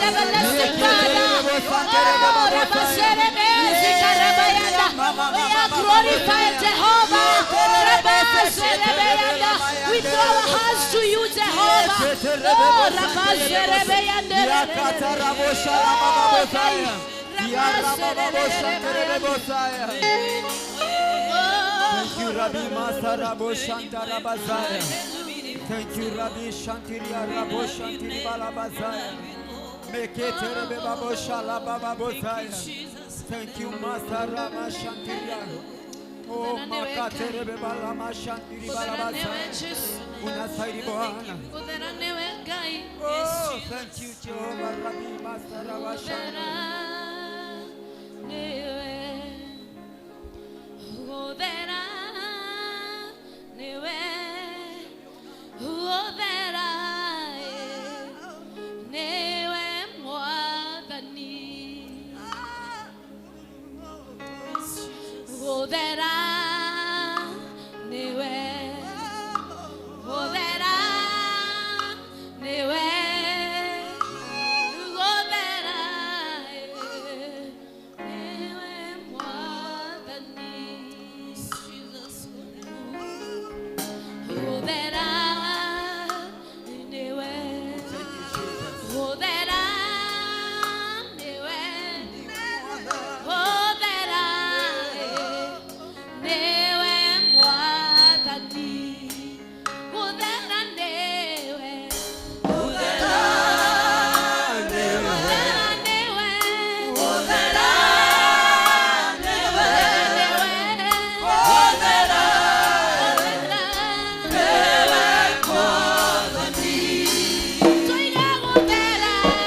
everlasting Father. Oh, Rabasherebe, Zikarabayanda. We are glorified, Jehovah. Rabasherebeyanda. We throw our hearts to you, Jehovah. Oh, Rabasherebeyanda. Thank you, Rabbi Masarabo Shantarabazaya. Thank you, Rabbi Shantiria Rabo Shantiri Balabazaya. Meketerebe Babo Shalabababozaya. Thank you, Masarama Shantiria. Oh, Makaterebe Balama Shantiri Balabazaya. Unastahili Bwana. Oh, thank you, Jehovah Rabbi Masaraba Shantiri. Thank you.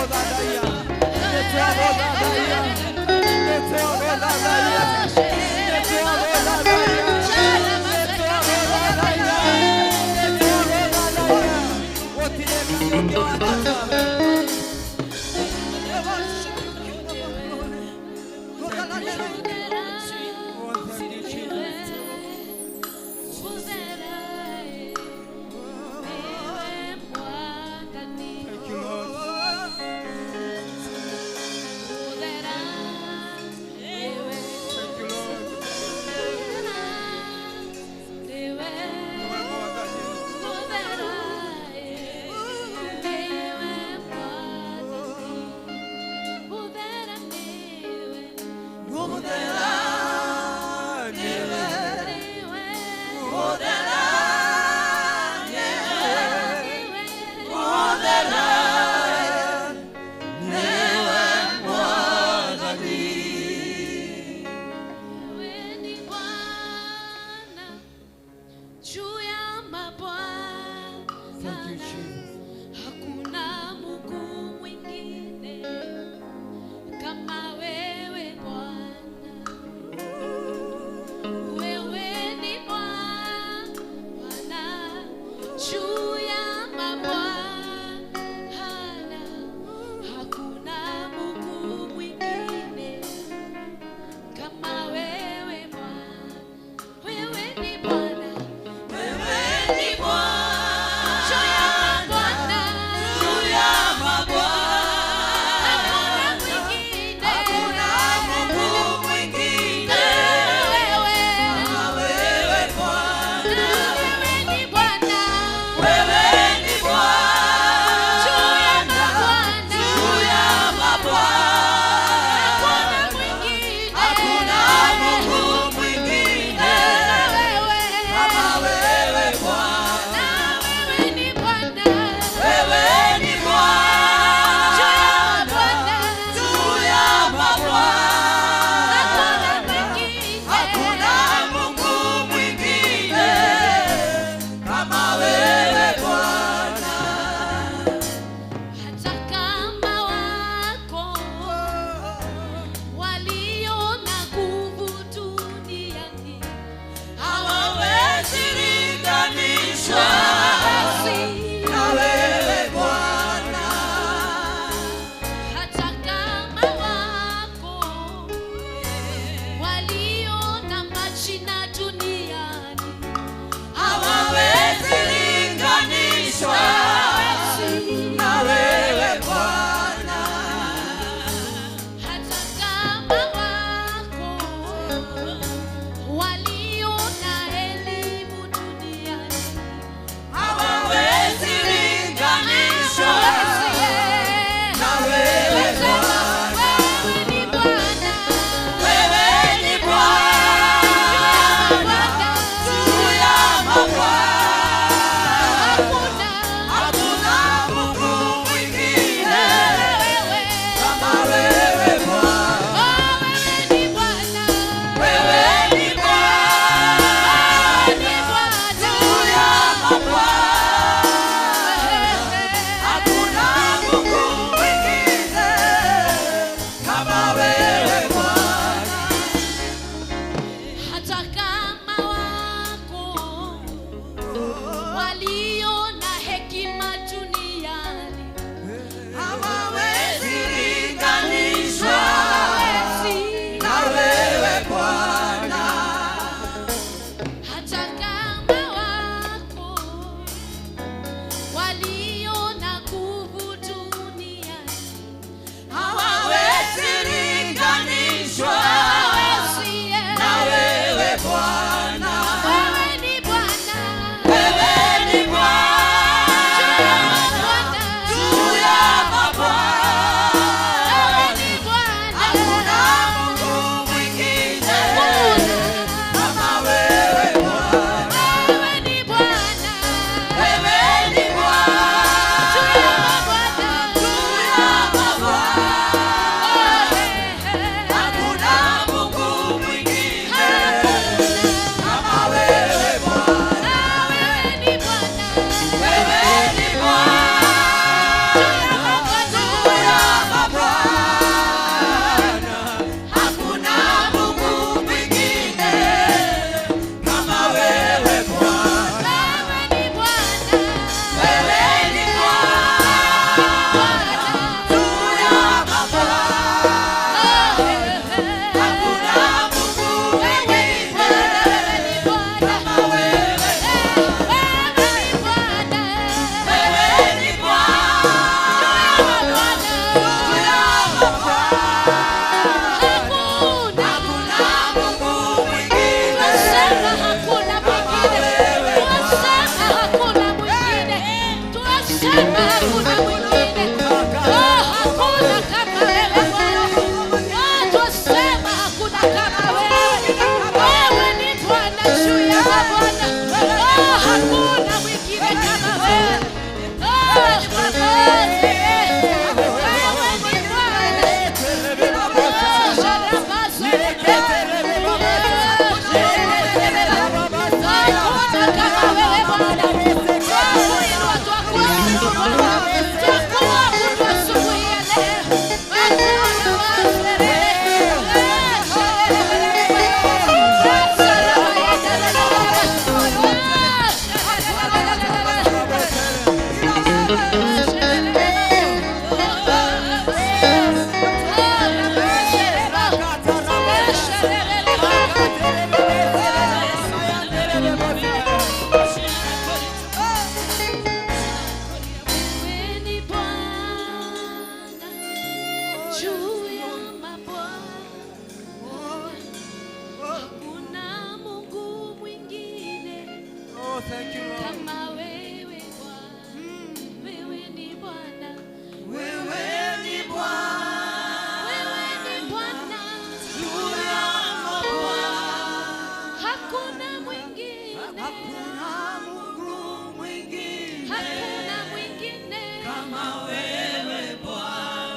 Thank you, Lord. Thank you,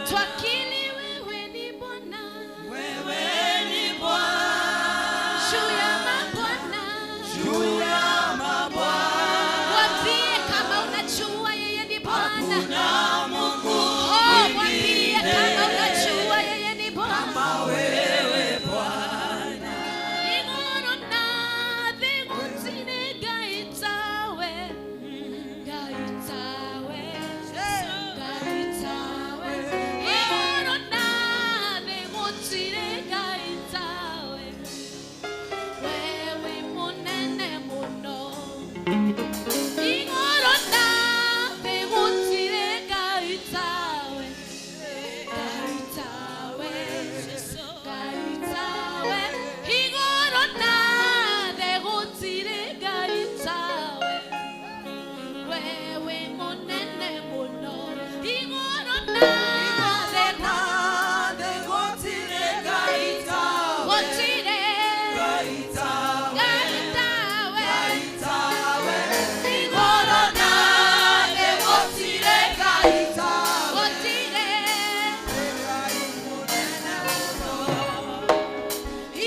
Twakili wewe ni Bwana. Wewe ni Bwana. Juu ya mabwana. Juu ya mabwana. Mwambie kama unajua yeye ni Bwana. Hakuna Mungu Oh, mwambie kama mwingine unajua yeye ni Bwana. kama wewe Bwana. Igoro na thigutine gaitawe. Gaitawe. Gaitawe. Igoro na thigutine gaitawe. Wewe munene muno. Igoro na thigutine gaitawe. Gaitawe. Gaitawe. Igoro na thigutine gaitawe. Wewe munene muno. Igoro na Thigutine gaitawe. thigutine Gaitawe. gaitawe. Gaitawe. Igoro na Thigutine gaitawe. thigutine.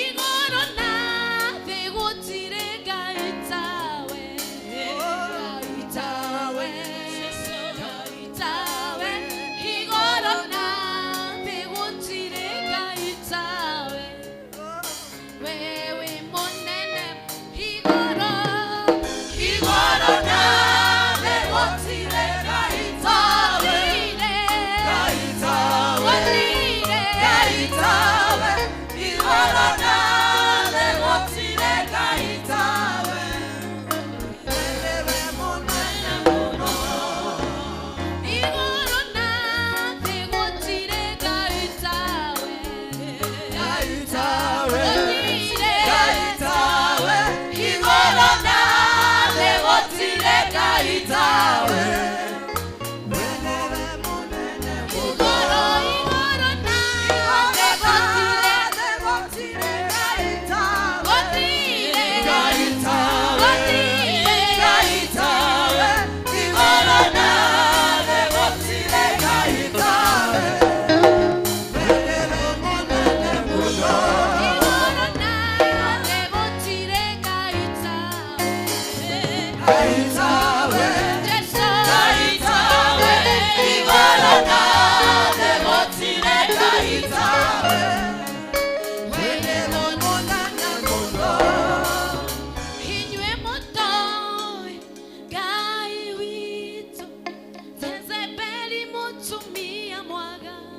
Igoro na thigutire gaitawe. Gaitawe. Gaitawe. Igoro na thigutire gaitawe. Wewe munene igoro. Igoro na thigutire gaitawe. Gutire. Gaitawe. Gutire. Gaitawe. Igoro na thigutire gaitawe. Wewe munene muno. Igoro na thigutire gaitawe. Gaitawe. Gutire. Gaitawe. Igoro na thigutire gaitawe. Wewe munene muno. Igoro, igoro na thigutire. Thigutire gaitawe. Gutire. Gaitawe. Gutire. Gaitawe. Igoro na thigutire gaitawe. Wewe munene muno. Igoro na thigutire gaitawe. Gaitawe. Jesu. Gaitawe. Igoro na thigutire gaitawe. Wewe munene muno. Inywe mutoe Ngai witũ Jezebeli mũtumia mwaganu.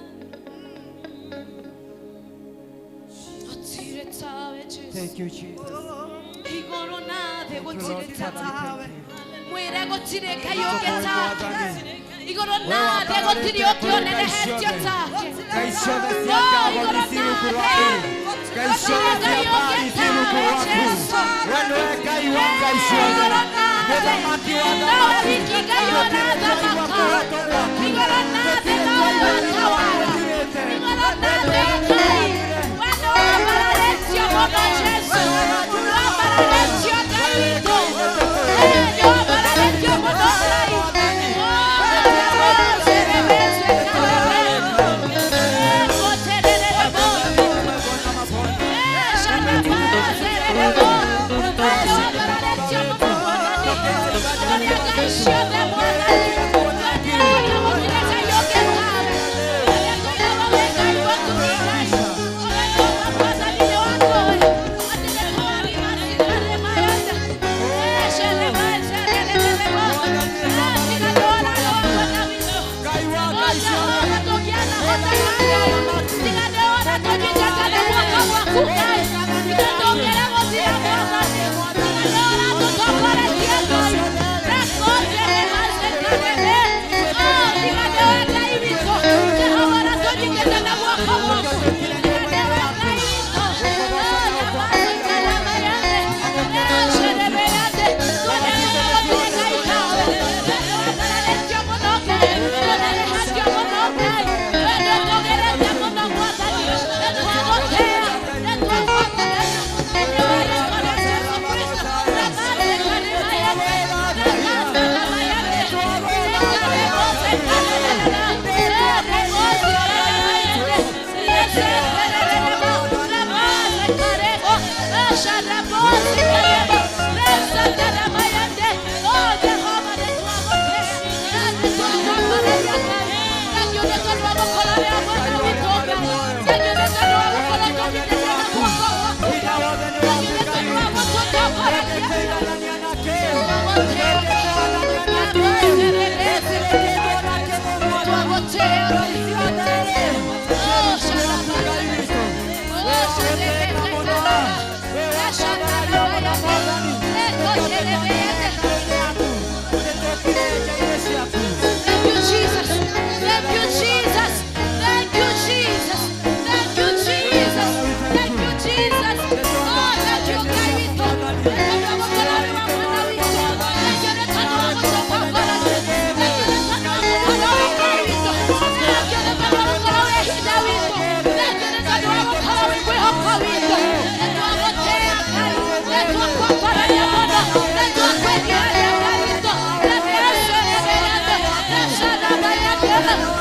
Gũtirĩ tawe Jesu. Thank you, Jesus. Igũrũ na thĩ Thank you, Lord gũtirĩ Father, we tawe. thank you. Mwĩre gũtirĩ Ngai ũngĩ take. Igũrũ na Wewe thĩ gũtirĩ ũngĩ ũnenehetio take. Ngai ciothe cia ngabo nĩ ci rungu rwaku. Ngai ciothe cia Baali ci rungu rwaku. We nĩwe Ngai wa ngai ciothe. Mũthamaki wa athamaki. Gũtirĩ Ngai wa kũhotwo gwaku. Gũtirĩ Ngai wa gũtirĩte. Thank you, Jesus. Thank you, Jesus. Thank you, Jesus. Thank you, Jesus. Thank you, Jesus. Oh, thank you, Kaito.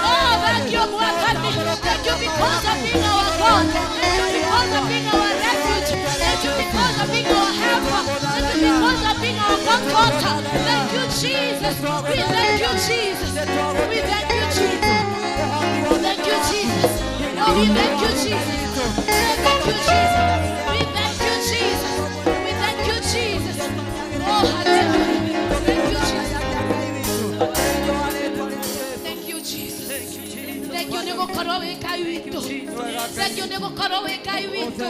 Oh, thank you, Mwakani. Thank you because of being our God. Thank you because of being our refuge. Thank you because of being our helper. Thank you because of being our comforter. Thank you, Jesus. We thank you, Jesus. We thank you, Jesus. Thank you, Jesus. Oh, we thank you, Jesus. We thank you, Jesus. We thank you, Jesus. We thank you, Jesus. Oh, hallelujah. Thank you, Jesus. Thank you, Jesus. Thank you, nĩgũkorwo wĩ Ngai witũ. Thank you nĩgũkorwo wĩ Ngai witũ.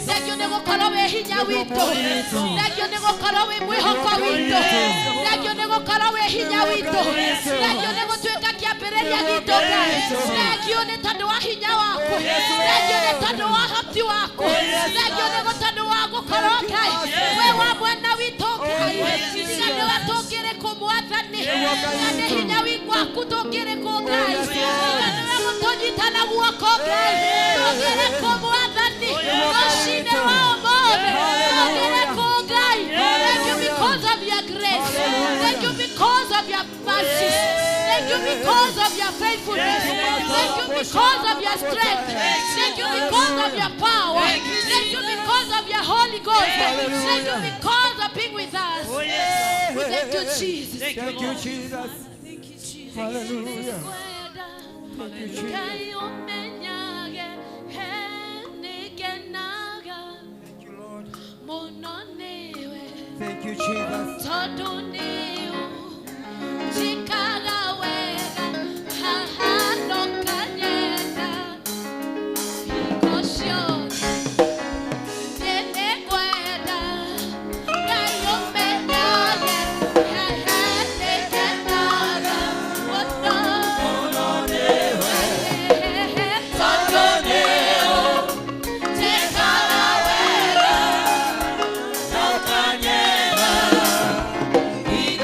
Thank you nĩgũkorwo wĩ hinya witũ. Thank you nĩgũkorwo wĩ mwĩhoko witũ. Thank you nĩgũkorwo wĩ hinya witũ. Thank you nĩgũtuĩka kĩambĩrĩria gitũ Ngai. Thank you nĩ tondũ wa hinya waku. Thank you nĩ tondũ wa hoti waku. Thank you nĩ tondũ wa gũkorwo Ngai wĩ wa mwena witũ Ngai. Tiga nĩwe tũngĩrĩ kũ Mwathani. Tiga nĩ hinya waku tũngĩrĩ kũ Ngai. Tiga nĩwe gũtũnyita na guoko Ngai. Tũngĩrĩ kũ Mwathani. Rũcinĩ rwa ũmũthĩ. Tũngĩrĩ kũ Ngai. Thank you because of your grace. Thank you because of your mercies. Thank you because of your faithfulness. Thank you because of your strength. Thank you because of your power. Thank you because of your Holy Ghost. Thank you because of being with us. We thank you, Jesus. Thank you, Jesus. Thank you, Jesus. Hallelujah. Thank you, Jesus. Thank you, Lord. Thank you, Jesus. Thank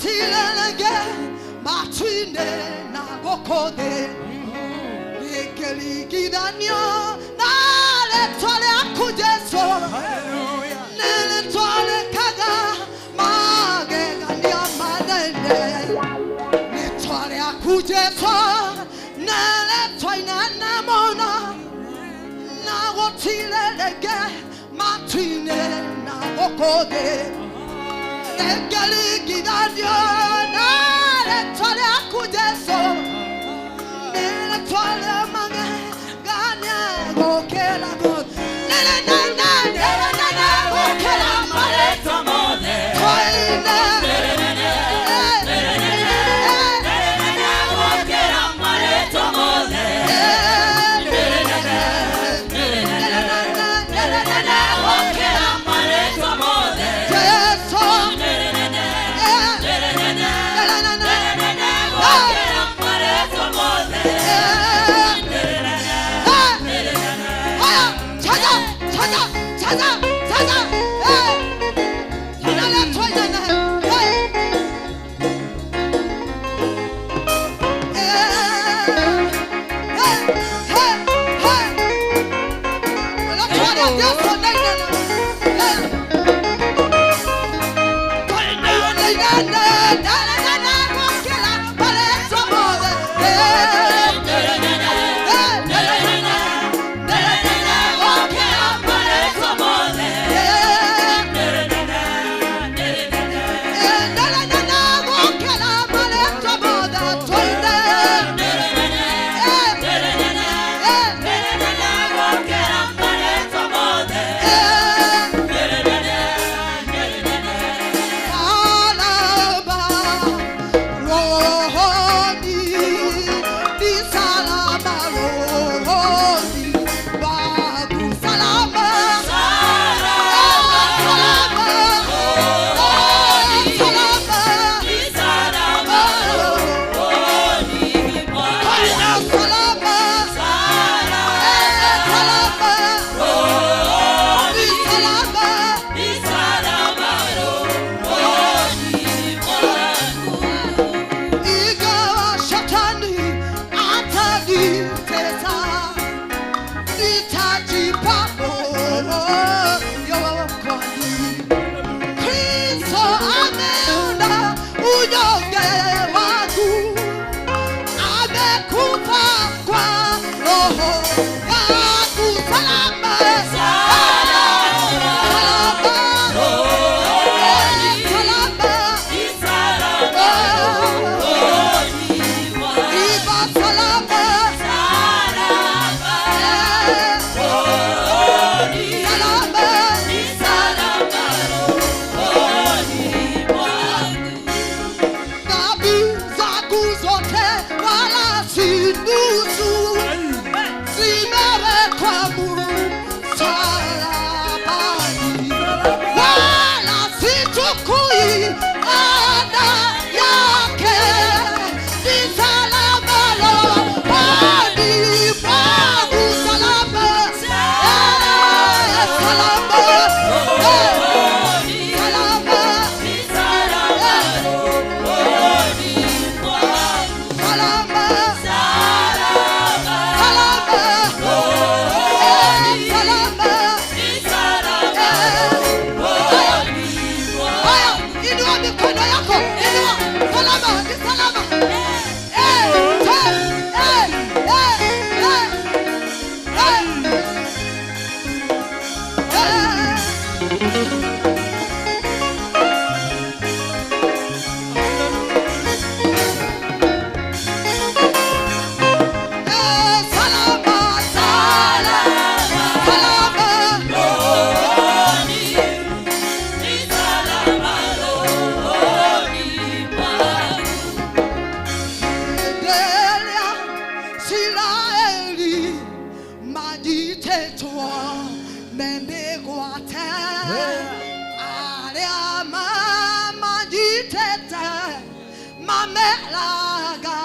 Gũtirerege matu-inĩ na gũkũ thĩ rĩngĩringithanio na rĩtwa rĩaku Jesũ. Nĩ rĩtwa rĩkaga magegania manene. Rĩtwa rĩaku Jesũ nĩ rĩtwa inene mũno na gũtirerege matu-inĩ na gũkũ thĩ rĩngĩringithanio na rĩtwa rĩaku Jesũ. Nĩ rĩtwa rĩa magegania gũkĩra mothe. Nĩ rĩnene, nĩ rĩnene gũkĩra marĩtwa mothe. Twaine. Nĩ rĩnene, nĩ rĩnene gũkĩra marĩtwa mothe. Nĩ rĩnene, nĩ rĩnene, nĩ rĩnene gũkĩra marĩtwa mothe. Jesũ. Nĩ rĩnene, nĩ rĩnene, nĩ rĩnene gũkĩra marĩtwa mothe. Nĩ rĩnene, nĩ rĩnene. Haya, 찾아, 찾아, 찾아, 찾아. 하나님 twainene. Ingawa shetani atanitesa, nitajipa moyo kwani Kristo ameona unyonge wangu, amekufa kwa roho yangu. Salama, salama, salama, iba salama, salama. Dhambi zangu zote wala si nusu, zimewekwa msalabani, wala sichukui laana yake. Ni salama rohoni mwangu, salama, salama, salama. Salama, salama, salama. Haya, inua mikono yako, inua. Salama, ni salama. Eh, eh, eh, eh, eh, eh. Eh, salama, salama, salama. Endelea, Israeli majiteto mendegwate aria majitete mamelaga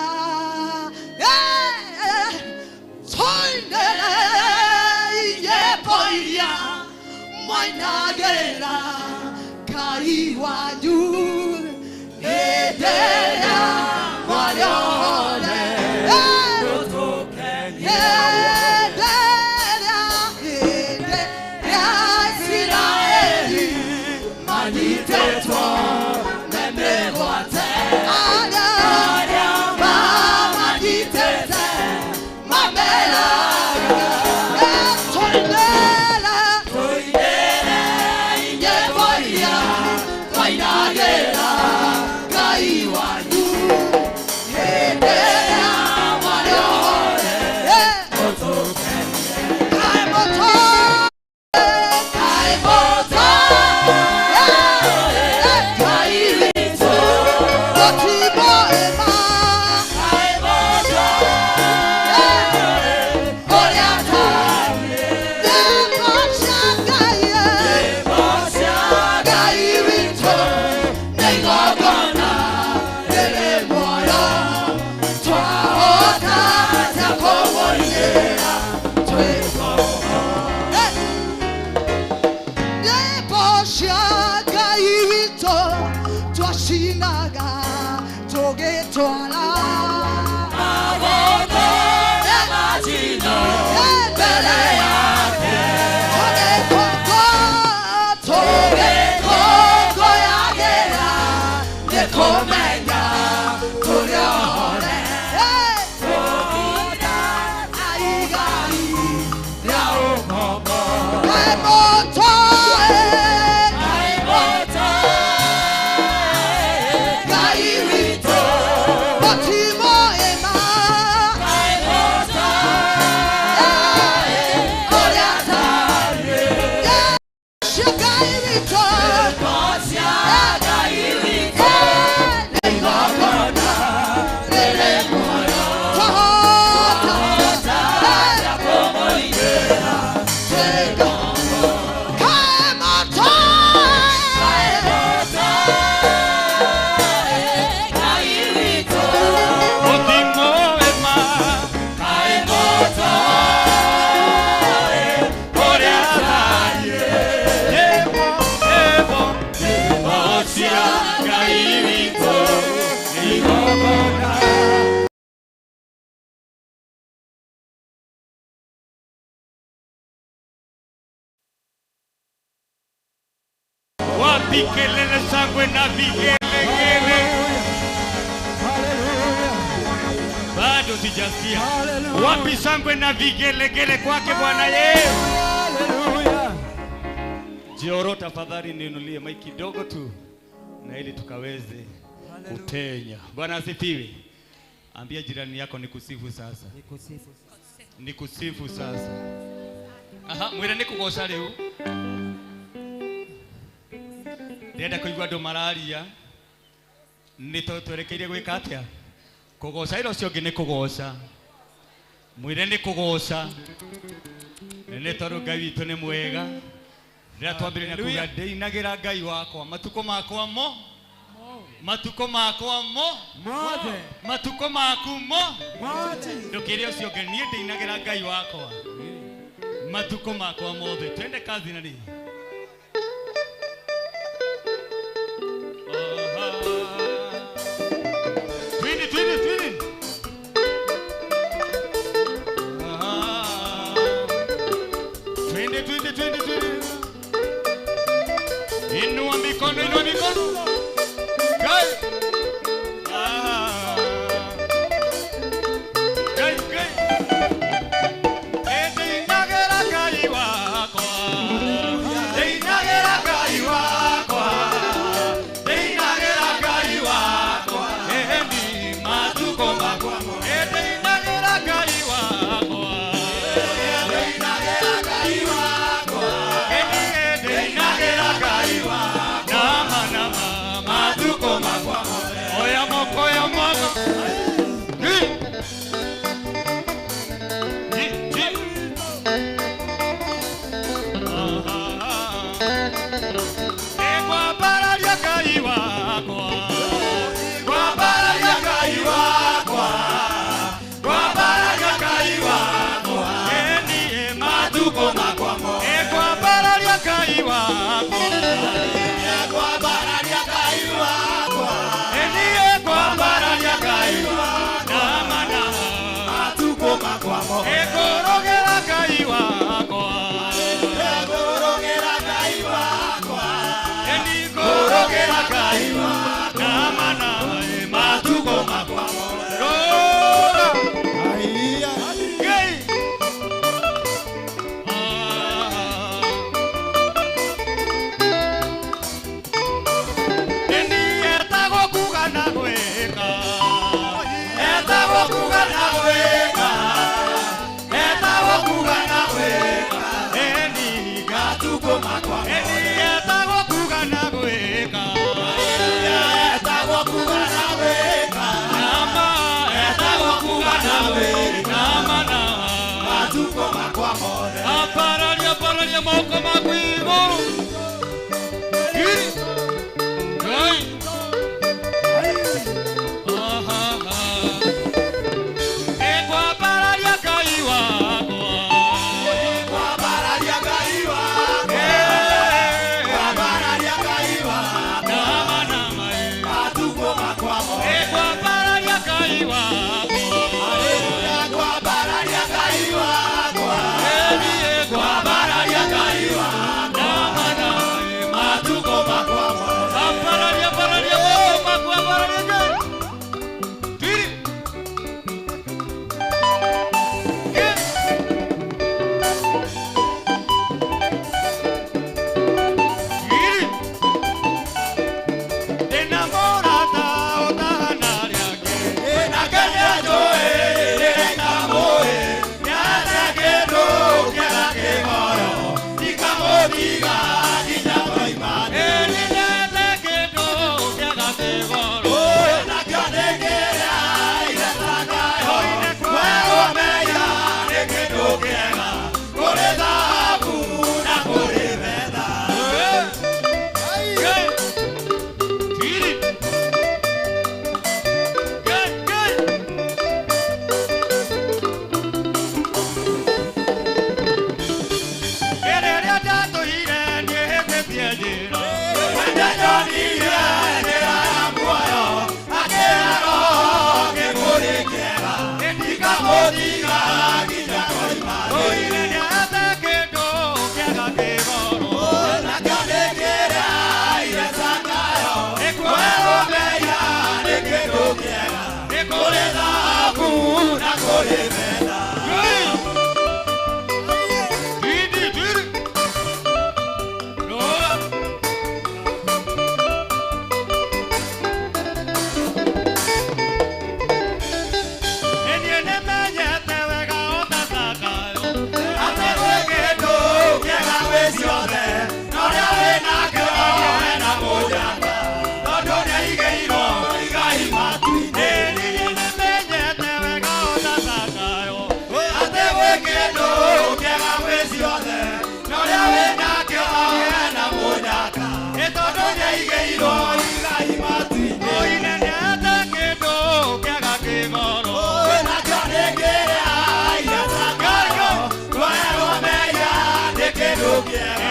soindele yepoiria mwainagera kai wanyu. Ndĩinagĩra Ngai wanyu hĩndĩ ĩrĩa marĩ ohore. Kaĩ moto, kaĩ moto, Ngai witũ, mũtimo ĩma. Kaĩ moto, ũrĩa twarĩ. Nyĩmbo cia Ngai, nyĩmbo cia Ngai witũ, nĩ igongona rĩrĩ muoyo. Twahota atĩa kũmũinĩra twĩ Nyĩmbo cia Ngai witũ twacinaga tũgĩtwara mbere yake tũgĩkũngũyagĩra nĩ kũmenya tũrĩ ohore. Aigai rĩa ũkombo. Kaĩ moto, kaĩ moto, Ngai witũ, mũtimo ĩma. Kaĩ moto, ũrĩa tariĩ. Cia Ngai witũ, cia Ngai witũ, nĩ igongona rĩrĩ muoyo. Twahota atĩa kũmũinĩra twĩ ngombo? Kaĩ moto, kaĩ moto, Ngai witũ, Mũtimo ĩma, kaĩ moto, ũrĩa tariĩ. Nyĩmbo, nyĩmbo, nyĩmbo cia Ngai witũ, nĩ igongona. Wapi kelele, shangwe na vigelegele? Bado sijasikia. Wapi shangwe na vigelegele kwake Bwana Yesu? Jioro, tafadhali niinulie maiki kidogo tu, na ili tukaweze kupenya. Bwana asifiwe. Ambia jirani yako nikusifu sasa, nikusifu sasa. Aha, mwire nikugoca riu. Ndĩrenda kũigua andũ mararia nĩ tondũ twerekeire gwĩka atĩa kũgoca ĩra ũcio ũngĩ nĩ kũgoca mwĩre nĩ kũgoca nĩ tondũ Ngai witũ nĩ mwega rĩrĩa twambĩrĩria kuga ndĩinagĩra Ngai wakwa matukũ makwa mo matukũ makwa mo Mothe. matukũ maku mo Mothe. ndũkĩre ũcio ũngĩ niĩ ndĩinagĩra Ngai wakwa matukũ makwa mothe twende kazi na rĩ. Twende, twende, twende. Aha. Twende, twende, twende, twende. Inua mikono, inua mikono. Kai. Ah. Kai, kai. Ete inagera kai wakwa. Ambararia moko maku igũrũ. Ngai. Aha. Nĩngwambararia Ngai wakwa. Kwambararia Ngai wakwa. Kwambararia Ngai wakwa. Nama nama ĩ. Matukũ makwa mothe. Nĩngwambararia Ngai wakwa. Haleluya, kwambararia Ngai wakwa. Kwambararia Ngai wakwa. Nama nama ĩ. Matukũ makwa mothe. Ambararia, ambararia moko maku, ambararia Ngai. Tiri. Yeah. Tiri. Ndĩna mũrata ũtahana arĩa angĩ. Nake nĩanjũĩ, nĩngamũĩ. Nĩate kĩndũ kĩega kĩgoro. Ndikamũtiga nginya ngoima thĩ. Ĩ nĩndete kĩndũ kĩega kĩgoro. Nakĩo nĩ kĩrĩa iretagayo. Kwerwo mehia nĩ kĩndũ kĩega. Kũrĩ thahabu na kũrĩ betha. Ngai. Tiri. Ngai, Ngai. Ĩrĩa ndatũire nĩhĩtĩtie njĩra. Wende nyonire njĩra ya muoyo, akĩhe roho kĩbũrĩ kĩega. Ndikamũtiga nginya ngoima thĩ. Oire nĩate kĩndũ kĩega kĩgoro. Nakĩo nĩ kĩrĩa iretagayo. Kwerwo mehia nĩ kĩndũ kĩega. Kũrĩ thahabu na kũrĩ betha. Ngai. Tindi, tiri. Rora. Niĩ nĩmenyete wega o ta Zakayo. Atĩ gwĩ kĩndũ kĩega gwĩ ciothe, na ũrĩa wĩ nakĩo ena mũnyaka, tondũ nĩaigĩirwo igai matu-inĩ. Niĩ nĩmenyete wega o ta Zakayo. Atĩ gwĩ kĩndũ kĩega gwĩ ciothe, na ũrĩa wĩ nakĩo ena mũnyaka, tondũ nĩaigĩirwo igai matu-inĩ. Oire nĩate kĩndũ kĩega kĩgoro. Nakĩo nĩ kĩrĩa iretagayo, kwerwo mehia nĩ kĩndũ kĩega,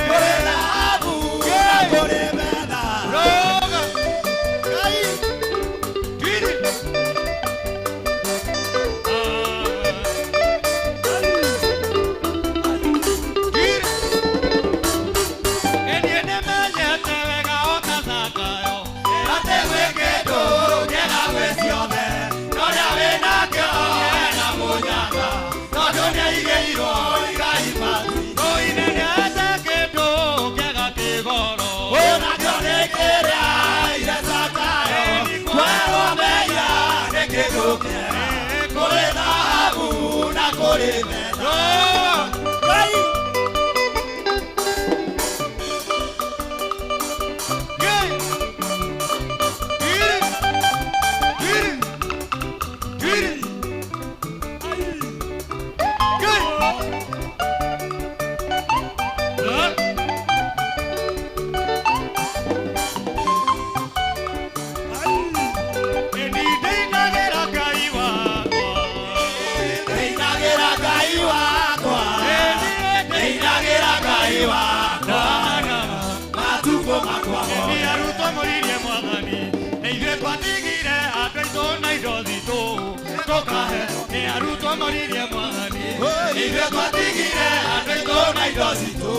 kũrĩ thahabu na kũrĩ betha. Roga. Tiri. Tiri. Niĩ nĩmenyete wega o ta Zakayo. Atĩ gwĩ kĩndũ kĩega gwĩ ciothe, na ũrĩa wĩ nakĩo ena mũnyaka, tondũ nĩaigĩirwo igai matu-inĩ. Oire nĩate kĩndũ kĩega kĩgoro. Nakĩo nĩ kĩrĩa iretagayo, kwerwo mehia nĩ kĩndũ kĩega, kũrĩ thahabu na kũrĩ betha. Roga. Ngai. Tiri. Tiri. Tiri. Ngai. Roga. Nĩndĩinagĩra Ngai wakwa. Ndĩinagĩra Ngai wakwa, ndĩinagĩra Ngai wakwa, matukũ makwa Nĩ mothe. arutwo mũririe mwathani nĩ ithuĩ twatigire andũ aitũ na indo citũ tũkahe. Nĩ arutwo mũririe mwathani Ithuĩ twatigire andũ aitũ na indo citũ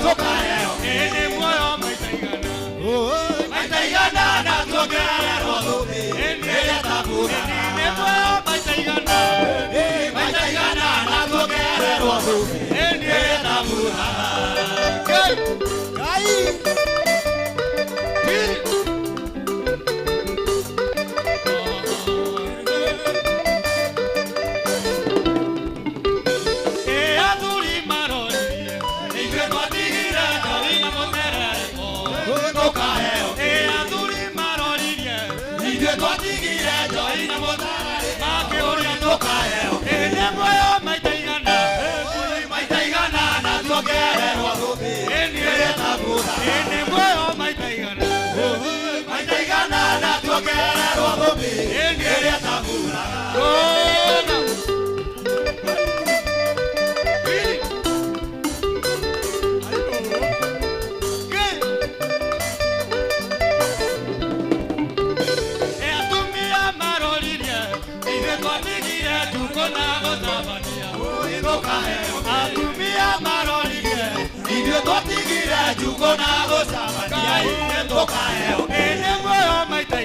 tũkaheo. Ĩ nĩ muoyo maita igana. Maita igana na tuongererwo thũmbĩ ĩrĩa ĩtaburaga. Nĩ muoyo maita igana. Maita igana na tuongererwo thũmbĩ ĩrĩa ĩtaburaga. Ngai. Tiri. Ĩ athuri maroririe Ithuĩ twatigire Ngai na mũterereko. tũkaheo. Ĩ athuri maroririe Ithuĩ twatigire njoi na mũtararĩko makĩũria tũkaheo. Ĩ nĩ muoyo maita igana. Maita igana na tuongererwo njukũ na gũtabania tũkaheo atumia marorire ithuĩ twatigire njukũ na gũcabania tũkaheo ĩnĩ muoyo maita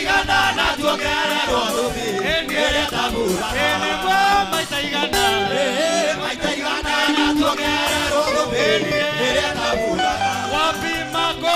igana na tuongererwo thũmbĩ ĩrĩa taburaga ĩnĩ muoyo maita igana na tuongererwo thũmbĩ ĩrĩa taburaga wapi mako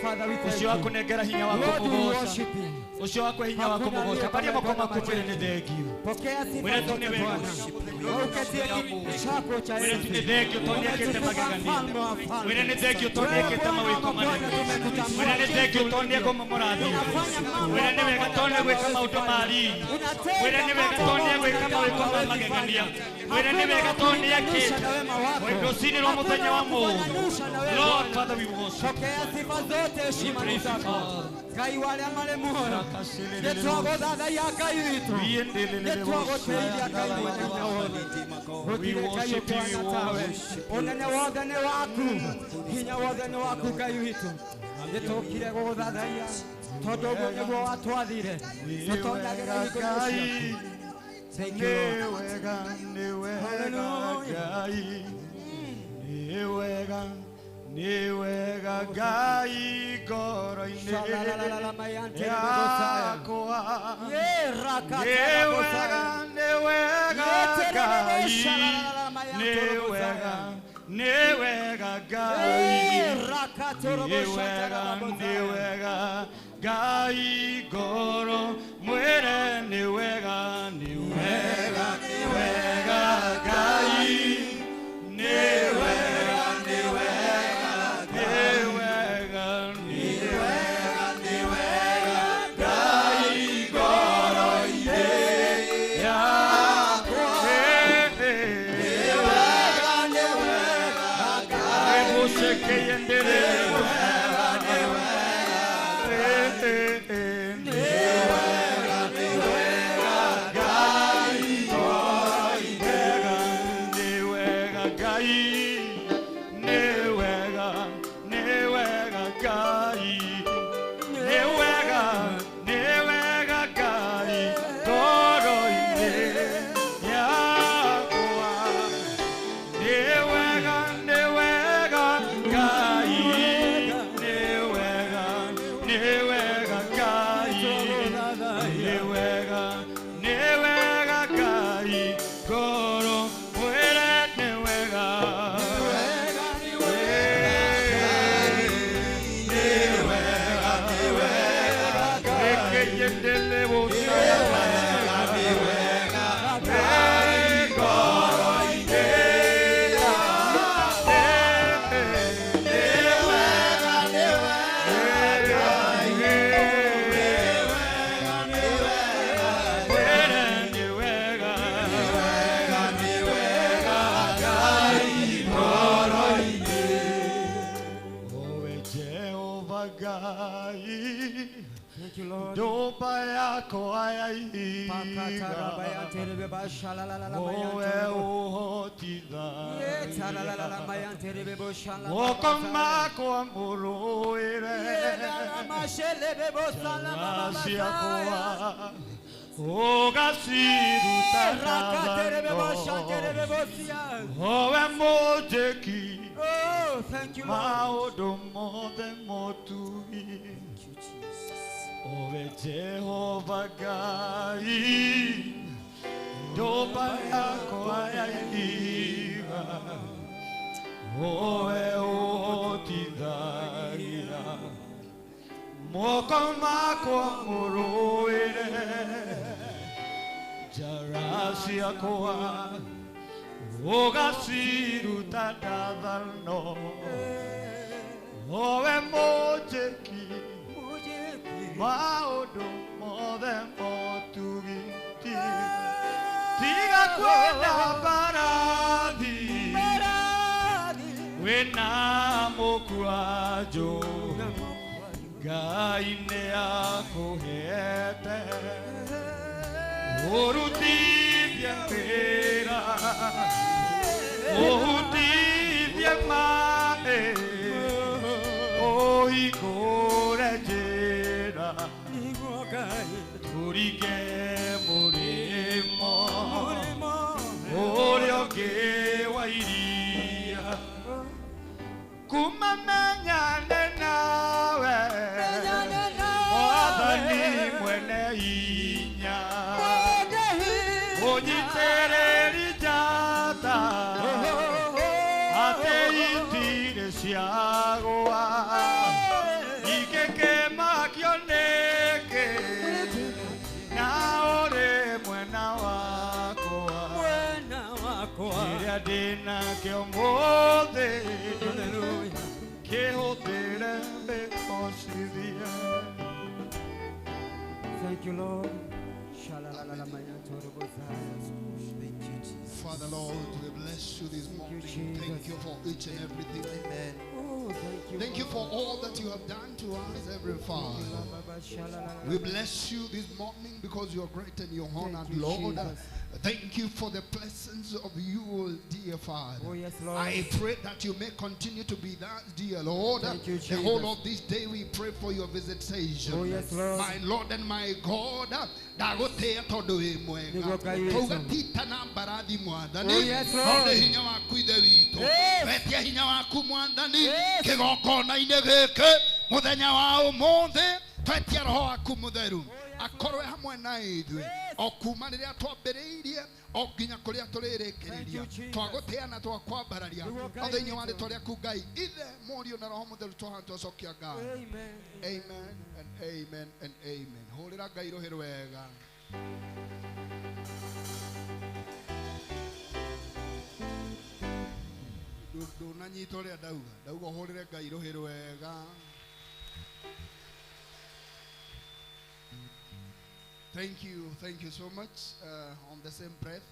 Father, we thank Ũcio you. wakũnengera hinya wa Lord, we kũmũgoca. worship you. Ũcio wakwe hinya wa kũmũgoca. Baria moko maku mwĩre nĩ thengio. Pokea sifa Mwĩre tu zote nĩ wega. Bwana. Wewe uketie kiti chako cha Mwĩre tu enzi. nĩ thengio tondũ nĩekĩte Umetukuka magegania. mfalme wa falme. Mwĩre nĩ thengio tondũ Wewe nĩekĩte Bwana wa mawĩko mabwana, manene. tumekutambua Mwĩre nĩ jinsi thengio tondũ ulivyo. nĩekũmomora thĩ. Unafanya mambo Mwĩre nĩ wega ambayo tondũ nĩegwĩka hawezi maũndũ fanya. ma riri. Unatenda Mwĩre nĩ wega mambo tondũ nĩegwĩka ambayo mawĩko ma hawezi magegania. fanya. Mwĩre nĩ Hakuna wega wa tondũ kulinganisha nĩekĩte. na wema wako. Rũcinĩ rwa Hakuna mũthenya wa wa mũthĩ. kufananisha na wewe Lord, Bwana. Father, we worship you. Pokea sifa zote, heshima ni zako. Ngai wa arĩa marĩ muoyo, nĩtwagũthathaiya Ngai witũ, nĩtwagũtĩithia Ngai mwene hinya wothe. Gũtirĩ Ngai ũtwana tawe. Ũnene wothe nĩ waku, hinya wothe nĩ waku Ngai witũ. Nĩtũkire gũgũthathaiya tondũ ũguo nĩguo watwathire, tũtonyagĩra hingo-inĩ ciaku. Thank you, Lord. Nĩ wega, nĩ wega Hallelujah. Ngai. Nĩ wega, nĩ wega Ngai ngoro-inĩ yakwa. Nĩ wega, nĩ wega Ngai. Nĩ wega, nĩ wega Ngai. Nĩ wega, nĩ wega Ngai ngoro mwĩre nĩ wega, nĩ wega, nĩ wega Ngai. Nĩ wega, nĩ wega, nĩ wega, nĩ wega, nĩ wega Ngai ngoro-inĩ yakwa. Nĩ wega, nĩ wega Ngai. Nĩ wega, nĩ wega, nĩ wega, nĩ wega Ngai ngoro-inĩ. Nĩ wega Ngai, nĩ wega, nĩ wega Ngai, nĩ wega, nĩ wega Ngai ngoro-inĩ yakwa. Nĩ wega, nĩ wega Ngai, nĩ wega, nĩ wega Ngai, nĩ wega, nĩ wega Ngai ngoro mwĩre nĩ wega. Nĩ wega, nĩ wega, rekeyendele bosaya. Nĩ wega, Ngai ngoro-inĩ. Thank you, Lord. Ndoba yako ayaiga Owe ũhotithagia Moko makwa mũrũĩre Ciakwa ũgaciruta Owe mũnjĩki Oh, thank you, Lord. maũndũ mothe motugi Owe Jehova Ngai ndoba yakwa yaiga Owe ũhotithagia moko makwa mũrũĩre njara ciakwa ũgaciruta ndathano Owe mũnjĩki maũndũ mothe motugi tiga kwenda mbarathi wĩna mũkwanjũ Ngai nĩakũhete ũrutithie wĩra ũhutithie maĩ ũhingũre njĩra tũringe mũrĩmo ũrĩa ũngĩ wa iria kuma menyane nawe Mwathani mwene hinya ũnyitĩrĩri njata atĩ itirĩ ciagũa Ũmũthĩ kĩhũthĩre mĩgocithie. Thank you, Lord. Shalalalalamayantorobozaya. Thank you, Jesus. Father Lord, we bless you this Thank you, morning. Jesus. Thank you for each and everything. Amen. Oh, thank you. Thank you for all that you have done to us, every Father. Baba, shalalala. We bless you this morning because you are great and you are honored, Thank you, Lord. Jesus. Thank you for the blessings of you, dear Father. Oh, yes, Lord. I pray that you may continue to be that, dear Lord. Thank you, The whole Jesus. of this day we pray for your visitation. Oh, yes, Lord. My Lord and my God, ndagũtĩĩa tondũ wĩ mwega. Nĩguo Ngai witũ. Twauga tita na mbarathi mwathani Oh, yes, Lord. no nĩ hinya waku ithe witũ Yes. wetia hinya waku mwathani Yes. kĩgongona-inĩ gĩkĩ mũthenya wa ũmũthĩ twetia roho waku mũtheru akorwe hamwe na ithuĩ o kuma rĩrĩa twambĩrĩirie o nginya kũrĩa tũrĩrĩkĩrĩria Thank you, Jesus. twagũtĩa na twakwambararia Nĩguo o Ngai thĩinĩ wa witũ. rĩtwa rĩaku Ngai ithe mũriũ na roho mũtheru twaha twacokia ngatho. Amen. Amen and amen and amen. Hũrĩra Ngai rũhĩ rwega. Ndũnanyita ũrĩa ndauga. Ndauga ũhũrĩre Ngai rũhĩ rwega. Thank you, thank you so much. On the same breath,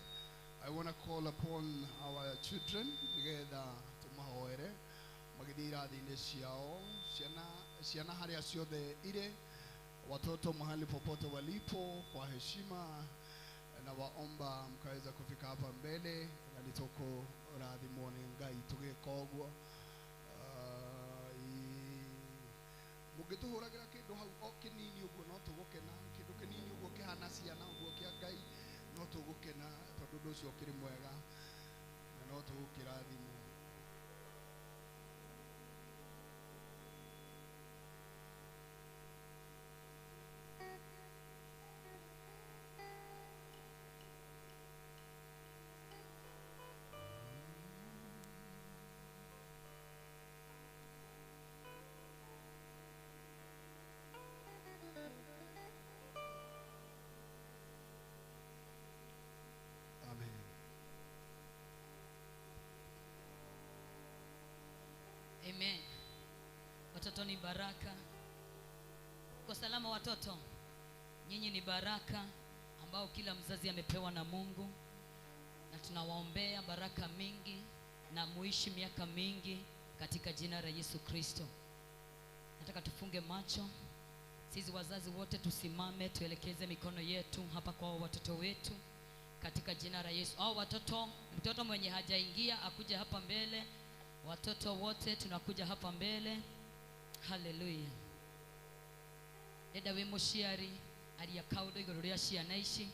I want to call upon our children nigetha tũmahoere magĩthiĩ irathi-inĩ ciao ciana ciana harĩa ciothe irĩ watoto mahali popote walipo kwa heshima na waomba mkaweza kufika hapa mbele na nitoko rathimwo nĩ Ngai tũgĩka ũguo. Mũngĩtũhũragĩra kĩndũ hau o kĩnini ũguo no tũgũkena kĩndũ kĩnini ũguo kĩhana ciana ũguo kĩa Ngai no tũgũkena tondũ ũndũ ũcio ũkĩrĩ mwega na no tũgũkĩrathimwo. Amen. Amen. Watoto ni baraka. Kwa salama watoto. Nyinyi ni baraka ambao kila mzazi amepewa na Mungu, na tunawaombea baraka mingi na muishi miaka mingi katika jina la Yesu Kristo. Nataka tufunge macho. Sisi wazazi wote tusimame, tuelekeze mikono yetu hapa kwa watoto wetu katika jina la Yesu. Au watoto, mtoto mwenye hajaingia akuje hapa mbele. Watoto wote tunakuja hapa mbele. Haleluya. Ndenda wĩ mũciari aria kaũndũ igũrũ rĩa ciana ici,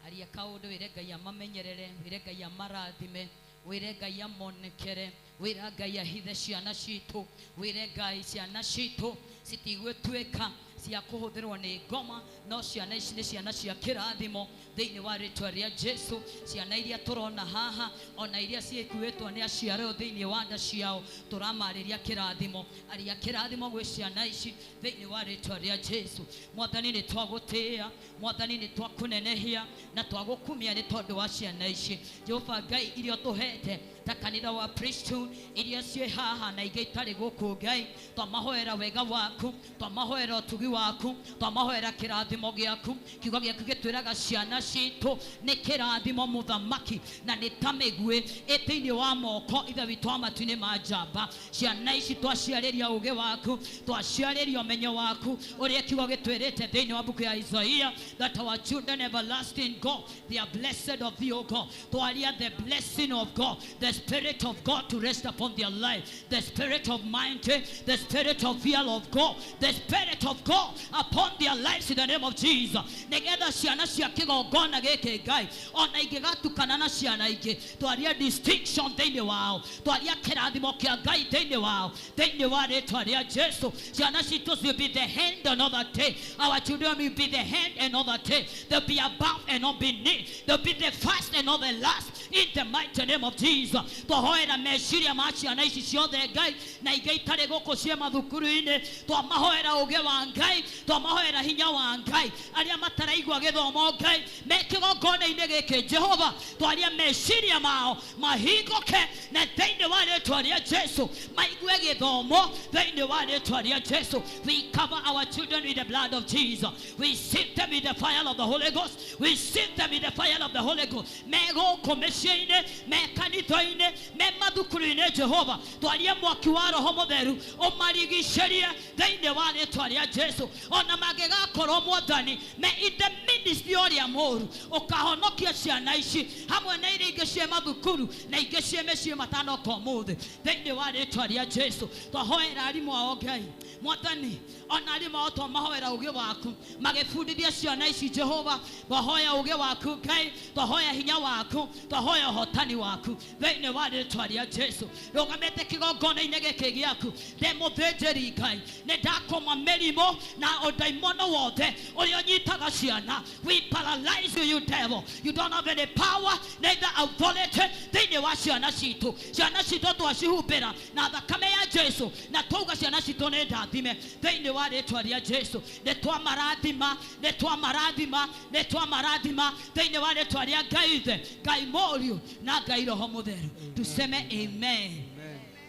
aria kaũndũ wĩre Ngai amamenyerere, wĩre Ngai amarathime, wĩre Ngai amonekere, wĩra Ngai ahithe ciana citũ, wĩre Ngai ciana citũ citigũtuĩka cia kũhũthĩrwo nĩ ngoma, no ciana ici nĩ ciana cia kĩrathimo thĩinĩ wa rĩtwa rĩa Jesu. Ciana iria tũrona haha ona iria ciĩkuĩtwo nĩ aciari thĩinĩ wa nda ciao, tũramarĩria kĩrathimo, aria kĩrathimo gwĩ ciana ici thĩinĩ wa rĩtwa rĩa Jesu. Mwathani nĩ twagũtĩĩa, Mwathani nĩ twakũnenehia na twagũkumia nĩ tondũ wa ciana ici. Jehova Ngai, iria ũtũhete ta kanitha wa Priesthood, iria ciĩ haha na ingĩ itarĩ gũkũ Ngai, twamahoera wega waku, twamahoera ũtugi waku, twamahoera kĩrathimo gĩaku. Kiugo gĩaku gĩtwĩraga ciana citũ nĩ kĩrathimo mũthamaki, na nĩ ta mĩguĩ ĩ thĩinĩ wa moko ithe witũ wa matu-inĩ ma njamba. Ciana ici twaciarĩria ũũgĩ waku, twaciarĩria ũmenyo waku, ũrĩa kiugo gĩtwĩrĩte thĩinĩ wa mbuku ya Isaiah, that our children everlasting God, they are blessed of thee, O God. Twaria the blessing of God, the spirit of God to rest upon their life, the spirit of might, the spirit of fear of God, the spirit of God upon their lives in the name of Jesus. Nigetha ciana cia kĩgongona gĩkĩ Ngai ona ingĩgatukana na ciana ingĩ, twaria distinction thĩinĩ wao, twaria kĩrathimo kĩa Ngai thĩinĩ wao, thĩinĩ wa rĩtwa rĩa Jesu. Ciana citũ will be the hand another day. Our children will be the hand another day. They'll be above and not beneath. They'll be the first and not the last in the mighty name of Jesus. Twahoera meciria ma ciana ici ciothe Ngai na ingĩ itarĩ gũkũ ciĩ mathukuru-inĩ, twamahoera ũũgĩ wa Ngai, twamahoera hinya wa Ngai. Arĩa mataraigua gĩthomo Ngai me kĩgongona-inĩ gĩkĩ Jehova, twaria meciria mao mahingũke na Na thĩinĩ wa rĩtwa rĩa Jesu maigue gĩthomo thĩinĩ wa rĩtwa rĩa Jesu. We cover our children with the blood of Jesus. We seal them with the fire of the Holy Ghost. We seal them with the fire of the Holy Ghost. Me gũkũ mĩciĩ-inĩ, me kanitha-inĩ, me mathukuru-inĩ, Jehova twarie mwaki wa Roho Mũtheru ũmarigicĩrie thĩinĩ wa rĩtwa rĩa Jesu. Ona mangĩgakorwo Mwathani me in the ministry ũrĩa mũũru, ũkahonokia ciana ici hamwe na iria ingĩ ciĩ mathukuru na ingĩ ciĩ mĩciĩ matanoka ũmũthĩ thĩinĩ wa rĩtwa rĩa Jesu. Twahoera arimũ ao Ngai Mwathani, ona arimũ ao twamahoera ũgĩ waku magĩbundithia ciana ici Jehova. Twahoya ũgĩ waku Ngai, twahoya hinya waku, twahoya ũhotani waku thĩinĩ wa rĩtwa rĩa Jesu. Rũgamĩte kĩgongona-inĩ gĩkĩ gĩaku ndĩ mũthĩnjĩri Ngai, nĩ ndakoma mĩrimũ na ũndaimono wothe ũrĩa ũnyitaga ciana. We paralyze you, you devil. You don't have any power neither authority thĩinĩ wa ciana citũ. Ciana citũ twacihumbĩra na thakame ya Jesu, na twauga ciana citũ nĩ ndathime thĩinĩ wa rĩtwa rĩa Jesu. Nĩ twamarathima, nĩ twamarathima, nĩ twamarathima thĩinĩ wa rĩtwa rĩa Ngai Ithe, Ngai Mũriũ na Ngai Roho Mũtheru. Tuseme amen.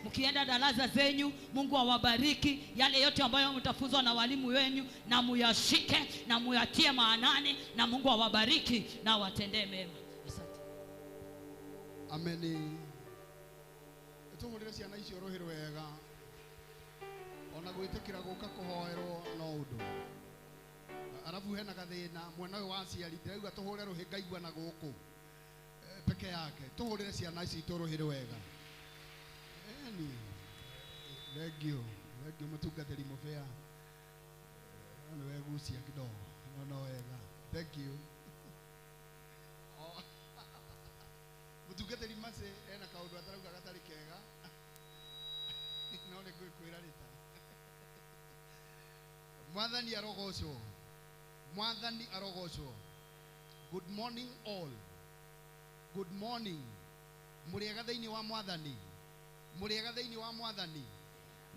Mkienda darasa zenyu, Mungu awabariki. Yale yote ambayo mtafunzwa na walimu wenyu, na muyashike na muyatie maanani, na Mungu awabariki na awatendee mema. Asante. Amen. Tuhurire ciana icio rũhĩ rwega ona gwĩtĩkĩra gũka kũhoerwo no ũndũ. Arabu hena gathĩna mwena ũyũ wa aciari, ndĩrauga tũhũre rũhĩ ngaigua na gũkũ peke yake. Tũhũrĩre ciana ici itũ rũhĩ rwega. Eni thengio, thengio mũtungatĩri mũbĩa, nĩ wegucia kidogo no no wega, thank you. Mũtungatĩri Mace ena kaũndũ atarauga gatarĩ kega no nĩ ngwĩkwĩra rĩta. Mwathani arogocwo, Mwathani arogocwo. Good morning all. Good morning. Mũrĩega thĩinĩ wa Mwathani, mũrĩega thĩinĩ wa Mwathani.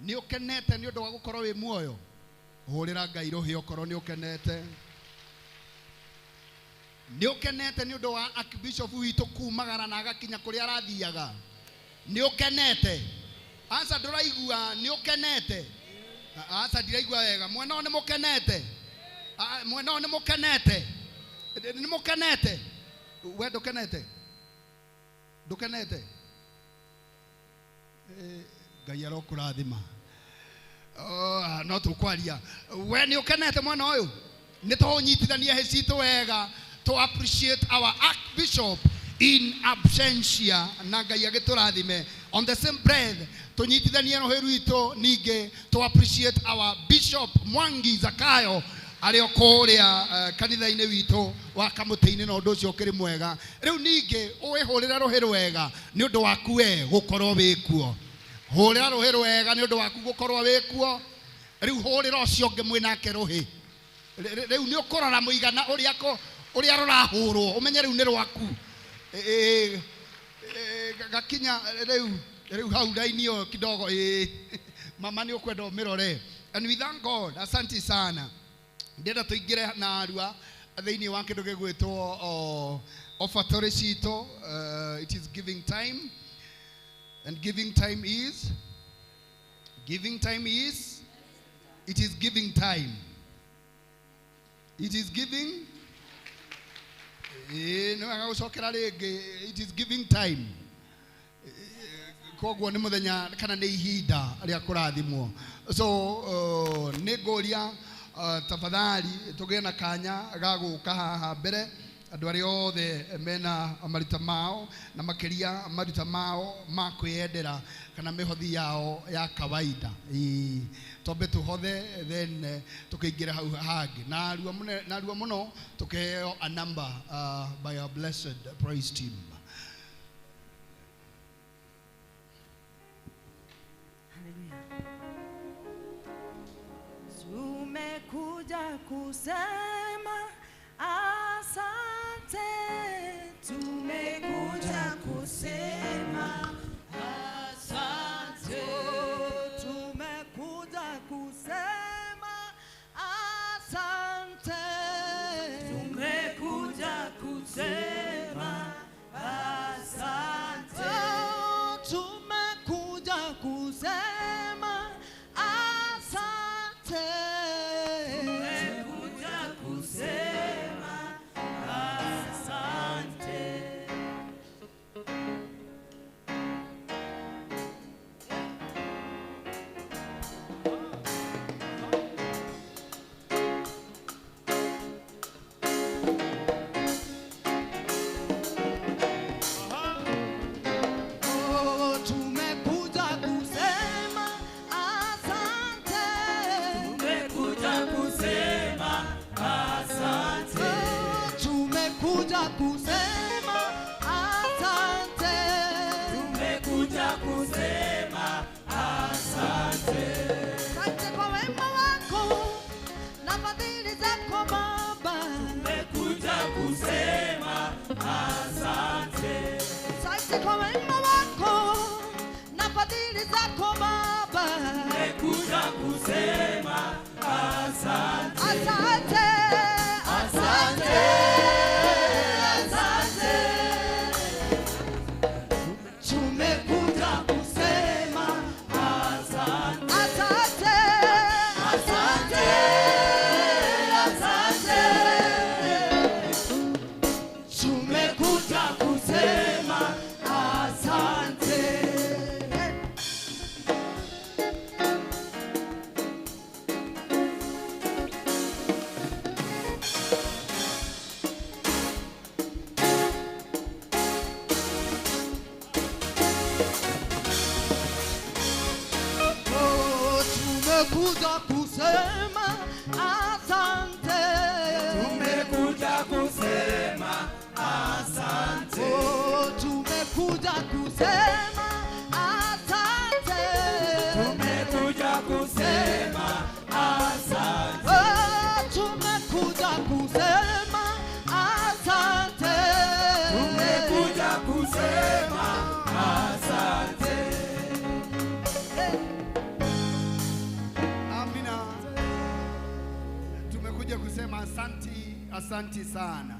Nĩ ũkenete nĩ ũndũ wa gũkorwo wĩ muoyo? Hũrĩra Ngai rũhĩ okorwo nĩ ũkenete. Nĩ ũkenete nĩ ũndũ wa Archbishop witũ kumagara na agakinya kũrĩa arathiaga? Nĩ ũkenete? Aca ndũraigua nĩ ũkenete? Aca ndiraigua wega. Mwena ũyũ nĩ mũkenete? Mwena ũyũ nĩ mũkenete? Nĩ mũkenete? We ndũkenete? Ndũkenete? Ngai arokũrathima. No tũkwaria. We nĩ ũkenete mwena ũyũ? Nĩ tũnyitithanie hĩ citũ wega to appreciate our Archbishop in absentia na Ngai agĩtũrathime. On the same breath tũnyitithanie rũhĩ rwitũ ningĩ to appreciate our Bishop Mwangi Zakayo arĩ o kũrĩa kanitha-inĩ witũ wa Kamũtĩ-inĩ, na ũndũ ũcio ũkĩrĩ mwega. Rĩu ningĩ ũĩhũrĩre rũhĩ rwega nĩ ũndũ waku we gũkorwo wĩ kuo. Hũrĩra rũhĩ rwega nĩ ũndũ waku gũkorwo wĩ kuo. Rĩu hũrĩra ũcio ũngĩ mwĩ nake rũhĩ. Rĩu nĩ ũkũrora mũigana ũrĩa ũrĩa rũrahũrwo ũmenye rĩu nĩ rwaku. Gakinya rĩu rĩu hau raini ĩyo kidogo. Mama nĩ ũkwenda ũmĩrore. And we thank God. Asante sana. Ndĩrenda tũingĩre na arua thĩinĩ wa kĩndũ gĩgwĩtwo offertory citũ. It is giving time, and giving time is giving time is it is giving time. It is giving. Nĩ wega gũcokera rĩngĩ. It is giving time. Koguo nĩ mũthenya kana nĩ ihinda rĩa kũrathimwo. So nĩ ngũria tafadhali tũgĩe na kanya ga gũka haha mbere andũ arĩa othe mena maruta mao na makĩria maruta mao ma kwĩyendera kana mĩhothi yao ya kawaida. Twambe tũhothe then tũkĩingĩra hau hangĩ narua mũno tũkĩheo a number by our blessed praise team. Tumekuja kusema asante, tumekuja kusema asante, tumekuja kusema asante, tumekuja kusema asante, Tumekuja kusema asante. Tumekuja kusema asante. Oh, tumekuja kusema asante. Tumekuja kusema asante. Oh, tumekuja kusema asante. Tumekuja kusema asante. Amina. Tumekuja kusema asanti, asanti sana.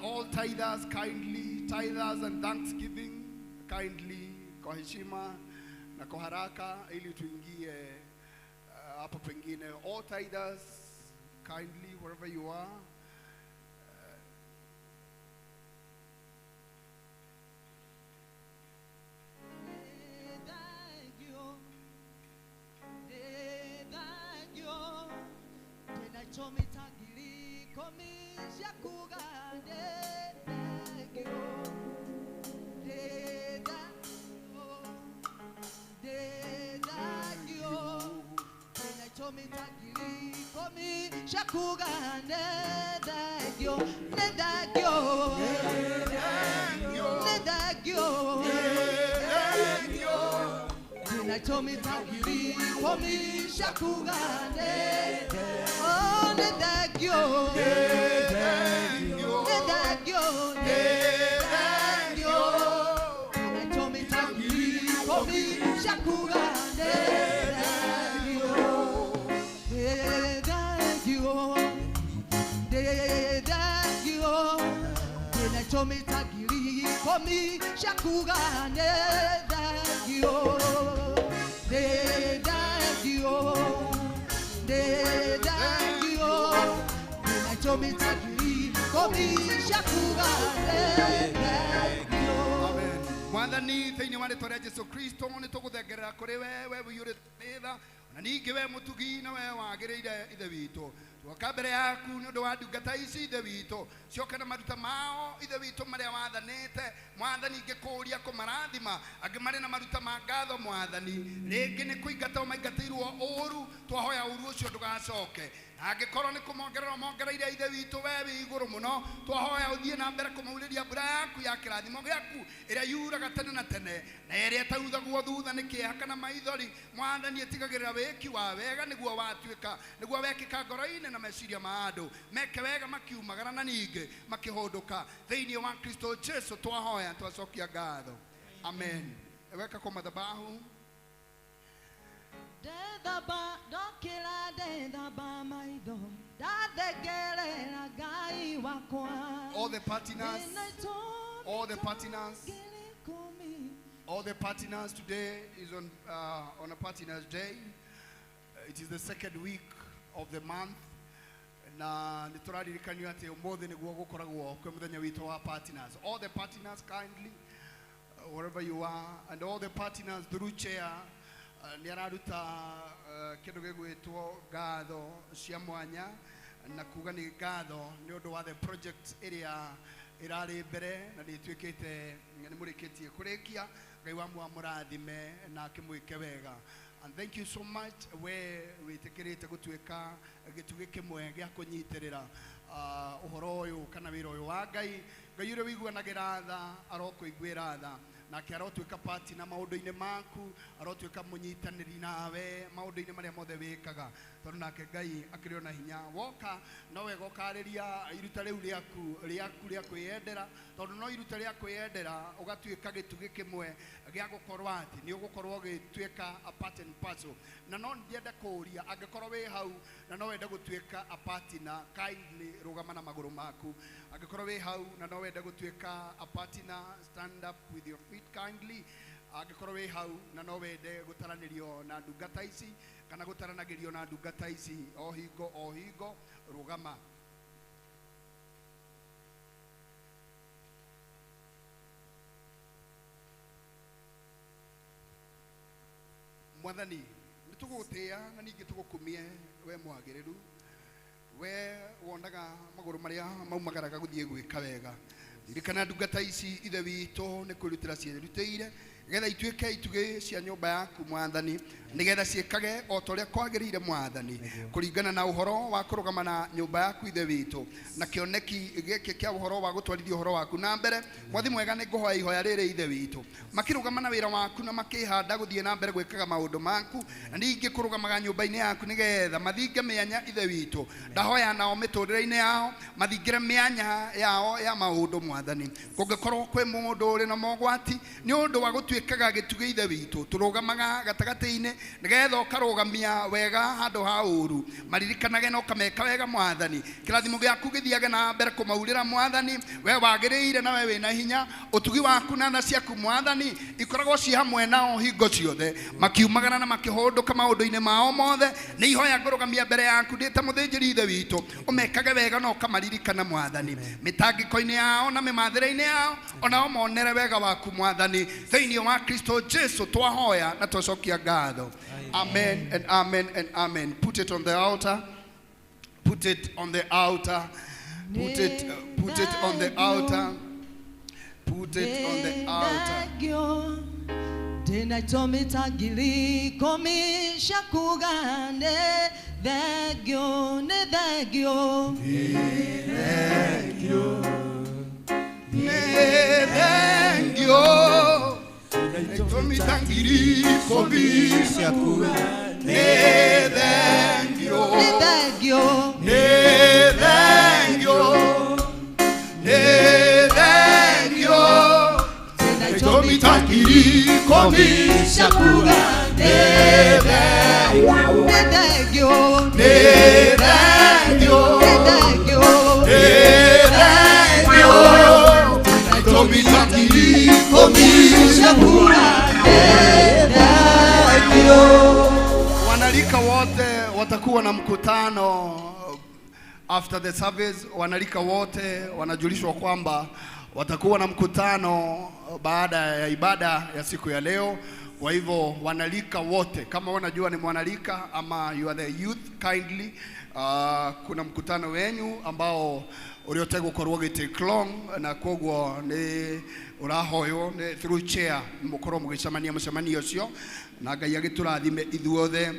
All tithers kindly, tithers and thanksgiving kindly, kwa heshima na kwa haraka ili tuingie hapo pengine. All tithers kindly, wherever you are. Amen. Mwathani thĩinĩ wa rĩtwa rĩa Jesu Kristo nĩ tũgũthengerera kũrĩ we, we ũiyũrĩte nĩ tha, na ningĩ we mũtugi na we wagĩrĩire ithe witũ. Twoka mbere yaku nĩ ũndũ wa ndungata ici ithe witũ, cioke na maruta mao ithe witũ marĩa wathanĩte. Mwathani ngĩkũũria kũmarathima, angĩ marĩ na maruta ma ngatho Mwathani, rĩngĩ nĩ kũingata maingatĩirwo ũũru, twahoya ũũru ũcio ndũgacoke. Angĩkorwo nĩ kũmongerera mongereire ithe witũ we wĩ igũrũ mũno, twahoya ũthiĩ na mbere kũmaurĩria mbura yaku ya kĩrathimo gĩaku ĩrĩa yuraga tene na tene na ĩrĩa ĩtaruthagwo thutha nĩ kĩeha kana maithori. Mwathani ĩtigagĩrĩra wĩki wa wega nĩguo watuĩka, nĩguo wekĩka ngoro-inĩ na meciria ma andũ, meke wega makiumagara na ningĩ makĩhũndũka. Thĩinĩ wa Kristo Jesu twahoya twacokia ngatho, amen. Weka kwa madhabahu. All the partners, all the partners, all the partners today is on a partners day. It is the second week of the month. Na nĩtũraririkanio atĩ ũmũthĩ nĩguo gũkoragwo kwĩ mũthenya witũ wa partners. All the partners kindly, wherever you are, and all the partners through chair nĩ araruta kĩndũ gĩgwĩtwo ngatho cia mwanya na kuga nĩ ngatho nĩ ũndũ wa the project ĩrĩa ĩrarĩ mbere na nĩ ĩtuĩkĩte nĩ mũrĩkĩtie kũrĩkia. Ngai wa mũrathime na akĩmwĩke wega. And thank you so much we wĩtĩkĩrĩte gũtuĩka gĩtugĩ kĩmwe gĩa kũnyitĩrĩra ũhoro ũyũ kana wĩra ũyũ wa Ngai. Ngai ũrĩa ũiguanagĩra tha arokũiguĩra tha, nake arotuĩka partner maũndũ-inĩ maku, arotuĩka mũnyitanĩri nawe maũndũ-inĩ marĩa mothe wĩkaga, tondũ nake Ngai akĩrĩ ona hinya. Woka no wega ũkarĩria iruta rĩu rĩaku rĩa kwĩyendera, tondũ no iruta rĩa kwĩyendera ũgatuĩka gĩtugĩ kĩmwe gĩa gũkorwo atĩ nĩ ũgũkorwo ũgĩtuĩka a part and parcel. Na no ndiende kũũria angĩkorwo wĩ hau na no wende gũtuĩka a partner, kindly rũgama na magũrũ maku. Angĩkorwo wĩ hau na no wende gũtuĩka a partner, stand up with your feet kindly. Angĩkorwo wĩ hau na no wende gũtaranĩrio na ndungata ici kana gũtaranagĩrio na ndungata ici o hingo o hingo, rũgama. Mwathani nĩ tũgũgũtĩĩa na ningĩ tũgũkumie we mwagĩrĩru, we wonaga magũrũ marĩa maumagaraga gũthiĩ gwĩka wega. Ririkana ndungata ici ithe witũ nĩ kwĩrutĩra ciĩrutĩire Nĩgetha ituĩke itugĩ cia nyũmba yaku Mwathani, nĩgetha ciĩkage o ta ũrĩa kwagĩrĩire Mwathani, kũringana na ũhoro wa kũrũgama na nyũmba yaku Ithe witũ, na kĩoneki gĩkĩ kĩa ũhoro wa gũtwarithia ũhoro waku na mbere. Mwathi mwega, nĩ ngũhoya ihoya rĩrĩ Ithe witũ, makĩrũgama na wĩra waku na makĩhanda gũthiĩ na mbere gwĩkaga maũndũ maku, na ningĩ kũrũgamaga nyũmba-inĩ yaku nĩgetha mathinge mĩanya Ithe witũ. Ndahoya nao mĩtũrĩre-inĩ yao mathingĩre mĩanya yao ya maũndũ Mwathani. Kũngĩkorwo kwĩ mũndũ ũrĩ na mogwati nĩ ũndũ wa gũtuĩkaga gĩtugĩ Ithe witũ, tũrũgamaga gatagatĩ-inĩ nĩgetha ũkarũgamia wega handũ ha ũru, maririkanage na ũkameka wega Mwathani. Kĩrathimo gĩaku gĩthiage na mbere kũmaurĩra Mwathani, we wagĩrĩire na we wĩna hinya. Ũtugi waku na tha ciaku Mwathani ikoragwo ci hamwe nao hingo ciothe, makiumagara na makĩhũndũka maũndũ-inĩ mao mothe. Nĩ ihoya ngũrũgamia mbere yaku ndĩ ta mũthĩnjĩri Ithe witũ, ũmekage wega na ũkamaririkana Mwathani, mĩtangĩko-inĩ yao na mĩmathĩre-inĩ yao, onao monere wega waku Mwathani. Thĩinĩ wa Kristo Jesu twahoya na twacokia ngatho. Amen and amen and amen. Put it on the altar. Put it on the altar. Put it on the altar. Put it on the altar. Ndĩna itũmi ta ngiri ikũmi cia kuga nĩ thengio, nĩ thengio. Nĩ thengio. Itũmi ta ngiri ikũmi cia kuga nĩ thengio. Nĩ thengio. Nĩ thengio. Nĩ thengio. Ndĩna Itũmi ta ngiri ikũmi cia kuga nĩ thengio. Nĩ thengio. Nĩ thengio. Nĩ thengio. Nĩ thengio. Itũmi ta ngiri ikũmi cia kuga nĩ thengio. Wanarika wote watakuwa na mkutano after the service. Wanarika wote wanajulishwa kwamba watakuwa na mkutano baada ya ibada ya siku ya leo. Kwa hivyo wanarika wote, kama wanajua ni mwanarika ama you are the youth, kindly, kuna mkutano wenyu ambao ũrĩa ũtegũkorwo ũgĩ long, na koguo nĩ ũrahoywo nĩ through chair mũkorwo mũgĩcemania mũcemanio ũcio, na Ngai agĩtũrathime ithuothe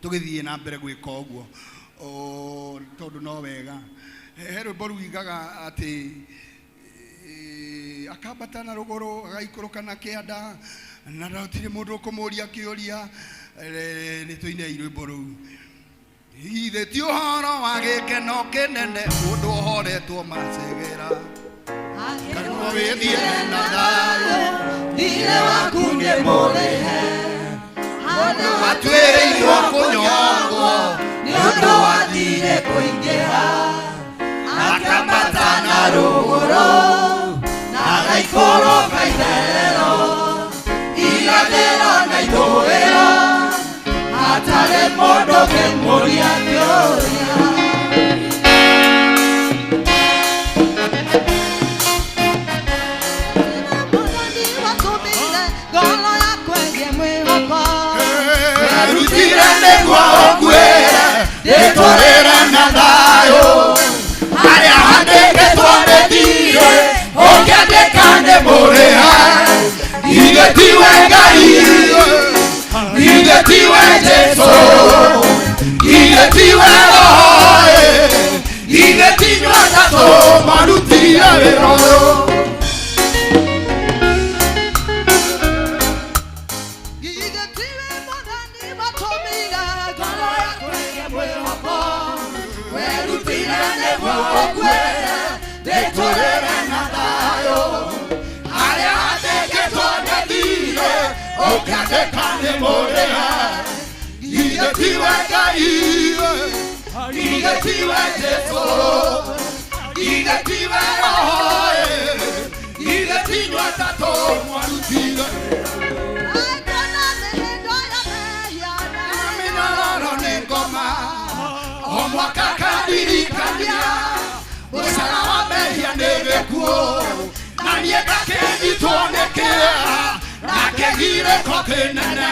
tũgĩthiĩ na mbere gwĩka ũguo. O, tondũ no wega he rwĩmbo ruigaga atĩ akambata na rũgũrũ agaikũrũka na kĩanda na gũtirĩ mũndũ ũkũmũria kĩũria. Nĩ tũinei rwĩmbo rũu. Ithe ti ũhoro wa gĩkeno kĩnene mũndũ ũhoretwo macegera kanua wĩthiĩre na thayũ. Thirĩ waku nĩ mũrĩhe. Watuĩrĩirwo kũnyongwo nĩ ũndũ wa thirĩ kũingĩha, akambata na rũgũrũ na agaikũrũka itherero, irathĩro na ithũĩro, hatarĩ mũndũ ũngĩmũria kĩũria. Mwathani watũmire ngoro yakwa ĩgĩe mwĩhoko. Erutire nĩguo ũkuĩre ndĩtũrĩre na thayũ, harĩa handĩkĩtwo nĩ thirĩ ũngĩandĩka nĩ mũrĩha. Ithe tiwe Ngai, ithe tiwe Jesũ, ithe tiwe Roho, ithe tinyuĩ atatũ marutire wĩra ũyũ. Githĩ tiwe Mwathani watũmire ngoro yakwa ĩgĩe mwĩhoko? Werutire nĩguo ũkuĩre ndĩtũrĩre na thayũ, harĩa handĩkĩtwo nĩ thirĩ ũngĩandĩka nĩ mũrĩha. Ithe tiwe Ngai, ithe tiwe Jesũ, ithe tiwe Roho, ithe tinyuĩ atatũ mwarutire. Angĩona mĩhĩndo ya mehia na Mĩnyororo nĩ ngoma o mwaka kandirikania mũcara wa mehia nĩ gĩkuũ, na niĩ ngakĩnyitwo nĩ kĩeha na kĩgirĩko kĩnene,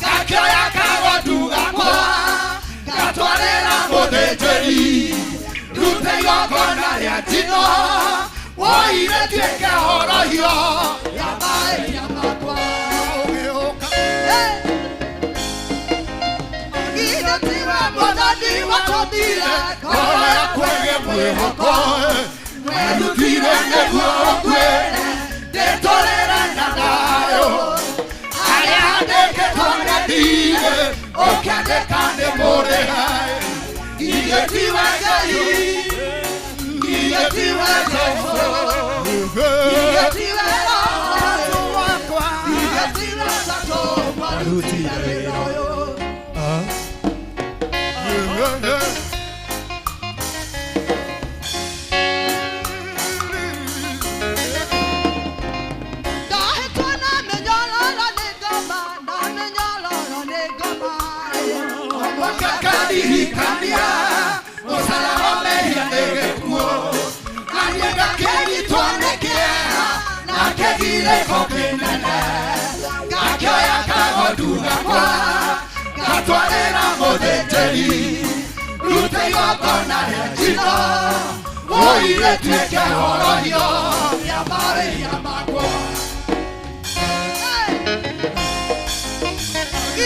ngakĩoya kagondu gakwa ngatwarĩra mũthĩnjĩri rute igongona rĩa njino woire tuĩke horohio ya mahĩtia makwa. watũmire ngoro yakwa ĩgĩe mwĩhoko werutire nĩguo ũkuĩre ndĩtũrĩre na thayũ harĩa handĩkĩtwo nĩ thiirĩ ũkĩandĩka nĩ mũrĩhe Iye tiwe Ngai iye tiwe Jesũ iye tiwe Roho wakwa iye tiwe Tatũ warutire wĩra ũyũ. Ndahĩtwo na mĩnyororo nĩ ngoma, na mĩnyororo nĩ ngoma. Makakandirikania mũsalaba mehia nĩ gĩkuũ na niĩ ngakĩnyitwo nĩ kĩeha na kĩgirĩko kĩnene ngakĩoya kagondu gakwa ngatwarĩra mũthĩnjĩri rute igongona rĩa njino wũi rĩtuĩke horohio ya marĩhia makwa.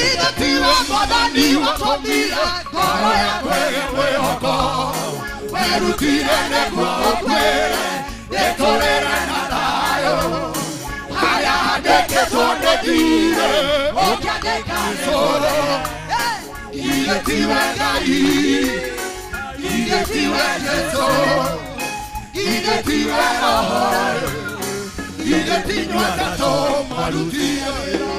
Ithe tiwe Mwathani watũmire ngoro yakwa ĩgĩe mwĩhoko werutire nĩguo ũkuĩre ndĩtũrĩre na thayũ harĩa handĩkĩtwo nĩ thiirĩ ũkĩandĩka nĩ mũrĩhe. Ithe tiwe Ngai ithe tiwe Jesũ ithe tiwe Roho ithe ti inyuĩ atatũ mwarutire wĩra.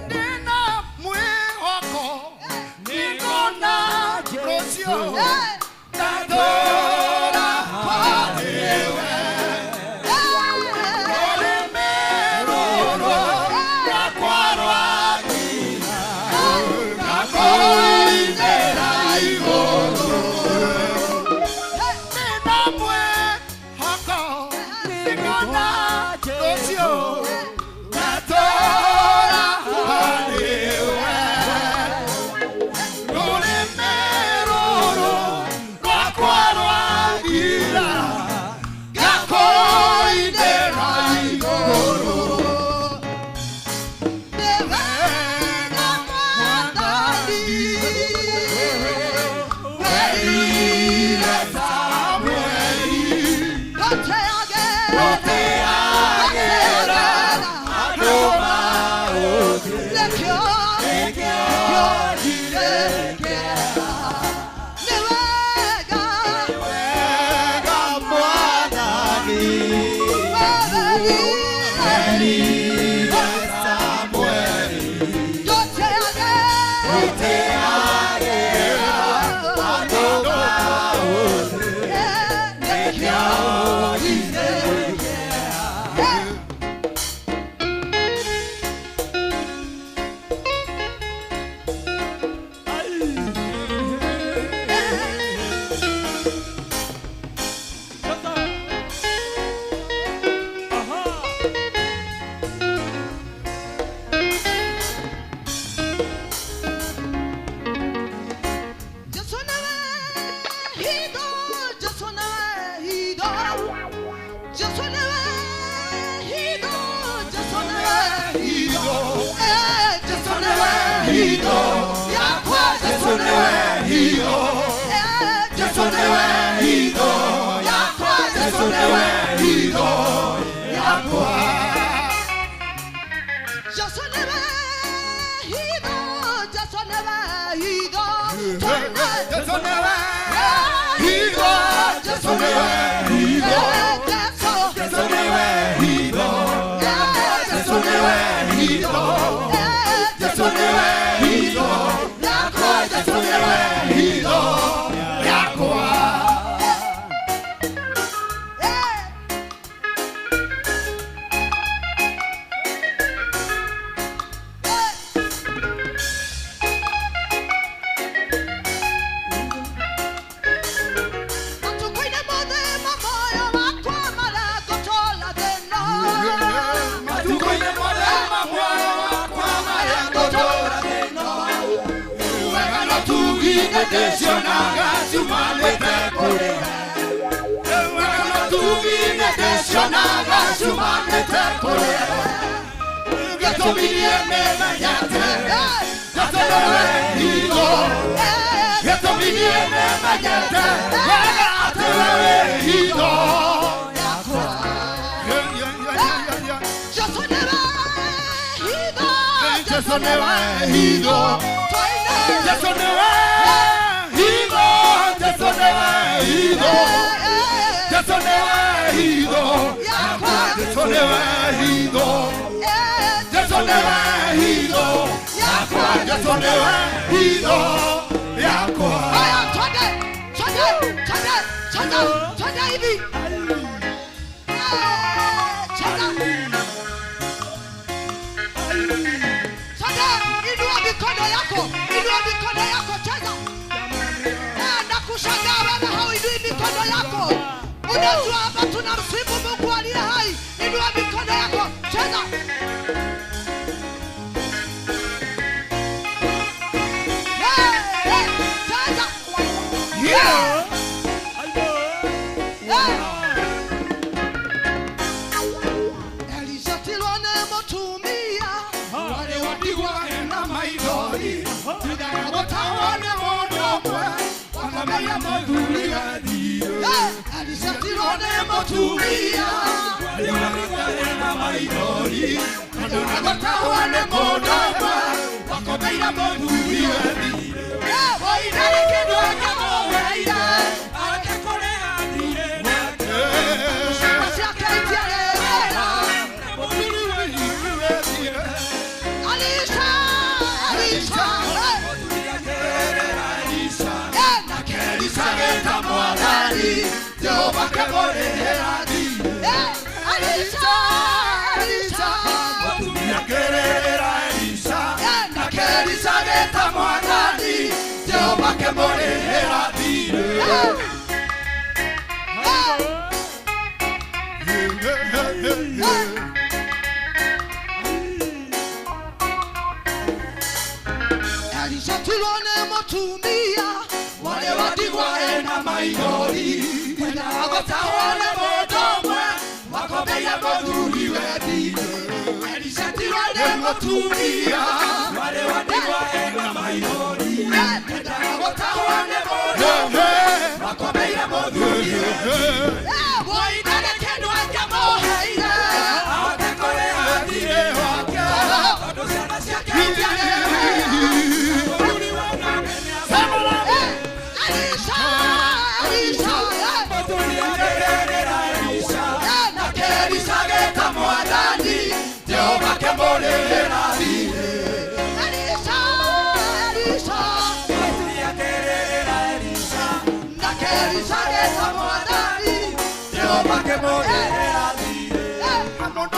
Nina mwihoko, niko na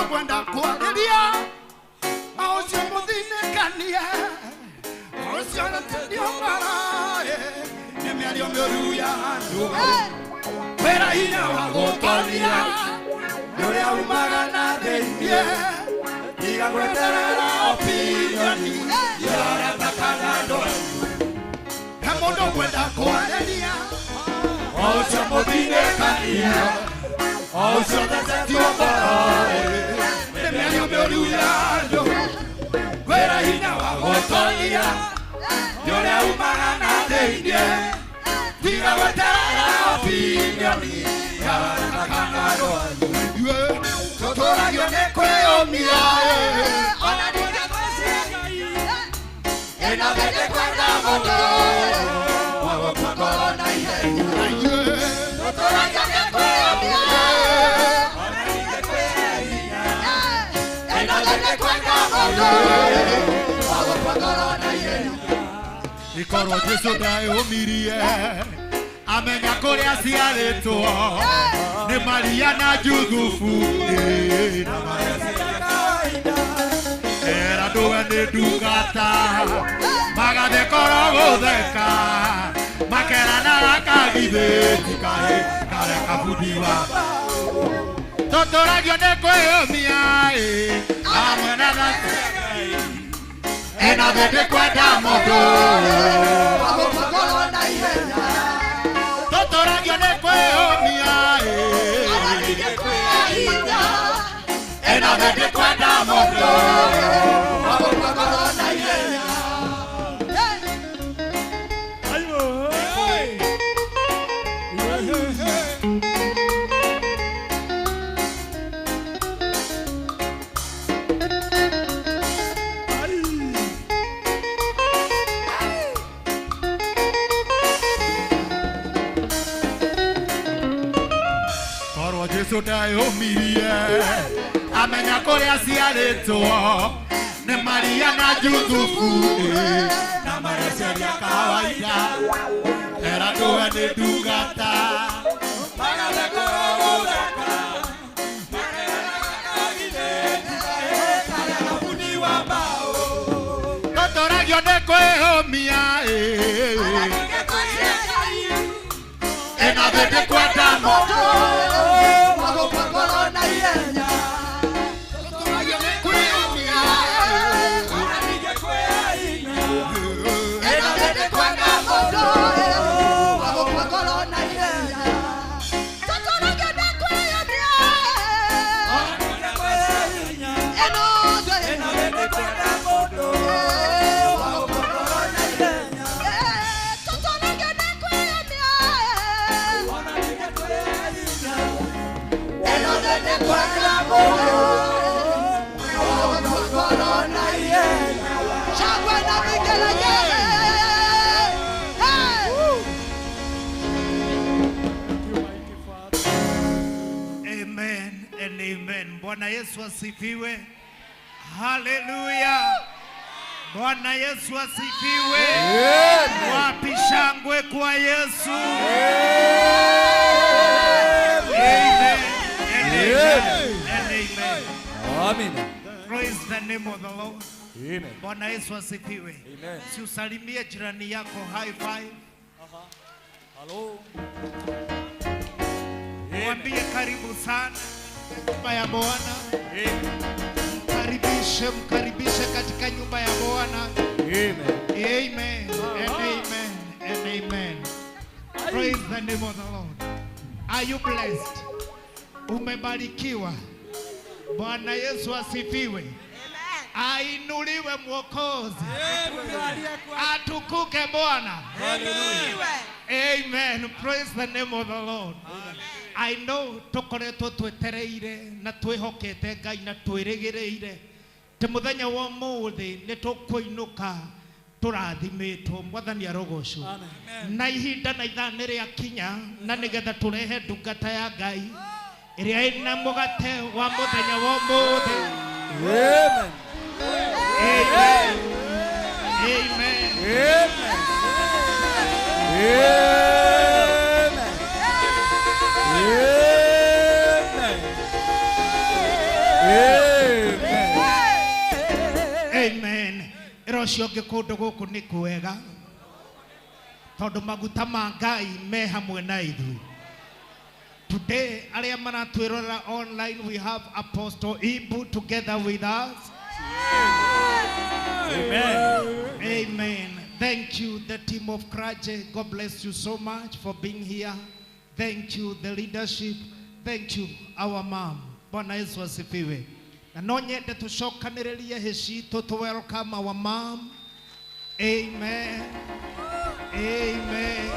Kwenda kwarĩria ũcio mũthinĩkanie ũcio ũretendio ngoro nĩ mĩario mĩũru ya andũ wĩra hinya wa gũtoria nĩ ũrĩa umaga na thĩiniĩ tiga gweterera opinioni ya arata kana andũ he mũndũ kwenda kwarĩria ũcio mũthinĩkanie ũcio ũthecetio ngoro nĩ mĩario mĩũru ya andũ wĩra hinya wa gũtoria nĩ ũrĩa umaga na thĩiniĩ tiga gweterera opinioni ya arata kana andũ tũtũragio nĩ kwĩyũmia ona ningĩ ĩno hĩndĩ kwenda mũndũ wa gũkua ngoro na ihenya tũtũragio nĩ kwĩyũmia ona ningĩ kwĩhinya ĩno hĩndĩ kwenda mũndũ wa gũkua ngoro na ihenya Ikorwo Jesu ndeyũmirie amenya kũrĩa aciarĩtwo nĩ Maria na Juthufu na Maria era ndũwe nĩ ndungata magathiĩ korwo gũtheka makeranaga kagithĩ ti kahĩ karĩa kabundi wa tũtũragio nĩ kwĩyũmia hamwe na tha ĩno hĩndĩ kwenda mũndũ wa gũkua ngoro na ihenya tũtũragio nĩ kwĩyũmia ona ningĩ kwĩhinya ĩno hĩndĩ kwenda mũndũ wa gũkua ngoro na ihenya. Korwo Jesu ndeyũmirie amenya kũrĩa aciarĩtwo nĩ Maria na Juthufu na Maria ciaria kawaida era ndũwe nĩ ndungata magathe korwo gũtheka makeranaga kagithĩ ti kahĩ karĩa gabundi wa mbaũ tũtũragio nĩ kwĩyũmia ĩno hĩndĩ kwenda mũndũ wa gũkua ngoro na ihenya tũtũragio nĩ kwĩyũmia ona ningĩ kwĩhinya ĩno hĩndĩ kwenda mũndũ wa gũkua ngoro na ihenya tũtũragio nĩ kwĩyũmia ona ningĩ kwĩhinya ĩno ĩno hĩndĩ kwenda mũndũ wa gũkua ngoro na ihenya tũtũragio nĩ kwĩyũmia ona ningĩ kwĩhinya ĩno hĩndĩ kwenda mũndũ wa gũkua ngoro na ihenya shangwe na vigelegele. Hey! Amen and amen. Bwana Yesu asifiwe. Haleluya. Bwana Yesu asifiwe. Wapi shangwe kwa Yesu? Amen and amen and amen. Amen. Praise the name of the Lord. Amen. Bwana Yesu asifiwe. Amen. Si usalimie jirani yako high five. Hello. Mwambie karibu sana nyumba ya Bwana. Mkaribishe, mkaribishe katika nyumba ya Bwana. Amen. Amen and amen and amen. Praise the name of the Lord. Are you blessed? Umebarikiwa. Bwana Yesu asifiwe. Ainuliwe Mwokozi. Atukuke Bwana. Amen. Praise the name of the Lord. I know tukoretwo twetereire na twihokete Ngai na twĩrĩgĩrĩire ti mũthenya wa ũmũthĩ nĩ tũkũinũka tũrathimĩtwo Mwathani arogocwo na ihinda na ithaa nĩ rĩakinya na nĩgetha tũrehe ndungata ya Ngai ĩrĩa ĩna mũgate wa mũthenya wa ũmũthĩ. Amen. Amen. Amen. Amen. Amen. Amen. Amen. Ĩra ũcio ũngĩ kũndũ gũkũ nĩ kwega tondũ maguta ma Ngai me hamwe na ithuĩ. Today, arĩa maratwĩrorera online, we have Apostle Ibu together with us. Amen. Amen. Thank you, the team of Kraje. God bless you so much for being here. Thank you, the leadership. Thank you, our mom. Bwana Yesu asifiwe. Na no nyende tũcokanĩrĩrie hĩ citũ to welcome our mom. Amen. Amen.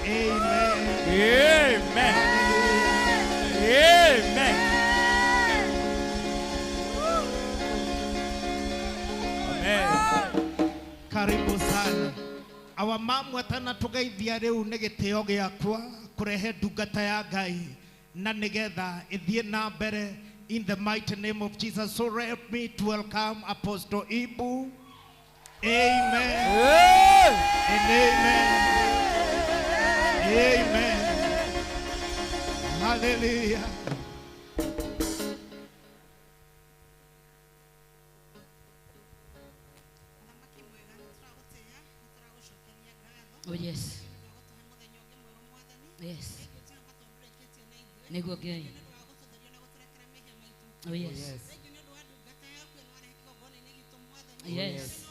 Amen. Amen. Amen. Amen. Karibu sana. Our mom atanatugeithia rĩu nĩ gĩtĩo gĩakwa kũrehe ndungata ya Ngai na nĩgetha ĩthiĩ na mbere in the mighty name of Jesus. So help me to welcome Apostle Ibu. Amen. And amen. Amen. Hallelujah. Oh yes. Yes. Nĩguo Ngai. Oh yes. Yes.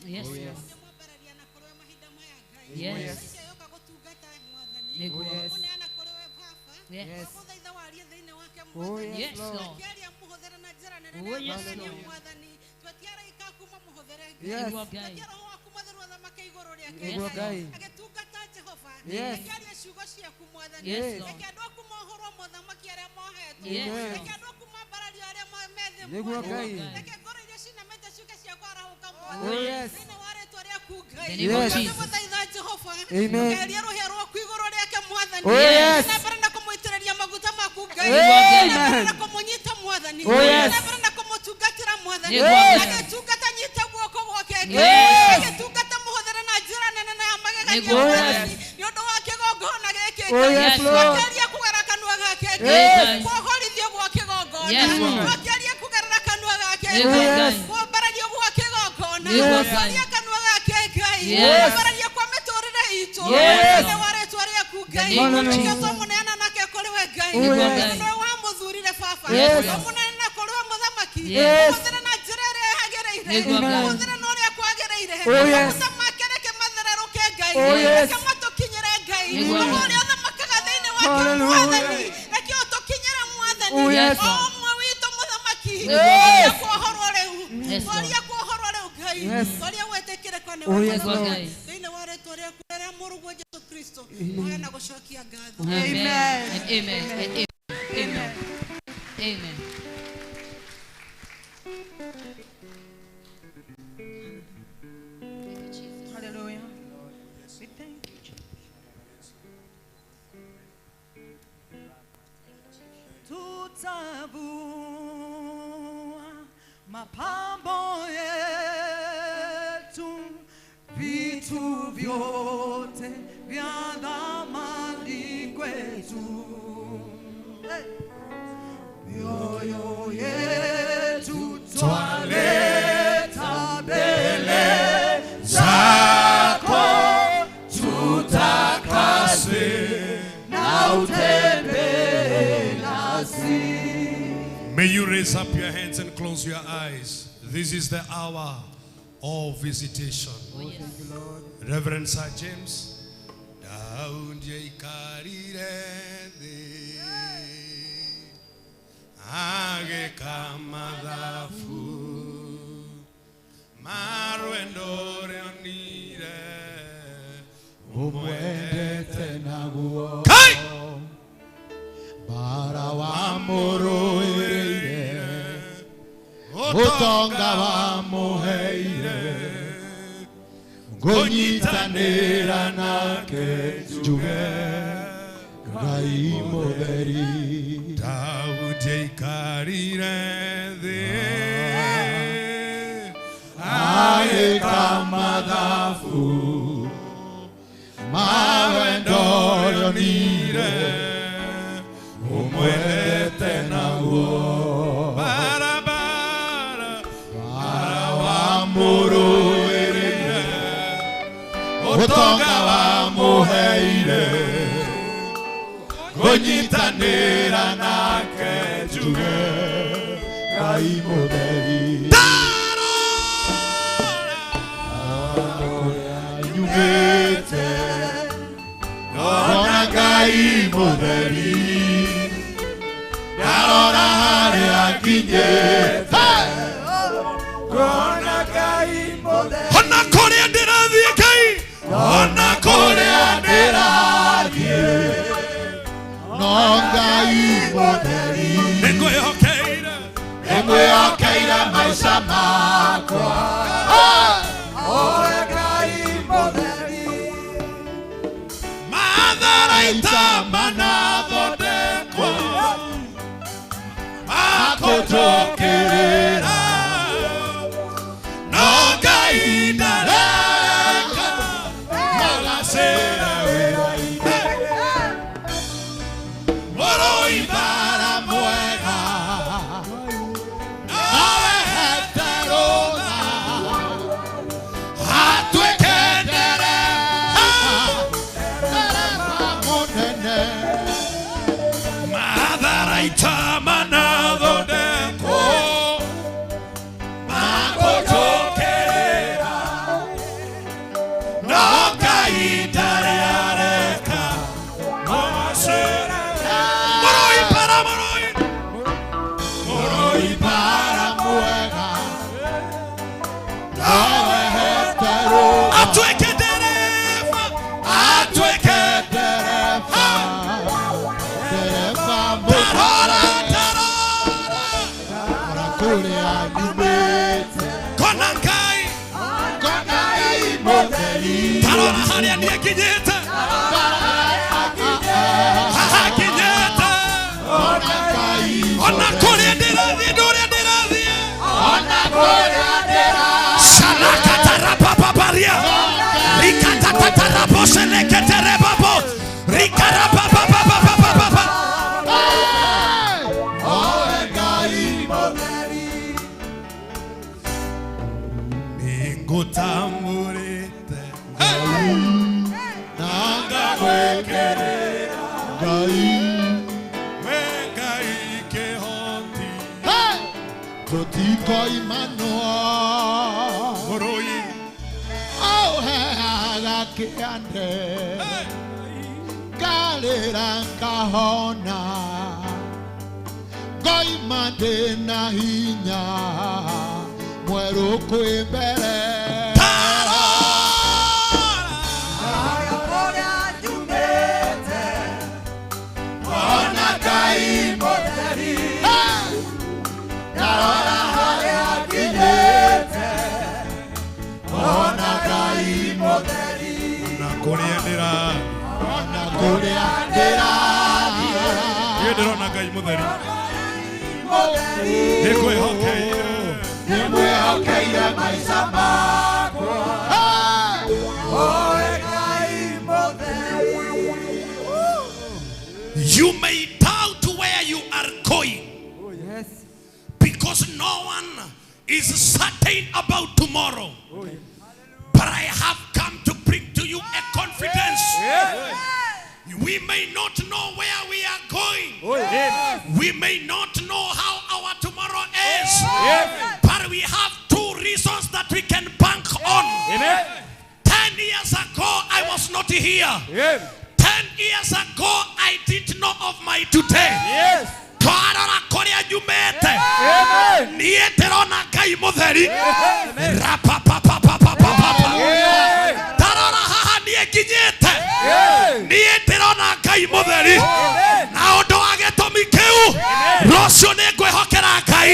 Yes. Lord. Yes. Nĩguo. Yes. Yes, Lord. Oh yes, Lord. Yes. Nĩguo Ngai. Nĩguo Ngai. Yes. Yes, Lord. Yes. Nĩguo Ngai. Oh yes. The name of Yes. Jesus. Amen. Oh yes. Amen. Oh yes. Nĩguo Ngai. Yes. Nĩguo Oh Ngai. yes. Oh yes, Yes, Lord. Yes. Yes, Lord. Nĩguo Yes. Ngai. Nĩguo Ngai. Yes. Yes. The name of Jesus. Oh Nĩguo yes. Ngai. Yes. Yes. Yes. Nĩguo Ngai. Oh yes. Oh yes. Nĩguo Ngai. Hallelujah. Oh yes. Yes, Lord. Nĩguo Ngai. Yes. Yes, Lord. Yes. Oh yes, Nĩguo Lord. Ngai. Amen. Amen. And amen. And amen. Amen. Amen. Thank you, Jesus. Hallelujah. We thank you, Jesus. Tutavua mapambo yetu, vitu vyote vya thamani kwetu. Hey. Mioyo yetu twaleta mbele zako, tutakase na utembee nasi. May you raise up your hands and close your eyes. This is the hour of visitation. Oh yes. Reverend Sir James. Daudi aikarire thĩ agĩka mathabu ma rwendo ũrĩa onire Umwendete naguo Kai! bara wamũrũĩrĩire ũtonga wamũheire ngũnyitanĩra nake njuge Ngai mũtheri. Daudi aikarire thĩ agĩka mathabu ma wendo ũrĩa onire umwendete naguo barabara Amũrũĩrĩire ũtonga wamũheire ngũnyitanĩra nake njuge Ngai mũtheri nyumĩte ngona Ngai mũtheri ndarora harĩa nginyĩte ngona Ngai mũtheri ona kũrĩa ndĩrathiĩ Ngai ona kũrĩa ndĩrathiĩ no Ngai mũtheri nĩngwĩhokeire nĩngwĩhokeire maica makwa Oe Ngai mũtheri matharaita manathondekwo makũnjũkĩrĩra no Ngai ndareka magacĩre wĩra-inĩ mũrũi mbara mwega nawe hete rũtha atuĩke ndereba ndereba mũnene matharaita manathondekwo makũnjũkĩrĩra no Ngai ndarĩ areka magacĩre mũrũi mbara mũrũi mũrũi mbara mwega nawe hete rũtha atuĩke ndereba atuĩke ndereba ndereba tarora mũnene tarora Ora kũrĩa nyumĩte kona Ngai ngona Ngai mũtheri tarora harĩa niĩ nginyĩte haha nginyĩte Ona Ngai ona kũrĩa ndĩrathiĩ ndũrĩa ndĩrathiĩ ona kũrĩa ndĩrathiĩ Shalakatarapapaparia. Rikatatataraposeleketerebabo. Rikarapapapapapapapa. Oe Ngai mũtheri Nĩngũtambũrĩte na ngagwĩkĩrĩra Ngai we Ngai kĩhoti tũtikoimanwo mũrũi auheaga kĩande ngarĩra ngahona ngoima ndĩna hinya mwerũ kwĩ mbere tarora kũrĩa nyumĩte ona Ngai mũtheri ndarora harĩa nginyĩte ona Ngai mũtheri na kũrĩa ndĩrathiĩ ona kũrĩa ndĩrathiĩ niĩ ndĩrona Ngai mũtheri mũtheri nĩngwĩhokeire nĩngwĩhokeire maica makwa Oe Ngai mũtheri You may doubt where you are going Yes. because no one is certain about tomorrow. But I have come to bring to you a confidence. We may not know where we are going. We may not know how our tomorrow is. But we have two reasons that we can bank on. 10 years ago, I was not here. 10 years ago, I didn't know of my today. Twarora kũrĩa nyumĩte niĩ ndĩrona Ngai mũtheri rapapapapapapapa tarora haha niĩ nginyĩte niĩ ndĩrona Ngai mũtheri na ũndũ wa gĩtũmi kĩu rũciũ nĩ ngwĩhokera Ngai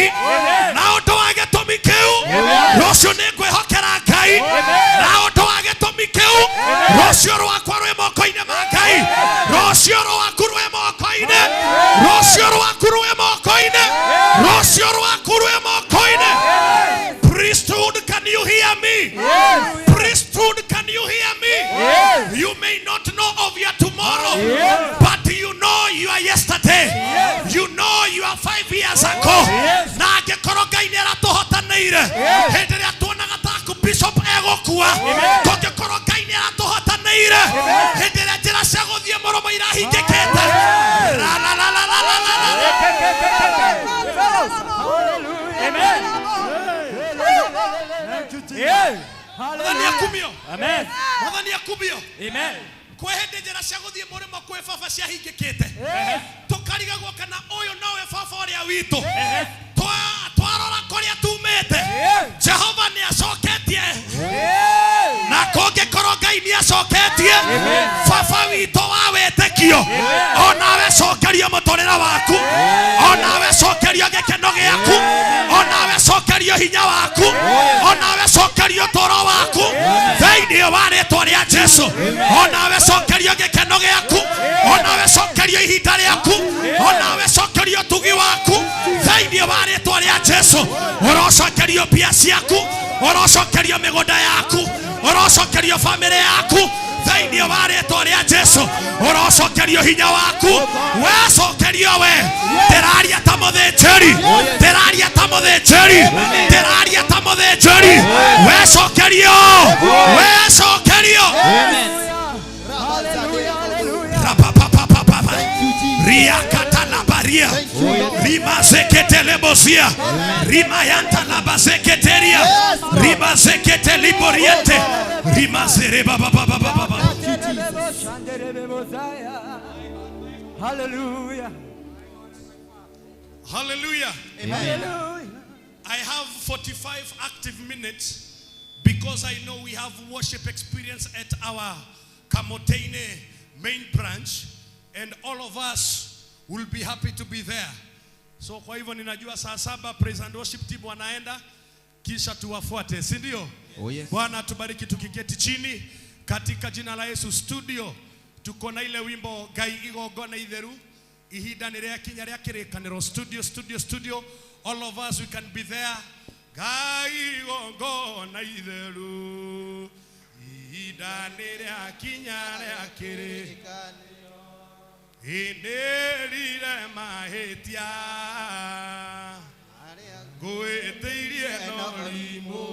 na ũndũ wa gĩtũmi kĩu rũciũ nĩ ngwĩhokera Ngai na ũndũ wa gĩtũmi kĩu rũciũ rwakwa rwĩ moko-inĩ ma Ngai rũciũ rwaku rwĩ moko-inĩ rũciũ rwaku rwĩ moko-inĩ rũciũ rwaku rwĩ moko-inĩ. Priesthood, can you hear me? Priesthood, can you hear me? You may not know of your tomorrow, but you know your yesterday. You know your 5 years ago. Na angĩkorwo Ngai nĩ aratũhotanĩire hĩndĩ ĩrĩa tuonaga ta Mwathani akumio. Amen. Mwathani akumio. Amen. Kwĩ hĩndĩ njĩra cia gũthiĩ mũrĩmo kwĩ baba ciahingĩkĩte. Tũkarigagwo kana ũyũ nowe baba ũrĩa witũ. Twarora kũrĩa tumĩte. Jehova nĩ acoketie. Na kũngĩkorwo Ngai nĩ acoketie baba witũ wa wĩtĩkio, onawe cokerio mũtũrĩre waku, onawe cokerio gĩkeno gĩaku, onawe cokerio hinya waku, onawe cokerio ũtũũro waku thĩinĩ wa rĩtwa rĩa Jesu. Onawe cokerio gĩkeno gĩaku, onawe cokerio ihinda rĩaku, onawe cokerio ũtugi waku thĩinĩ wa rĩtwa rĩa Jesu. Ũrocokerio mbia ciaku, ũrocokerio mĩgũnda yaku, ũrocokerio bamĩrĩ yaku thĩinĩ wa rĩtwa rĩa Jesu. Ũrocokerio hinya waku, wecokerio we. Ndĩraria ta mũthĩnjĩri, ndĩraria ta mũthĩnjĩri, ndĩraria ta mũthĩnjĩri. Wecokerio, wecokerio. Rapapapapapa. Riakatalabaria. Rimazeketelebosia. Rimayantalabazeketeria. Rimazeketeliboriente. Rimazerebababababa. Hallelujah. Hallelujah. Amen. I have 45 active minutes because I know we have worship experience at our Kamotene main branch, and all of us will be happy to be there. So kwa hivyo ninajua saa 7 praise and worship team wanaenda, kisha tuwafuate, si ndio? Oh, yes. Bwana tubariki tukiketi chini katika jina la Yesu. Studio tuko na ile wimbo Ngai igongona itheru, ihinda nĩ rĩakinya rĩa kĩrĩkanĩro. Studio, studio, studio, all of us we can be there. Ngai igongona itheru, ihinda nĩ rĩakinya rĩa kĩrĩkanĩro, ĩndĩrire mahĩtia ngwĩtĩirie no rimũ,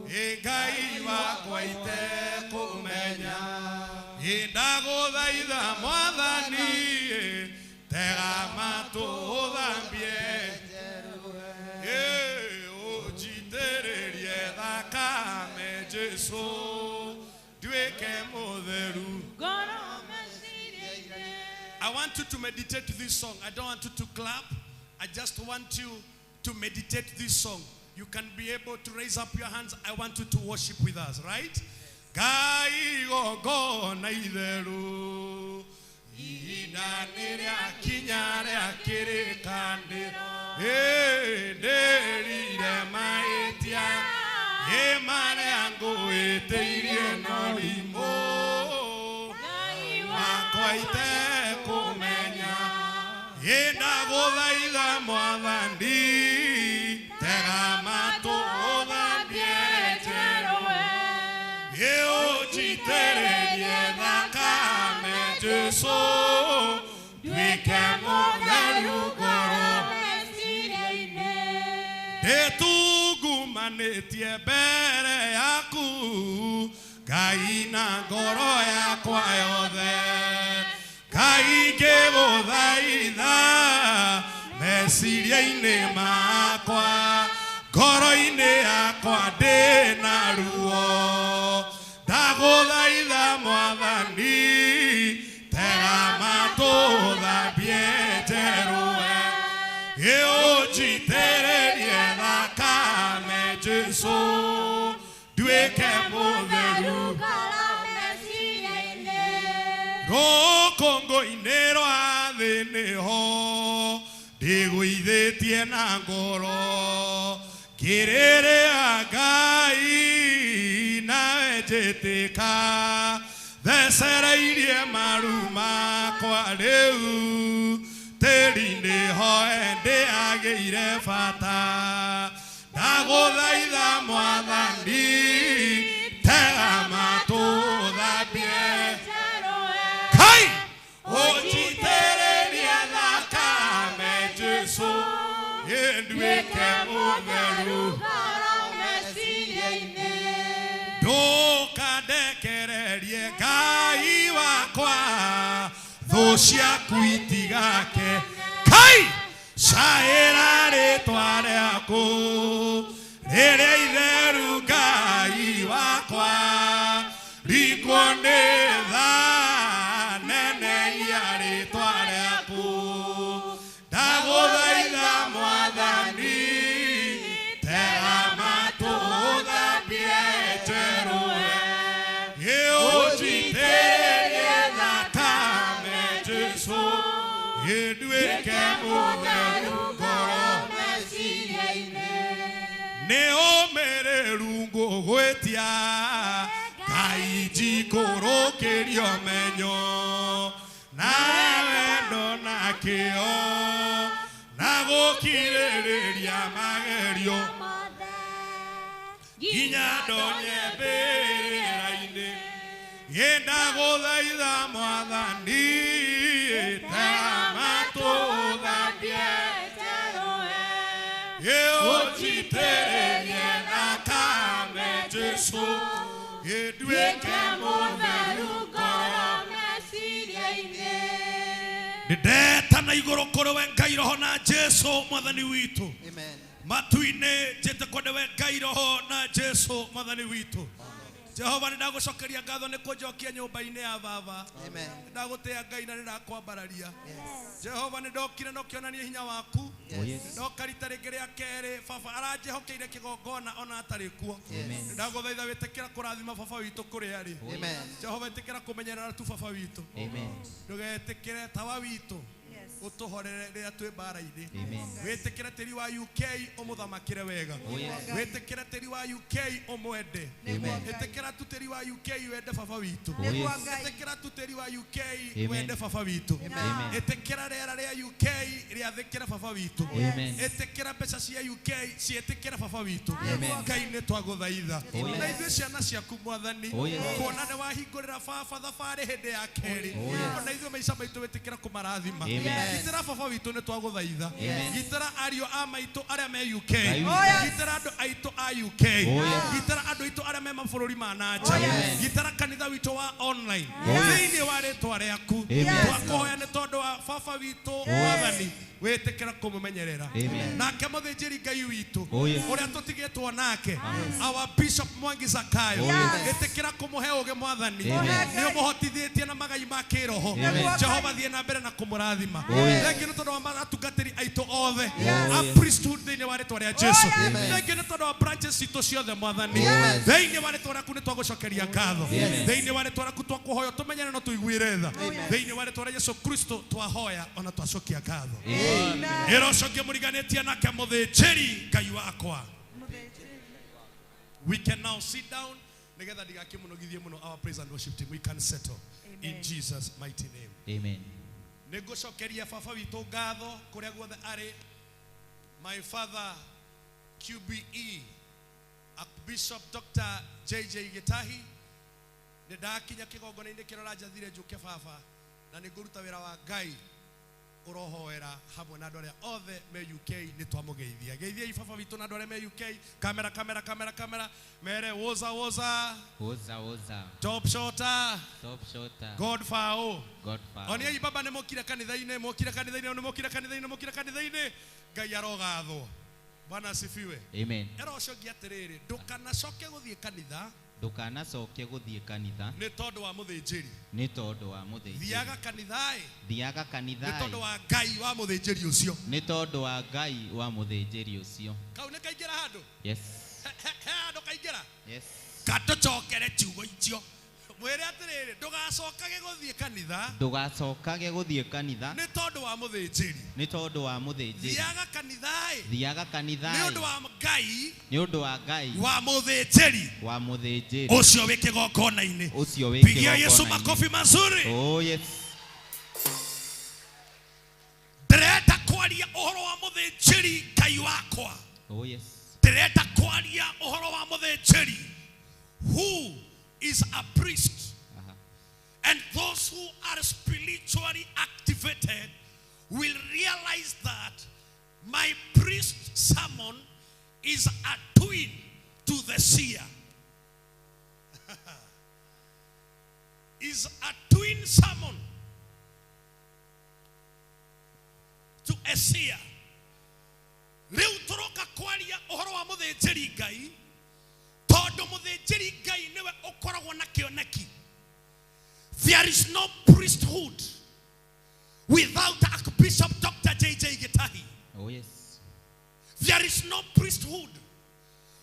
ĩ Ngai wakwa itekũmenya, ĩ ndagũthaitha Mwathani, tega matũ ũthambie, ĩ ũnjitĩrĩrie thakame Jesu nduĩke mũtheru. I want you to meditate this song. I don't want you to clap. I just want you to meditate this song. You can be able to raise up your hands. I want you to worship with us, right? Ngai igongona itheru, ihinda nĩ rĩakinya rĩa kĩrĩkanĩro, ĩndĩrire mahĩtia, ĩ marĩa ngũĩtĩirie no rimũ, wakwa itekũmenya, ĩ ndagũthaitha Mwathani, tega matũ ũthambie njerũe, ĩ ũnjitĩrĩrie thakame Jesu nduĩke mũtheru ngoro. Ndĩtungumanĩtie mbere yaku Ngai na ngoro yakwa yothe, Ngai ngĩgũthaitha meciria-inĩ makwa, ngoro-inĩ yakwa ndĩna ruo, ndagũthaitha Mwathani, tega matũ ũthambie njerũe, ĩ ũnjitĩrĩrie thakame Jesu nduĩke mũtheru. Rũkũngũ-inĩ rwa thĩ nĩho ndĩgũithĩtie na ngoro, ngĩrĩrĩa Ngai nawe njĩtĩka, thecereirie maru makwa rĩu, tĩri-inĩ hoe ndĩagĩire bata, ndagũthaitha Mwathani, tega matũ ũthambie, Kai ũnjitĩrĩrie thakame Jesu nduĩke mũtheru. Ndũkandekererie Ngai wakwa, thũ ciaku itigake, Kai caĩra rĩtwa rĩaku rĩrĩa itheru Ngai. ngwĩtia Ngai njikũrũkĩrio menyo na wendo na kĩo na gũkirĩrĩria magerio nginya ndonye mbĩrĩra-inĩ ngĩndagũthaitha mwathani tega matũ ũthambie ũnjitĩrĩrie thakame Jesũ nduĩke mũtheru ngoro ndĩndetana igũrũ kũrĩ we Ngai roho na Jesũ mwathani witũ. Matu-inĩ njĩte kũrĩ we Ngai roho na Jesũ mwathani witũ. Jehova nĩ ndagũcokeria ngatho nĩ kũnjokia nyũmba-inĩ ya baba. Nĩ ndagũtĩa Ngai na nĩ ndakwambararia. Jehova nĩ ndokire na ũkĩonania hinya waku. Ndoka rita rĩngĩ rĩa kerĩ baba aranjĩhokeire kĩgongona ona atarĩ kuo. Nĩ ndagũthaitha wĩtĩkĩra kũrathima baba witũ kũrĩa arĩ. Jehova ĩtĩkĩra kũmenyerera tu baba witũ. Ndũgetĩkĩre tawa witũ ũtũhorere rĩrĩa twĩ mbara-inĩ. Wĩtĩkĩre tĩri wa UK ũmũthamakĩre wega. Wĩtĩkĩre tĩri wa UK ũmwende. Ĩtĩkĩra tu tĩri wa UK wende baba witũ. Ĩtĩkĩra tu tĩri wa UK wende baba witũ. Ĩtĩkĩra rĩera rĩa UK rĩathĩkĩre baba witũ. Ĩtĩkĩra mbeca cia UK ciĩtĩkĩre baba witũ. Ngai nĩ twagũthaitha na ithuĩ ciana ciaku mwathani kuona nĩ wahingũrĩra baba thabarĩ hĩndĩ ya kerĩ ona ithuĩ maica maitũ wĩtĩkĩra kũmarathima. Gitĩra baba witũ nĩ twagũthaitha. Gitĩra ariũ a maitũ arĩa me UK. Gitĩra andũ aitũ a UK. Gitĩra andũ aitũ arĩa me mabũrũri ma na nja. Gitĩra kanitha witũ wa online thĩinĩ wa rĩtwa rĩaku. Twakũhoya nĩ tondũ wa baba witũ mwathani wĩtĩkĩra kũmũmenyerera. Nake mũthĩnjĩri Ngai witũ ũrĩa tũtigĩtwo nake our Bishop Mwangi Zakayo ĩtĩkĩra kũmũhe ũũgĩ mwathani nĩ ũmũhotithĩtie na magai ma kĩroho. Jehova thiĩ na mbere na kũmũrathima. Thengiũ nĩ tondũ wa atungatĩri aitũ othe a priesthood thĩinĩ wa rĩtwa rĩa Jesũ. Thengiũ nĩ tondũ wa branches citũ ciothe mwathani thĩinĩ wa rĩtwa rĩaku nĩ twagũcokeria ngatho. Thĩinĩ wa rĩtwa rĩaku twakũhoya tũmenyere no tũiguĩre tha. Thĩinĩ wa rĩtwa rĩa Jesũ Kristo twahoya ona twacokia ngatho. Ĩra ũcio ũngĩ mũriganĩtie nake mũthĩnjĩri Ngai wakwa. We can now sit down nĩgetha ndigakĩmũnogithie mũno our praise and worship team. We can settle in Jesus mighty name. Amen. Nĩngũcokeria baba witũ ngatho kũrĩa guothe arĩ. My father QBE Bishop Dr. JJ Gitahi nĩ ndakinya kĩgongona-inĩ kĩrĩa ũranjathire njũke baba na nĩ ngũruta wĩra wa Ngai ũrohoera hamwe na andũ arĩa othe me UK nĩ twamũgeithia. Geithiai baba witũ na andũ arĩa me UK. Kamera kamera kamera kamera mere woza woza Woza woza. Top shotter. Top shotter. Godfao. Godfao. Oniai baba nĩ mokire kanitha-inĩ, mokire kanitha-inĩ, nĩ mokire kanitha-inĩ, mokire kanitha-inĩ. Ngai arogathwo. Bwana asifiwe. Amen. Era ũcio ũngĩ atĩrĩrĩ, ndũkanacoke gũthiĩ kanitha Ndũkanacoke gũthiĩ kanitha nĩ tondũ wa mũthĩnjĩri. nĩ tondũ wa mũthĩnjĩri. Thiaga kanitha-ĩ Thiaga kanitha nĩ tondũ wa Ngai wa mũthĩnjĩri ũcio. nĩ tondũ wa Ngai wa mũthĩnjĩri ũcio. Kau nĩ kaingĩra handũ? Yes. He handũ kaingĩra? Yes. Katũcokere ciugo icio. Mwĩre atĩrĩrĩ, ndũgacokage gũthiĩ kanitha Ndũgacokage gũthiĩ kanitha nĩ tondũ wa mũthĩnjĩri. nĩ tondũ wa mũthĩnjĩri. Thiaga kanitha-ĩ Thiaga kanitha nĩ ũndũ wa Ngai nĩ ũndũ wa Ngai wa mũthĩnjĩri wa mũthĩnjĩri ũcio wĩ kĩgongona-inĩ. ũcio wĩ Pigia Yesu kĩgongona-inĩ. makofi mazuri. Oh yes. Ndĩrenda kwaria ũhoro wa mũthĩnjĩri Ngai wakwa. Oh yes. Ndĩrenda kwaria ũhoro wa mũthĩnjĩri who is a priest. And those who are spiritually activated will realize that my priest sermon is a twin to the seer. Is a twin sermon to a seer. Rĩu tũroka kwaria ũhoro wa mũthĩnjĩri Ngai tondũ mũthĩnjĩri Ngai nĩwe ũkoragwo na kĩoneki. There is no priesthood without Archbishop Dr. J.J. Gitahi. Oh yes. There is no priesthood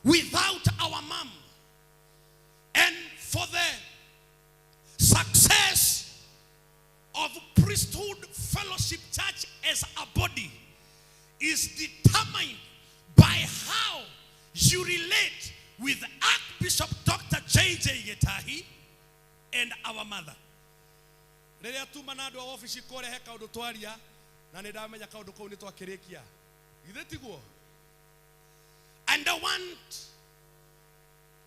without our mom. And for the success of Priesthood Fellowship Church as a body is determined by how you relate with Archbishop Dr. and our mother. Rĩrĩa tuma na andũ a obici kũrehe kaũndũ twaria na nĩ ndamenya kaũndũ kau nĩ twakĩrĩkia. Githĩ tiguo? And I want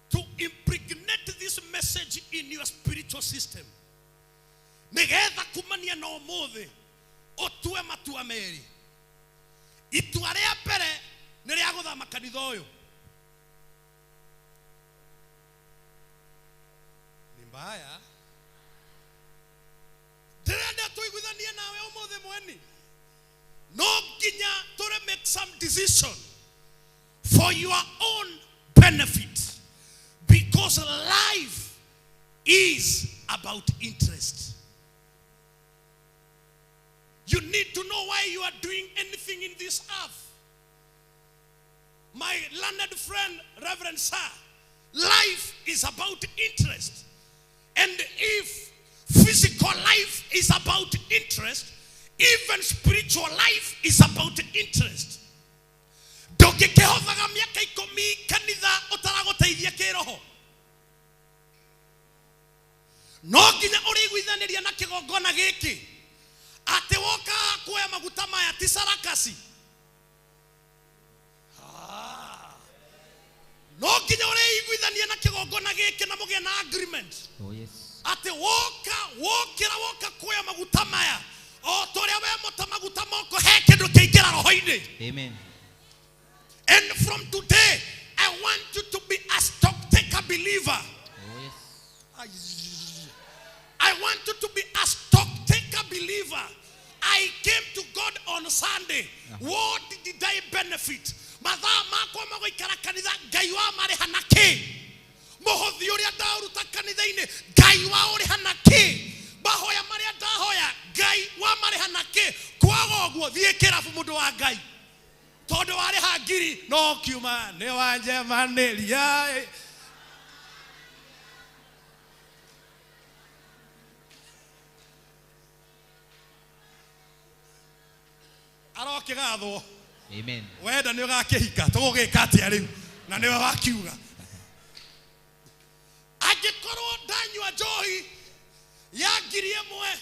to impregnate this message in your spiritual system. Nĩgetha kumania na ũmũthĩ ũtue matua merĩ. Itua rĩa mbere nĩ rĩa gũthama kanitha ũyũ. Ni mbaya. Ndĩrenda tũiguithanie nawe ũmũthĩ mweni. No nginya tũre make some decision for your own benefit, because life is about interest. You need to know why you are doing anything in this earth. My learned friend, Reverend Sir, life is about interest. And if physical life is about interest, even spiritual life is about interest. Ndũngĩkĩhothaga mĩaka ikũmi kanitha ũtaragũteithia kĩroho. No nginya ũrĩiguithanĩria na kĩgongona gĩkĩ atĩ woka kuoya maguta maya ti sarakasi. No nginya ũrĩiguithania na kĩgongona gĩkĩ na mũgĩe na agreement. Oh yes. Atĩ woka wokĩra woka kuoya maguta maya o ta ũrĩa we mũta maguta moko he kĩndũ kĩingĩra roho-inĩ. Amen. And from today, I want you to be a stock taker believer. Oh yes. I want you to be a stock taker believer. I came to God on Sunday. What did I benefit? Mathaa makwa ma gũikara kanitha Ngai wa marĩha na kĩ? Mũhothi ũrĩa ndaũruta kanitha-inĩ Ngai wa ũrĩha na kĩ? Mahoya marĩa ndahoya Ngai wa marĩha na kĩ? Kwaga ũguo thiĩ kĩrabu mũndũ wa Ngai. Tondũ warĩha ngiri no kiuma nĩ wanjemanĩria. Arokĩgathwo. Amen. Wenda nĩ ũgakĩhika tũgũgĩka atĩa rĩu na nĩwe wakiuga. Angĩkorwo ndanyua njohi ya ngiri ĩmwe,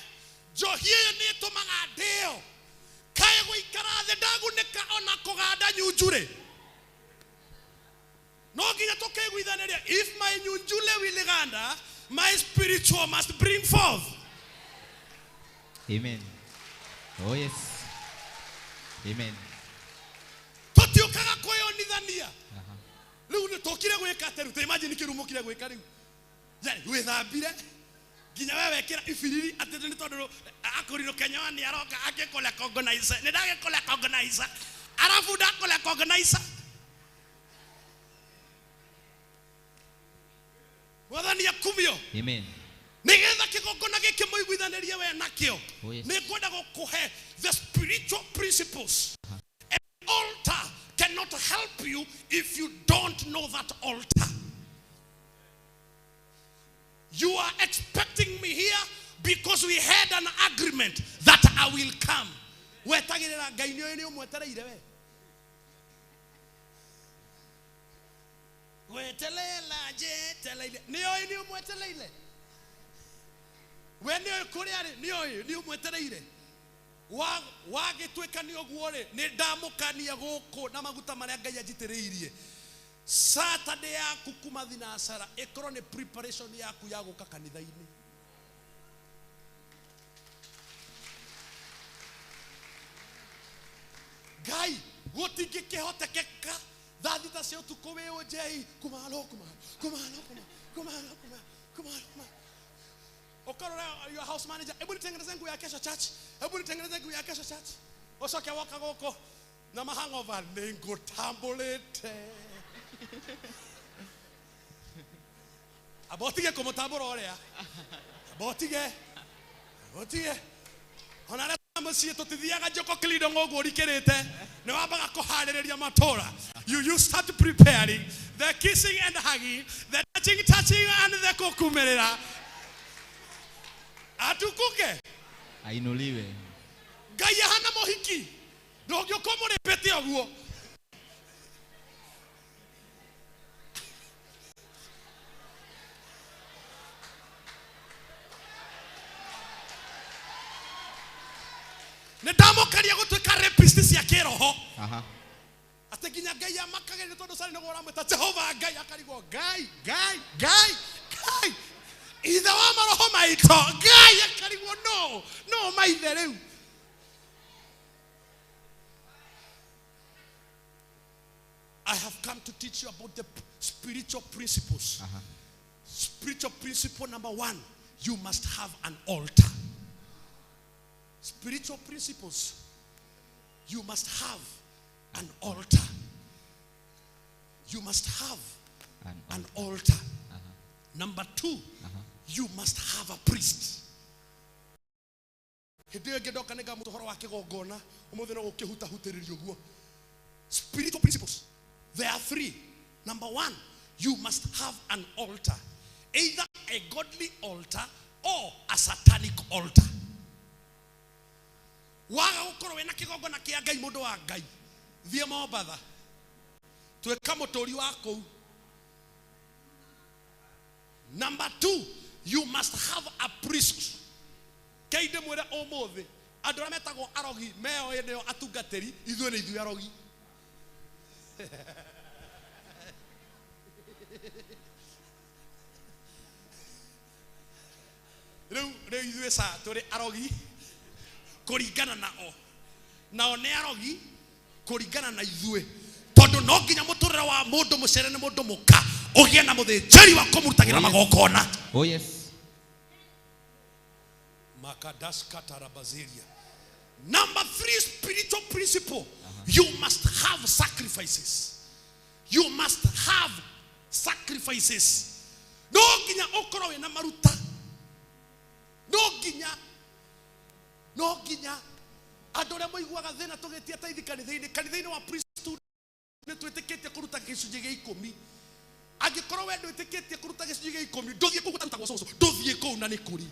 njohi ĩyo nĩ ĩtũmaga ndĩo. Kaĩ gũikara thĩ ndagunĩka ona kũganda nyunjurĩ. No nginya tũkĩiguithanĩria, if my nyunjule will ganda, my spiritual must bring forth. Amen. Oh yes. Amen. Tũtiũkaga kwĩyonithania. Rĩu nĩ tũkire gwĩka atĩa rĩu? Ta imagine kĩrumo kire gwĩka rĩu. Yani wĩthambire nginya we wekĩra ibiriri atĩ nĩ tondũ akorirwo Kenya wa nĩ aroka akĩkũle cogonizer. Nĩ ndagĩkũle cogonizer. Arabu ndakũle cogonizer. Mwathani akumio. Amen. Nĩgetha kĩgongona gĩkĩ mũiguithanĩrie we nakĩo. Oh, yes. Nĩ ngwenda gũkũhe the spiritual principles. An altar cannot help you if you don't know that altar. You are expecting me here because we had an agreement that I will come. Wetagĩrĩra Ngai nĩ ũĩ nĩ ũmwetereire we. Wetelela njetereire. Nĩ ũĩ nĩ ũmwetereire. We nĩ ũĩ kũrĩa arĩ, nĩ ũĩ nĩ ũmwetereire. Wagĩtuĩka nĩ ũguo rĩ, nĩ ndamũkania gũkũ na maguta marĩa Ngai anjitĩrĩirie. Saturday yaku kuma thinacara ĩkorwo nĩ preparation yaku ya gũka kanitha-inĩ. Ngai gũtingĩkĩhotekeka thaa thita cia ũtukũ wĩ ũnjei kumalo kumalo kumalo kumalo kumalo kumalo kumalo. Ukarora your house manager, hebu nitengeneze nguo ya kesho church, hebu nitengeneze nguo ya kesho church. Ucoke woka gũkũ na mahangover nĩngũtambũrĩte. Abotige kũmũtambũra ũrĩa. Abotige. Abotige. Ona arĩa mũciĩ tũtithiaga njoko clindo ũguo ũrikĩrĩte. Nĩ wambaga kũharĩrĩria matũra. You start preparing the kissing and hugging, the touching, touching and the kũkumĩrĩra. Atukuke. Ainuliwe. Ngai ahana mũhiki. Ndũngĩũka ũmũrĩpĩte ũguo. Nĩ ndamũkaria gũtuĩka rapist cia kĩroho. Aha. Atĩ nginya Ngai amakagĩrĩria tondũ cari nĩguo ũramwĩta Jehova Ngai akarigwo Ngai Ngai Ngai Ngai ithe wa maroho maitũ Ngai akarigwo no no maithe rĩu. I have come to teach you about the spiritual principles. Spiritual principle number one, you must have an altar. Spiritual principles, you must have an altar. You must have an altar. Number two, you must have a priest. Hĩndĩ ĩyo ĩngĩ ndoka nĩngamũhe ũhoro wa kĩgongona ũmũthĩ no gũkĩhutahutĩrĩria ũguo. Spiritual principles, there are three. Number one, you must have an altar, either a godly altar or a satanic altar. Waga gũkorwo wĩna kĩgongona kĩa Ngai, mũndũ wa Ngai, thiĩ Mombatha, tuĩka mũtũri wa kũu. Number two, you must have a priest. Kei ndĩmwĩre ũmũthĩ andũ arĩa metagwo arogi meoĩ nĩo atungatĩri, ithuĩ nĩ ithuĩ arogi. Rĩu rĩu ithuĩ ca tũrĩ arogi kũringana nao, nao nĩ arogi kũringana na ithuĩ, tondũ no nginya mũtũrĩre wa mũndũ mũcere nĩ mũndũ mũka ũgĩe na mũthĩnjĩri wa kũmũrutagĩra magongona. Oh yes. Makadaskatarabazilia. Number three spiritual principle, you must have sacrifices. You must have sacrifices. No nginya ũkorwo wĩna maruta. No nginya, no nginya andũ arĩa moiguaga thĩna tũgĩtia taithi kanitha-inĩ, kanitha-inĩ wa priesthood nĩ twĩtĩkĩtie kũruta gĩcunjĩ gĩa ikũmi. Angĩkorwo we ndwĩtĩkĩtie kũruta gĩcunjĩ gĩa ikũmi, ndũthiĩ kũu gũtarutagwo cũcũ, ndũthiĩ kũu na nĩ kũri.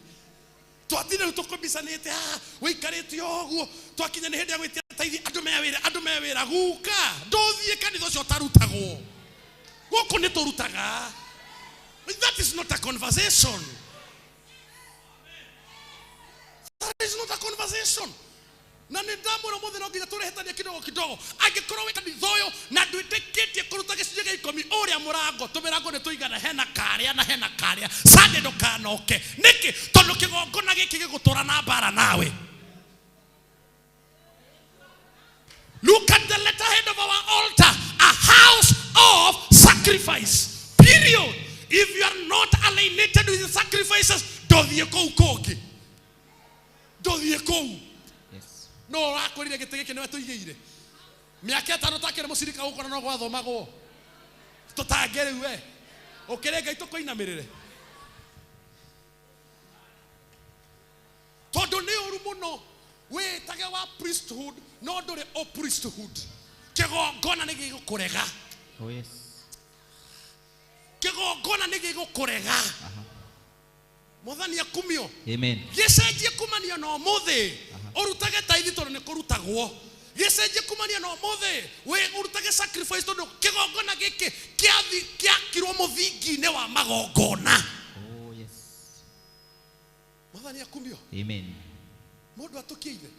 Twatinde rĩu tũkũmbicanĩte haha, wĩikarĩte o ũguo, twakinya nĩ hĩndĩ ya gwĩtia taithi, andũ me wĩra, andũ me wĩra, guka, ndũthiĩ kanitha ũcio ũtarutagwo. Gũkũ nĩ tũrutaga. That is not a conversation. That is not a conversation. Na nĩ ndamwĩra ũmũthĩ no nginya tũrĩhĩtania kidogo kidogo. Angĩkorwo wĩ kanitha ũyũ na ndwĩtĩkĩtie kũruta gĩcunjĩ gĩa ikũmi, ũrĩa mũrango, tũmĩrango nĩ tũigana, hena karĩa na hena karĩa. Sunday ndũkanoke. Nĩkĩ? Tondũ kĩgongona gĩkĩ gĩgũtũra na mbara nawe. Look at the letterhead of our altar, a house of sacrifice. Period. If you are not alienated with the sacrifices, ndũthiĩ kũu kũngĩ. Ndũthiĩ kũu. Yes. No ũrakwĩrire gĩtĩ gĩkĩ nĩwe tũigĩire. Mĩaka ĩtano takĩrĩ mũcirika gũkũ na no gwathomagwo. Tũtange rĩu we. Ũkĩrĩ Ngai tũkũinamĩrĩre. Tondũ nĩ ũru mũno wĩtage wa priesthood no ndũrĩ o priesthood. Kĩgongona nĩ gĩgũkũrega. Oh yes. Kĩgongona nĩ gĩgũkũrega. Mwathani akumio. Amen. Gĩcenjie kumania na ũmũthĩ ũrutage taithi tondũ nĩ kũrutagwo. Gĩcenjie kumania na ũmũthĩ wĩ ũrutage sacrifice tondũ kĩgongona gĩkĩ kĩakirwo mũthingi-inĩ wa magongona. Oh yes. Mwathani akumio. Amen. Mũndũ atũkie ithe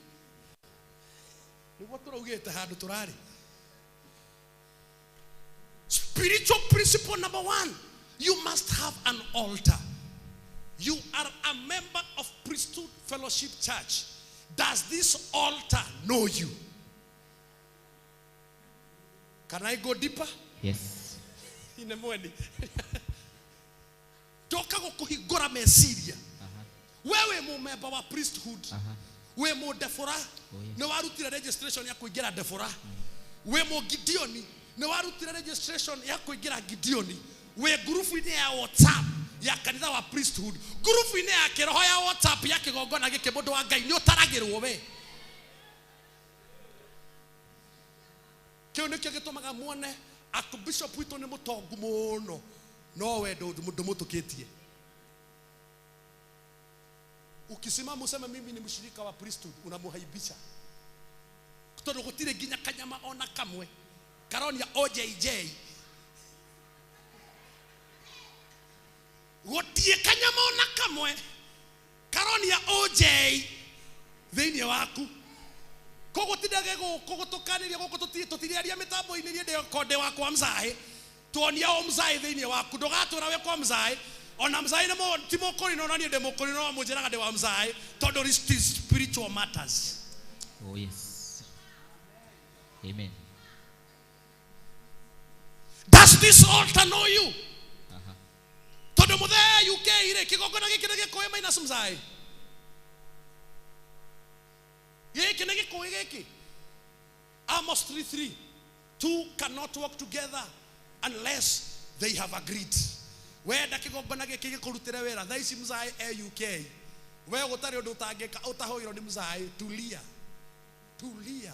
nĩguo tũraugĩte handũ tũrarĩ. Spiritual principle number one, you must have an altar. You are a member of Priesthood Fellowship Church. Does this altar know you? Can I go deeper? Yes. Ine mweni. Ndoka gũkũhingũra meciria. We wĩ mũmemba wa priesthood. Wĩ mũndebora. Nĩ warutire registration ya kũingĩra ndebora. Wĩ mũgideoni. Nĩ warutire registration ya kũingĩra Gideoni. Wĩ ngurubu-inĩ ya WhatsApp ya kanitha wa priesthood. Ngurubu-inĩ ya kĩroho ya WhatsApp ya kĩgongona gĩkĩ, mũndũ wa Ngai nĩ ũtaragĩrwo we. Kĩu nĩkĩo gĩtũmaga muone Archbishop witũ nĩ mũtongu mũno, no we ndũmũtũkĩtie. Ukisimama useme mimi ni mshirika wa priesthood, unamuhaibisha. Tondũ gũtirĩ nginya kanyama ona kamwe karonia OJJ. Gũtirĩ kanyama ona kamwe karonia OJ thĩinĩ waku. Koguo tindage gũkũ gũtũkanĩria gũkũ tũtiriaria mĩtambo-inĩ niĩ ndĩ konde wakwa mzaĩ. Tuonia o mzaĩ thĩinĩ waku ndũgatũra wĩ kwa mzaĩ. Ona mzaĩ nĩ ti mũkũrinũ na niĩ ndĩ mũkũrinũ no mũnjĩraga ndĩ wa mzaĩ tondũ it is spiritual matters. Oh yes. Amen. Does this altar know you? Tondũ mũthee UK rĩ kĩgongona gĩkĩ nĩ gĩkũĩ minus mzaĩ. Gĩkĩ nĩ gĩkũĩ gĩkĩ. Amos 3:3. Two cannot work together unless they have agreed. Wenda kĩgongona gĩkĩ gĩkũrutĩre wĩra thaa ici mzaĩ e UK. We gũtarĩ ũndũ ũtangĩka ũtahũirwo nĩ mzaĩ. Tulia. Tulia.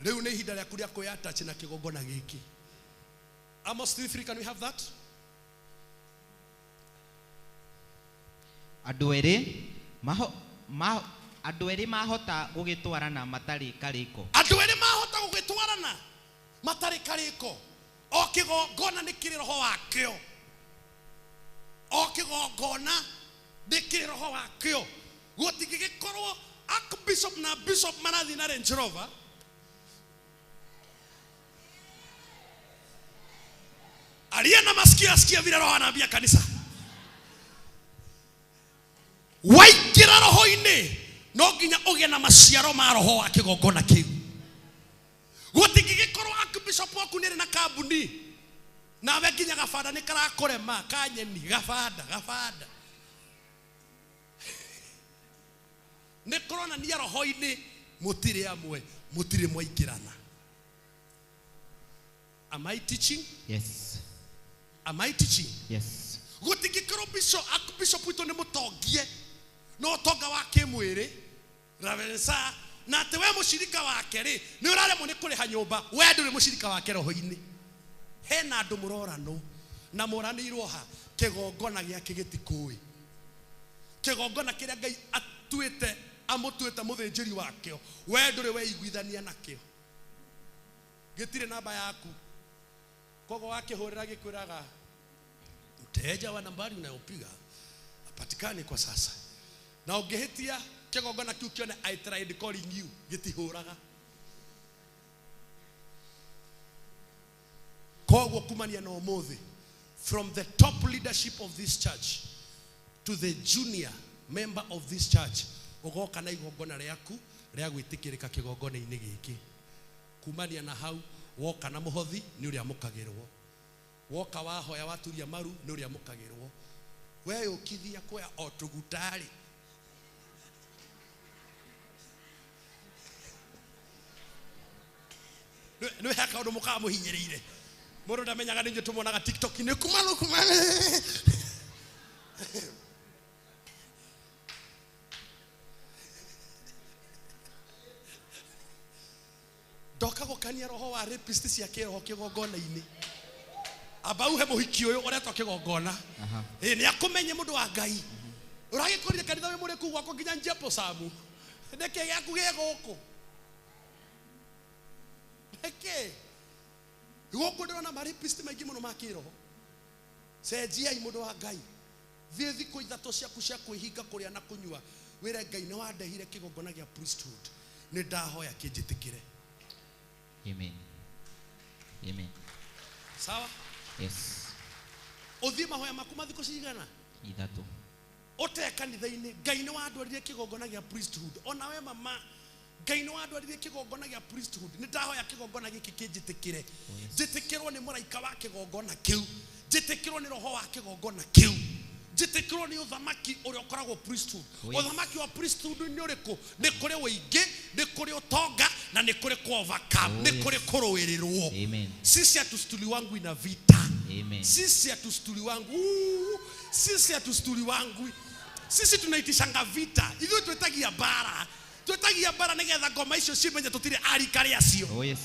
Rĩu nĩ ihinda rĩaku rĩa kwĩattach na kĩgongona gĩkĩ. Amos 3:3, can we have that? Andũ erĩ maho ma andũ erĩ mahota gũgĩtwarana matarĩ karĩko. Andũ erĩ mahota gũgĩtwarana matarĩ karĩko. O kĩgongona nĩ kĩrĩ roho wakĩo. O kĩgongona nĩ kĩrĩ roho wakĩo. Gũtingĩgĩkorwo archbishop na bishop marathiĩ na Range Rover. Aliye na masikio asikie vile roho anaambia kanisa. Waingĩra roho-inĩ no nginya ũgĩe na maciaro ma roho wa kĩgongona kĩu. Gũtingĩgĩkorwo archbishop waku nĩ arĩ na kambuni nawe nginya gabanda nĩ karakũrema kanyeni gabanda gabanda. Nĩ kũronania roho-inĩ mũtirĩ amwe, mũtirĩ mwaingĩrana. Am I teaching? Yes. Am I teaching? Yes. Gũtingĩkorwo bishop, archbishop witũ nĩ mũtongie no ũtonga wa kĩmwĩrĩ Reverend Sir, na atĩ we mũcirika wake rĩ nĩ ũraremwo nĩ kũrĩha nyũmba, we ndũrĩ mũcirika wake roho-inĩ. Hena andũ mũroranwo na mũranĩirwo ha kĩgongona gĩake gĩtikũĩ. Kĩgongona kĩrĩa Ngai atuĩte amũtuĩte mũthĩnjĩri wakĩo, we ndũrĩ weiguithania nakĩo. Gĩtirĩ namba yaku. Koguo wakĩhũrĩra gĩkwĩraga mteja wa nambari unayopiga hapatikani kwa sasa. Na ũngĩhĩtia kĩgongona kĩu kĩone I tried calling you gĩtihũraga. Koguo kumania na ũmũthĩ, from the top leadership of this church to the junior member of this church, ũgoka na igongona rĩaku rĩa gwĩtĩkĩrĩka kĩgongona-inĩ gĩkĩ. Kumania na hau woka na mũhothi nĩ ũrĩamũkagĩrwo. Woka wahoya waturia maru nĩ ũrĩamũkagĩrwo. Weyũkithia kuoya o tũgutarĩ. Nĩ he kaũndũ mũkaga mũhinyĩrĩire. Mũndũ ndamenyaga nĩ ithuĩ tũmuonaga TikTok-inĩ kumano kumano. Ndoka gũkania roho wa rapist cia kĩroho kĩgongona-inĩ. Amba uhe mũhiki ũyũ ũretwo kĩgongona. Ĩ nĩ akũmenye mũndũ wa Ngai. Ũragĩkorire kanitha wĩ mũrĩku gwakwa nginya Njepo Samu. Nĩkĩ gĩaku gĩ gũkũ? Nĩkĩ? Gũkũ ndĩrona ma rapist maingĩ mũno ma kĩroho. Cenjiai mũndũ wa Ngai. Thiĩ thikũ ithatũ ciaku cia kwĩhinga kũrĩa na kũnyua. Wĩre Ngai nĩ wandehire kĩgongona gĩa priesthood. Nĩ ndahoya kĩnjĩtĩkĩre. Amen. Amen. Sawa? Yes. Ũthiĩ mahoya maku ma thikũ cigana? Ithatũ. Ũte kanitha-inĩ, Ngai nĩ wandwarire kĩgongona gĩa priesthood. Ona we mama, Ngai nĩ wandwarire kĩgongona gĩa priesthood. Nĩ ndahoya kĩgongona gĩkĩ kĩnjĩtĩkĩre. Njĩtĩkĩrwo nĩ mũraika wa kĩgongona kĩu. Njĩtĩkĩrwo nĩ roho wa kĩgongona kĩu. Njĩtĩkĩrwo nĩ ũthamaki ũrĩa ũkoragwo priesthood. Oh, yes. Ũthamaki wa priesthood nĩ ũrĩkũ? Nĩ kũrĩ ũingĩ, nĩ kũrĩ ũtonga, na nĩ kũrĩ kũ-overcome, Oh, nĩ yes. kũrĩ kũrũĩrĩrwo. Amen. Sisi hatustuliwangwi na vita. Amen. Sisi hatustuliwangwi. Sisi hatustuliwangwi. Sisi tunaitishanga vita. Ithuĩ twĩtagia mbara. Twĩtagia mbara nĩgetha ngoma icio cimenye tũtirĩ arika rĩacio. Oh yes.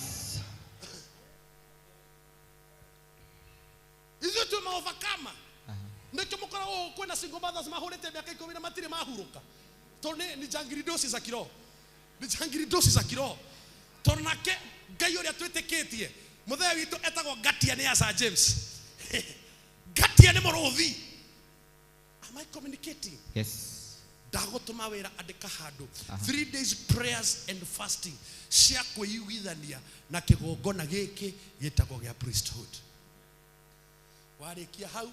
Ithuĩ twĩ ma-overcomer. Nĩkĩo mũkoragwo kwĩna single mothers mahũrĩte mĩaka ikũmi na matirĩ mahurũka. Tondũ nĩ jangiridosi za kiroho. Nĩ jangiridosi za kiroho. Tondũ nake Ngai ũrĩa twĩtĩkĩtie, mũthee witũ etagwo Ngatia nĩ ya Sir James. Ngatia nĩ mũrũthi. Am I communicating? Yes. Ndagũtũma wĩra andĩka handũ. 3 days prayers and fasting cia kwĩiguithania na kĩgongona gĩkĩ gĩtagwo gĩa priesthood. Warĩkia hau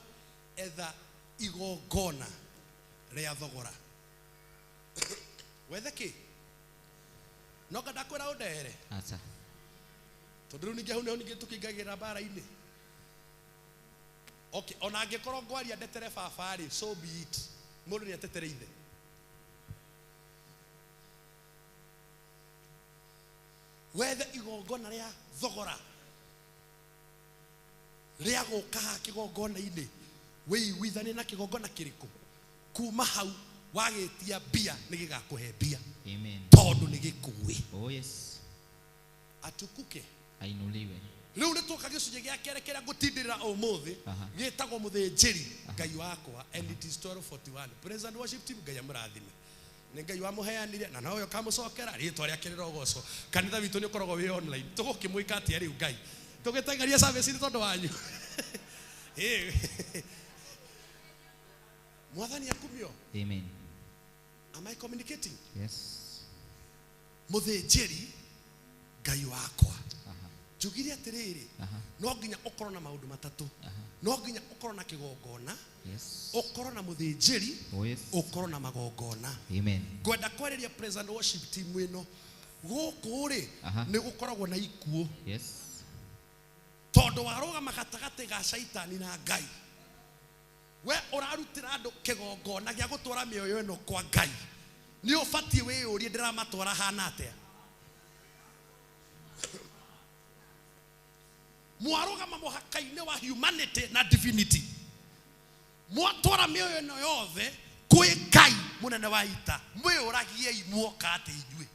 etha igongona rĩa thogora. Wethe kĩ? No nga ndakwĩra ũndehere. Acha. Tondũ rĩu ningĩ hau nĩho ningĩ tũkĩingagĩrĩra mbara-inĩ. Okay, ona angĩkorwo ngwaria ndetere baba rĩ, so be it. Mũndũ nĩ atetere ithe. Wethe igongona rĩa thogora rĩa gũka haha kĩgongona-inĩ, wĩiguithanie na kĩgongona kĩrĩkũ. Kuma hau wagĩtia mbia nĩ gĩgakũhe mbia. Amen. Tondũ nĩ gĩkũĩ. Oh yes. Atukuke. Ainuliwe. Rĩu nĩ twoka gĩcunjĩ gĩa kerĩ kĩrĩa ngũtindĩrĩra ũmũthĩ gĩtagwo mũthĩnjĩri Ngai wakwa, and it is 12:41. Praise and worship team, Ngai amũrathime. Nĩ Ngai wamũheanire na nowe ũkamũcokera rĩtwa rĩake rĩrogocwo. Kanitha witũ nĩ ũkoragwo wĩ online. Tũgũkĩmwĩka atĩa rĩu Ngai? Tũgĩtengeria service nĩ tondũ wanyu. Mwathani akumio. Amen. Am I communicating? Yes. Mũthĩnjĩri Ngai wakwa. Njugire atĩrĩrĩ, no nginya ũkorwo na maũndũ matatũ. No nginya ũkorwo na kĩgongona, Yes. ũkorwo na mũthĩnjĩri, Oh yes. ũkorwo na magongona. Amen. Ngwenda kwarĩria praise and worship team ĩno. Gũkũ rĩ, nĩ gũkoragwo na ikuũ. Yes. Tondũ warũgama gatagatĩ ga caitani na Ngai. We ũrarutĩra andũ kĩgongona gĩa gũtwara mĩoyo ĩno kwa Ngai. Nĩ ũbatiĩ wĩyũrie ndĩramatwara hana atĩa. Mwarũgama mũhaka-inĩ wa humanity na divinity. Mwatwara mĩoyo ĩno yothe kwĩ Ngai mũnene wa ita. Mwĩyũragiei muoka atĩ inyuĩ.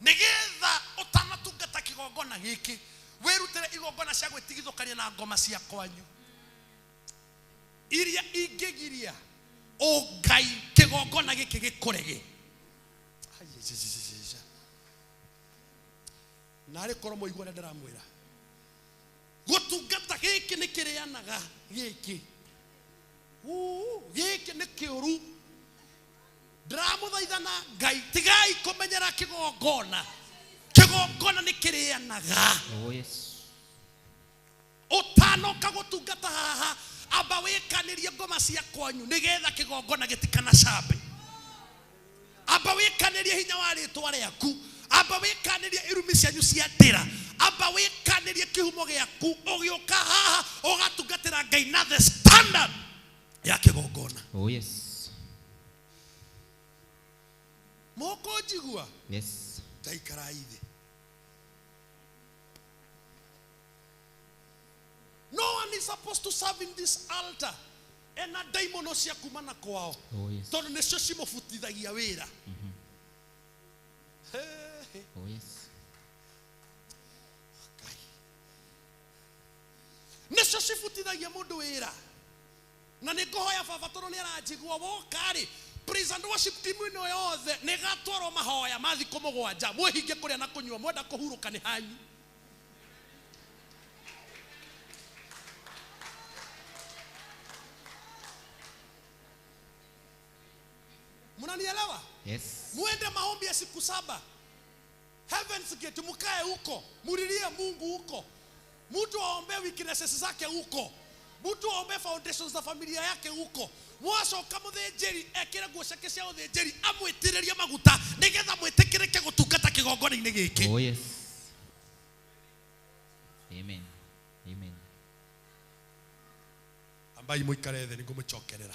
Nĩgetha ũtanatungata kĩgongona gĩkĩ, wĩrutĩre igongona cia gwĩtigithũkania na ngoma cia kwanyu. Iria ingĩgiria ũngai kĩgongona gĩkĩ gĩkũrege. Narĩ korwo mũigua ũrĩa ndĩramwĩra. Gũtungata gĩkĩ nĩ kĩrĩanaga gĩkĩ. Gĩkĩ nĩ kĩũru. Ndĩramũthaitha na Ngai, tigai kũmenyera kĩgongona. Kĩgongona nĩ kĩrĩanaga. Oh yes. Ũtanoka gũtungata haha, amba wĩkanĩrie ngoma cia kwanyu nĩgetha kĩgongona gĩtikanacambe. Amba wĩkanĩrie hinya wa rĩtwa rĩaku. Amba wĩkanĩrie irumi cianyu cia ndĩra. Amba wĩkanĩrie kĩhumo gĩaku. Ũgĩũka haha ũgatungatĩra Ngai na the standard ya kĩgongona. Oh yes. Mũkũnjigua? Yes. Ndaikarai thĩ. No one is supposed to serve in this altar. Ena daimono cia kuma na kwao. Oh yes. Tondũ nĩcio cimũbutithagia wĩra. Oh yes. Nĩcio cibutithagia mũndũ wĩra. Na nĩ ngũhoya baba tondũ nĩ aranjigua woka rĩ, praise and worship team ĩno yothe nĩ ĩgatwarwo mahoya ma thikũ mũgwanja. Mwĩhinge kũrĩa na kũnyua, mwenda kũhurũka nĩ hanyu. Mnanielewa? Yes. Muende maombi ya siku 7. Heaven's Gate mkae huko, mulilie Mungu huko. Mtu aombe weaknesses zake huko. Mtu aombe foundations za familia yake huko. Mwacoka mũthĩnjĩri ekĩre nguo ciake cia ũthĩnjĩri amwĩtĩrĩrie maguta nĩgetha mwĩtĩkĩrĩke gũtungata kĩgongona-inĩ gĩkĩ. Oh yes. Amen. Amen. Ambai mũikare thĩ nĩngũmũcokerera.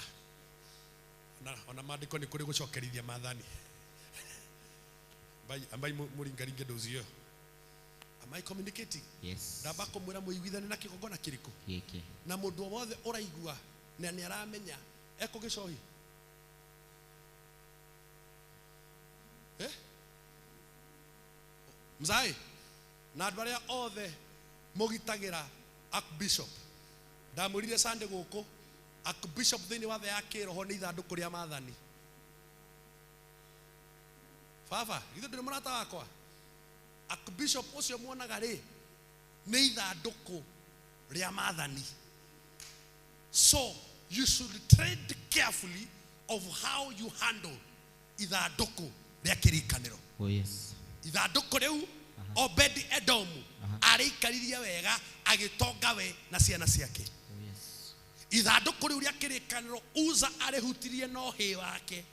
Ona maandĩko nĩ kũrĩ gũcokerithia maathani. Ambai mũringaringe ndozi ĩyo. Am I communicating? Yes. Ndamba kũmwĩra mũiguithanie na kĩgongona kĩrĩkũ? Gĩkĩ. Na mũndũ o wothe ũraigua na nĩ aramenya ekũgĩcohi. Mzai, na andũ arĩa othe mũgitagĩra Archbishop. Ndamwĩrire Sunday gũkũ, Archbishop thĩinĩ wa thĩ ya kĩroho nĩ ithandũkũ rĩa maathani. Baba, githĩ ndũrĩ mũrata wakwa? Archbishop ũcio muonaga rĩ, nĩ ithandũkũ rĩa maathani. So you should tread carefully of how you handle ithandũkũ rĩa kĩrikanĩro. Oh yes. Ithandũkũ rĩu Obedi Edomu arĩikaririe wega agĩtonga we na ciana ciake. Oh yes. Ithandũkũ rĩu rĩa kĩrĩkanĩro Uza arĩhutirie na ũhĩ wake.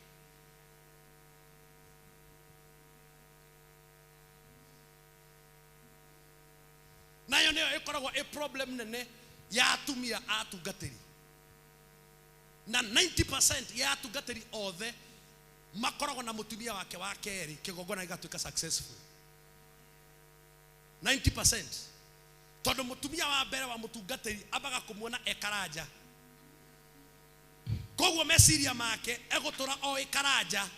Nayo nĩyo ĩkoragwo ĩ problem nene ya atumia a atungatĩri, na 90% ya atungatĩri othe makoragwo na mũtumia wake wa kerĩ kĩgongona gĩgatuĩka successful 90%, tondũ mũtumia wa mbere wa mũtungatĩri ambaga kũmuona e karanja, koguo meciria make egũtũra o ĩ karanja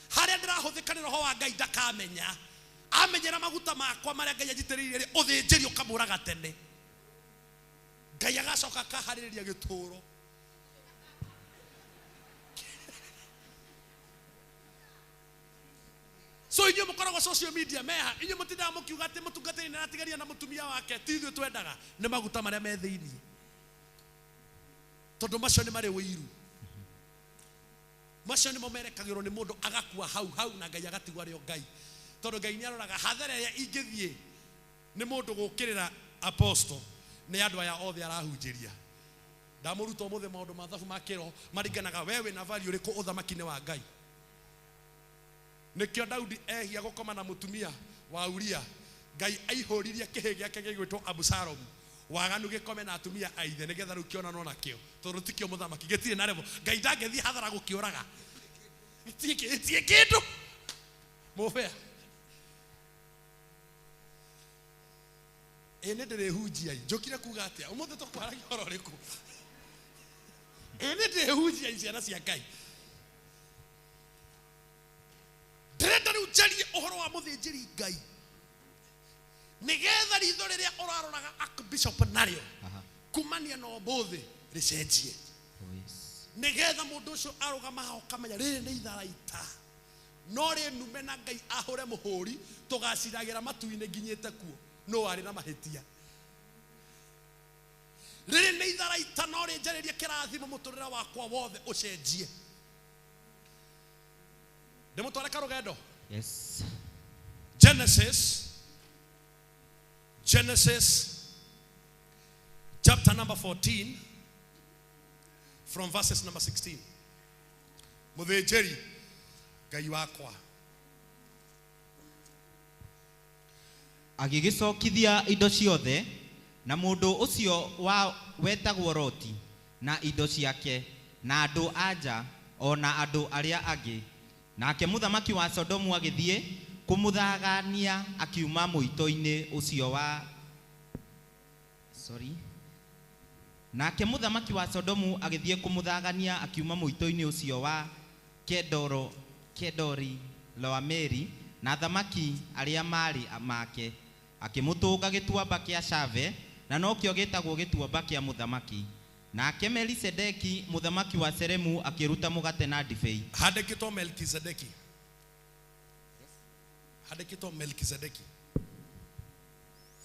harĩa ndĩrahũthĩka nĩ roho wa Ngai ndakamenya amenyera maguta makwa marĩa Ngai anjitĩrĩirie rĩ ũthĩnjĩri ũkamũraga tene Ngai agacoka akaharĩrĩria gĩtũro. So inyuĩ mũkoragwo social media meha, inyuĩ mũtindaga mũkiuga atĩ mũtungatĩri nĩaratigaria na mũtumia wake, ti ithuĩ twendaga, nĩ maguta marĩa me thĩiniĩ, tondũ macio nĩ marĩ ũiru, macio nĩmo merekagĩrwo nĩ mũndũ agakua hau hau na Ngai agatigwo arĩ o Ngai, tondũ Ngai nĩaroraga hathara ĩrĩa ingĩthiĩ nĩ mũndũ gũkĩrĩra apostle nĩ andũ aya othe arahunjĩria. Ndamũruta ũmũthĩ maũndũ ma thabu ma kĩroho maringanaga we wĩna value ũrĩkũ ũthamaki-inĩ wa Ngai. Nĩkĩo Daudi ehia gũkoma na mũtumia wa Uria, Ngai aihũririe kĩhĩ gĩake gĩgwĩtwo Abusalomu waganu gĩkome na atumia a ithe nĩgetha rĩu kĩonanwo nakĩo, tondũ tikĩo mũthamaki, gĩtirĩ na level. Ngai ndangĩthiĩ hathara gũkĩũraga, gĩtirĩ kĩndũ mũbea. Ĩ nĩ ndĩrĩhunjia njũkire kuga atĩa ũmũthĩ tũkwaragia ũhoro ũrĩkũ? Ĩ nĩ ndĩrĩhunjia ciana cia Ngai, ndĩrenda rĩu njarie ũhoro wa mũthĩnjĩri Ngai nĩgetha ritho rĩrĩa ũraroraga Archbishop narĩo kumania na ũmũthĩ rĩcenjie. Oh yes. Nĩgetha mũndũ ũcio arũgama haha ũkamenya rĩrĩ nĩ itharaita no rĩnume na Ngai ahũre mũhũri tũgaciragĩra matu-inĩ nginyĩte kuo no arĩ na mahĩtia. Rĩrĩ nĩ itharaita no rĩnjarĩrie kĩrathimo mũtũrĩre wakwa wothe ũcenjie. Ndĩmũtware karũgendo. Yes. Genesis chapter number 14 from verses number 16. Mũthĩnjĩri Ngai wakwa agĩgĩcokithia indo ciothe na mũndũ ũcio wa wetagwo Loti na indo ciake na andũ a nja o na andũ arĩa angĩ. Nake mũthamaki wa Sodomu agĩthiĩ kũmũthagania akiuma mũito-inĩ ũcio wa sorry. Nake mũthamaki wa Sodomu agĩthiĩ kũmũthagania akiuma mũito-inĩ ũcio wa Kedori Loameri na athamaki arĩa maarĩ make, akĩmũtũnga gĩtuamba kĩa Shave, na nokĩo gĩtagwo gĩtuamba kĩa mũthamaki. Nake Melisedeki mũthamaki wa Seremu akĩruta mũgate na ndibei. Handĩkĩtwo Melkizedeki. Handĩkĩtwo Melkizedeki.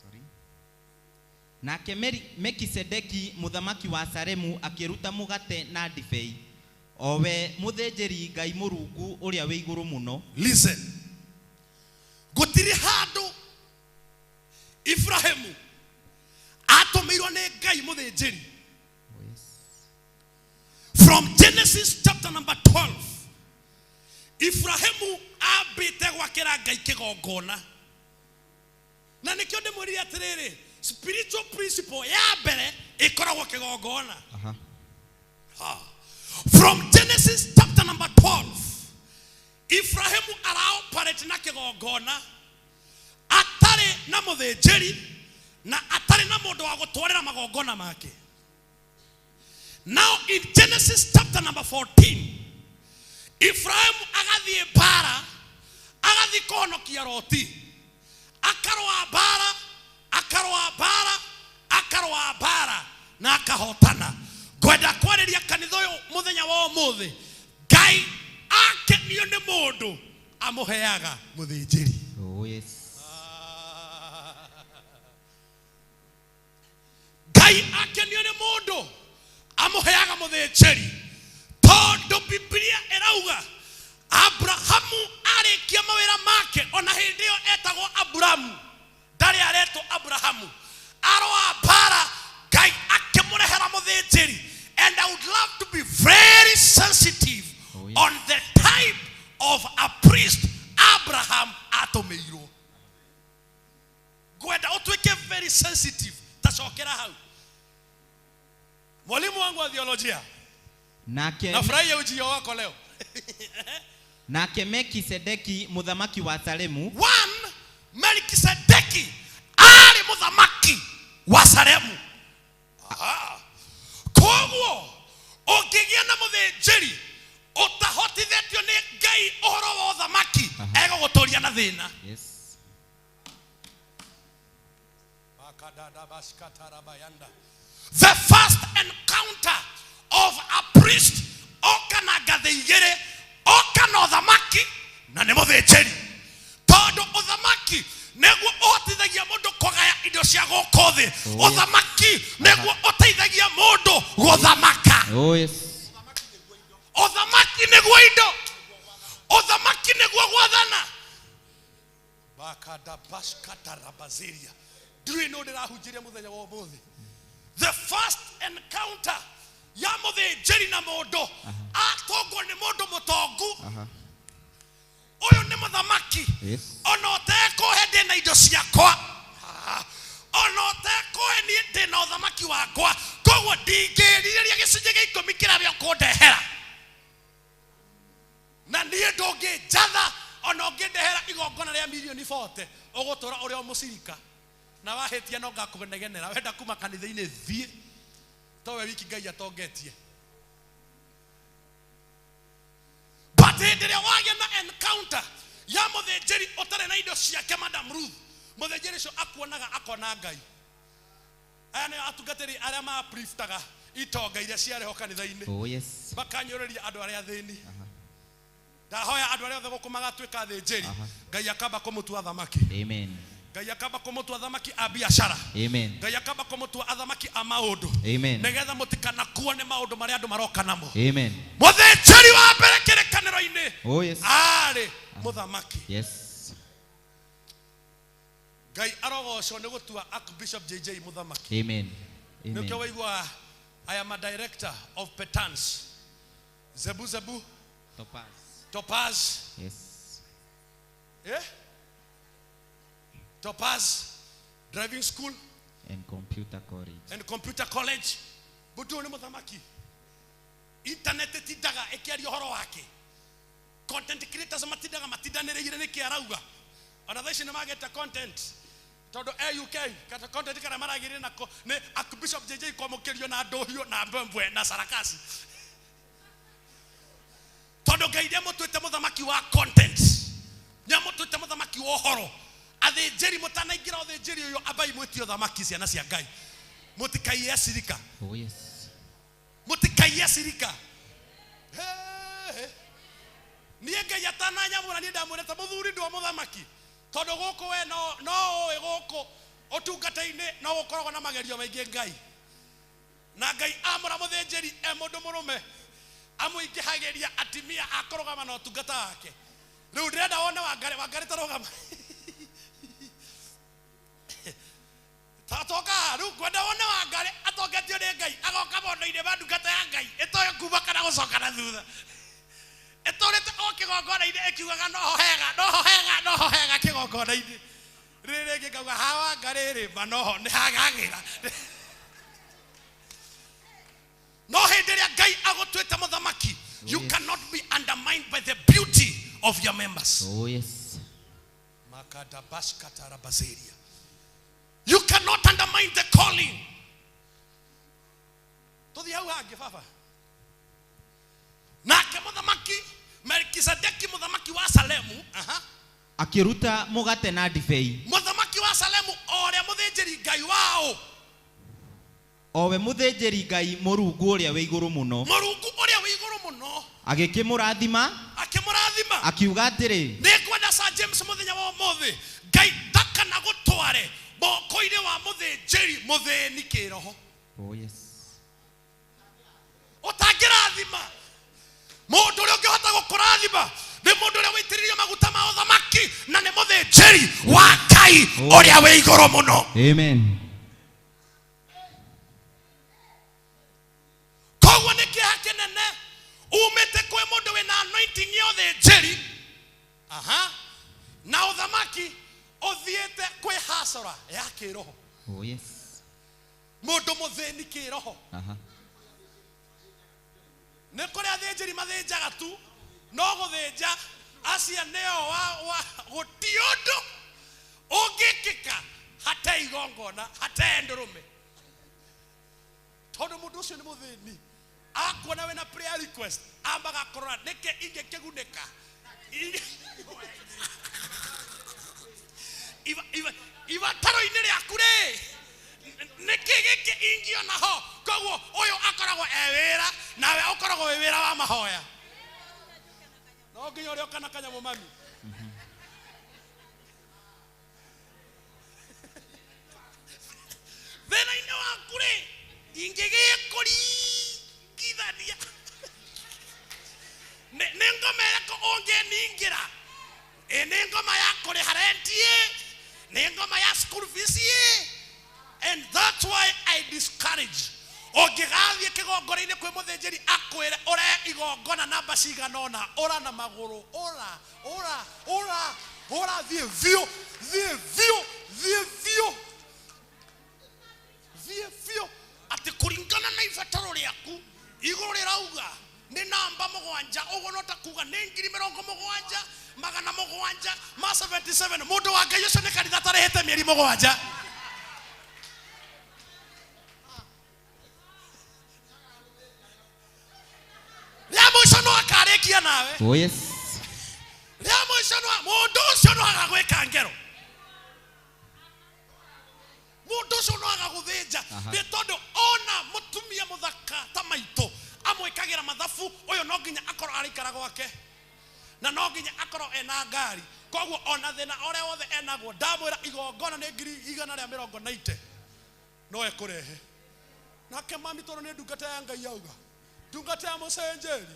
Sorry. Nake Melkisedeki mũthamaki wa Salemu akĩruta mũgate na ndibei, o we mũthĩnjĩri Ngai Mũrungu ũrĩa wĩ igũrũ mũno. Listen. Gũtirĩ handũ Ibrahimu atũmĩirwo nĩ Ngai mũthĩnjĩri. From Genesis chapter number 12, Ibrahimu ambĩte gwakĩra Ngai kĩgongona. Na nĩkĩo ndĩmwĩrire atĩrĩrĩ, spiritual principle ya mbere ĩkoragwo kĩgongona. From Genesis chapter number 12, Ibrahimu araoperate na kĩgongona atarĩ na mũthĩnjĩri na atarĩ na mũndũ wa gũtwarĩra magongona make. Now in Genesis chapter number 14, Ibrahim agathiĩ mbara, agathiĩ kũhonokia Loti, akarũa mbara, akarũa mbara, akarũa mbara na akahotana. Ngwenda kwarĩria kanitha ũyũ mũthenya wa ũmũthĩ, Ngai akenio nĩ mũndũ amũheaga mũthĩnjĩri. Oh yes. Ngai akenio nĩ mũndũ amũheaga mũthĩnjĩri, tondũ Bibilia ĩrauga Abrahamu arĩkia mawĩra make, ona hĩndĩ ĩyo etagwo Aburamu, ndarĩ aretwo Abrahamu, aroa mbara, Ngai akĩmũrehera mũthĩnjĩri. And I would love to be very sensitive on the type of a priest Abraham atũmĩirwo. Ngwenda ũtuĩke very sensitive. Tacokera hau, mwalimu wangu wa theolojia. Nake Nafurahia ujio wako leo. Nake Mekisedeki mũthamaki wa Salemu. One, Melkisedeki arĩ mũthamaki wa Salemu. Aha. Koguo ũngĩgĩa na mũthĩnjĩri ũtahotithĩtio nĩ Ngai ũhoro wa ũthamaki, egũgũtũria na thĩna. Makadadabashkatarabayanda. The first encounter of a priest oka na ngathĩ igĩrĩ, oka na ũthamaki na nĩ mũthĩnjĩri, tondũ ũthamaki nĩguo ũhotithagia mũndũ kũgaya indo cia gũkũ thĩ. Ũthamaki nĩguo ũteithagia mũndũ gũthamaka. Oh yes. Ũthamaki nĩguo indo, ũthamaki nĩguo gwathana. Bakadabashkatarabaziria. Ndiũĩ nũ ndĩrahunjĩria mũthenya wa ũmũthĩ. The first encounter ya mũthĩnjĩri na mũndũ atongwo nĩ mũndũ mũtongu. Ũyũ nĩ mũthamaki. Ona ũtekũhe, ndĩna indo ciakwa. Ah, ona ũtekũhe, niĩ ndĩna ũthamaki wakwa, koguo ndingĩrirĩria gĩcunjĩ gĩa ikũmi kĩrĩa we ũkũndehera, na niĩ ndũngĩnjatha. Ona ũngĩndehera igongona rĩa mirioni 40, ũgũtũra ũrĩ o mũcirika, na wahĩtia no ngakũnegenera. Wenda kuma kanitha-inĩ, thiĩ, towe wiki Ngai atongetie. But hĩndĩ ĩrĩa wagĩa na encounter ya mũthĩnjĩri ũtarĩ na indo ciake, Madam Ruth, mũthĩnjĩri ũcio akuonaga akona Ngai. Aya nĩo atungatĩri arĩa ma-upliftaga itonga iria ciarĩ ho kanitha-inĩ, Oh yes. makanyũrĩria andũ arĩa athĩni. Ndahoya andũ arĩa othe gũkũ magatuĩka athĩnjĩri, Ngai akamba kũmũtua athamaki. Amen. Ngai akamba kũmũtua athamaki a biacara. Amen. Ngai akamba kũmũtua athamaki a maũndũ, Amen. nĩgetha mũtikanakuo nĩ maũndũ marĩa andũ maroka namo. Amen. Mũthĩnjĩri wa mbere kĩrĩkanĩro-inĩ Oh yes. arĩ mũthamaki. Ngai arogocwo nĩ gũtua Archbishop JJ mũthamaki. Amen. Nĩkĩo Amen. waigua I am a director of Petans Zebu Zebu. Topaz. Topaz. Eh? Topaz Driving School And computer college. And Computer College. Mũndũ ũyũ nĩ mũthamaki. Internet ĩtindaga ĩkĩaria ũhoro wake, content creators matindaga matindanĩrĩire nĩkĩ arauga. Ona thaa ici nĩ magĩte content tondũ e UK kata content karĩa maragĩrire nako nĩ Archbishop JJ kwamũkĩrio na ndũhiũ na mbwembwe na sarakasi, tondũ Ngai nĩamũtuĩte mũthamaki wa content, nĩamũtuĩte mũthamaki wa ũhoro. Athĩnjĩri, mũtanaingĩra ũthĩnjĩri ũyũ, ambai mwĩtie ũthamaki. Ciana cia Ngai, mũtikaiye acirika. Oh yes. Mũtikaiye acirika. Hey. Niĩ Ngai atananyamũra, niĩ ndamwĩrĩte mũthuri ndwa mũthamaki, tondũ gũkũ we no ũĩ gũkũ ũtungata-inĩ no gũkoragwo na magerio maingĩ. Ngai na Ngai amũra mũthĩnjĩri e mũndũ mũrũme, amũingĩhagĩria atimia akũrũgama na ũtungata wake. Rĩu ndĩrenda wone Wangarĩ. Wangarĩ, tarũgama, tatoka. Rĩu ngwenda wone Wangarĩ atongetio nĩ Ngai, agoka mondo-inĩ ma ndungata ya Ngai ĩtoĩ kuma kana gũcoka na thutha, ĩtũrĩte o kĩgongona-inĩ ĩkiugaga noho hega, noho hega, noho hega kĩgongona-inĩ. Rĩrĩ rĩngĩ ngauga ha Wangarĩ rĩ ma noho nĩ hagagĩra. No hĩndĩ ĩrĩa Ngai agũtuĩte mũthamaki, you cannot be undermined by the beauty of your members. Oh yes. Makadabashkatarabazeria. You cannot undermine the calling. Tũthiĩ hau hangĩ, baba. Nake mũthamaki Melkisedeki, mũthamaki wa Salemu, aha. Akĩruta mũgate na ndibei. Mũthamaki wa Salemu, o ũrĩa mũthĩnjĩri Ngai wao. O we mũthĩnjĩri Ngai Mũrungu ũrĩa wĩ igũrũ mũno. Mũrungu ũrĩa wĩ igũrũ mũno. Agĩkĩmũrathima. Akĩmũrathima. Akiuga atĩrĩ. Nĩngwenda Sir James mũthenya wa ũmũthĩ Ngai ndakana gũtware moko-inĩ wa mũthĩnjĩri mũthĩni kĩroho. Oh yes. Ũtangĩrathima. Mũndũ ũrĩa ũngĩhota gũkũrathima nĩ mũndũ ũrĩa wĩitĩrĩirio maguta ma ũthamaki na nĩ mũthĩnjĩri wa Ngai ũrĩa wĩ igũrũ mũno. Amen. Koguo nĩ kĩeha kĩnene umĩte kwĩ mũndũ wĩna anointing ya ũthĩnjĩri, aha, na ũthamaki ũthiĩte kwĩ hasara ya kĩroho. Oh yes. Mũndũ mũthĩni kĩroho. Aha. Nĩ kũrĩ athĩnjĩri mathĩnjaga tu, no gũthĩnja acio nĩo wa gũti ũndũ ũngĩkĩka hate igongona, hate ndũrũme, tondũ mũndũ ũcio nĩ mũthĩni. Akuona wĩna prayer request ambaga kũrora nĩkĩ ingĩkĩgunĩka. Ibataro-inĩ rĩaku rĩ, nĩkĩ gĩkĩ ingiona ho? Koguo ũyũ akoragwo e wĩra, nawe ũkoragwo wĩ wĩra wa mahoya. No nginya ũrĩa ũkana kanyamũ mami. Thĩna-inĩ waku rĩ, ingĩgĩkũringithania nĩ ngoma ĩrĩkũ ũngĩningĩra? Ĩ nĩ ngoma ya kũrĩha rent ĩ? Nĩ ngoma ya school fees ĩ? And that's why I discourage ũngĩgathiĩ kĩgongona-inĩ kwĩ mũthĩnjĩri akwĩre ũre igongona namba cigana ũna, ũra na magũrũ, ũra, ũra, ũra, ũra, thiĩ biũ, thiĩ biũ, thiĩ biũ, thiĩ biũ, atĩ kũringana na ibataro rĩaku igũrũ rĩrauga nĩ namba 7, ũguo no ta kuga nĩ ngiri mĩrongo mũgwanja magana mũgwanja ma 77. Mũndũ wa Ngai ũcio nĩ kanitha atarĩhĩte mĩeri 7. Rĩa mũico no akarĩkia nawe. Oh yes. Rĩa mũico no mũndũ ũcio no agagwĩka ngero. Mũndũ ũcio no agagũthĩnja. Nĩ tondũ ona mũtumia mũthaka ta maitũ amwĩkagĩra mathabu, ũyũ no nginya akorwo araikara gwake na no nginya akorwo ena ngari. Koguo ona thĩna ũrĩa wothe enagwo, ndamwĩra igongona nĩ ngiri igana rĩa mĩrongo naite no ekũrehe. Nake mami tondũ nĩ ndungata ya Ngai auga, ndungata ya mũcenjeri,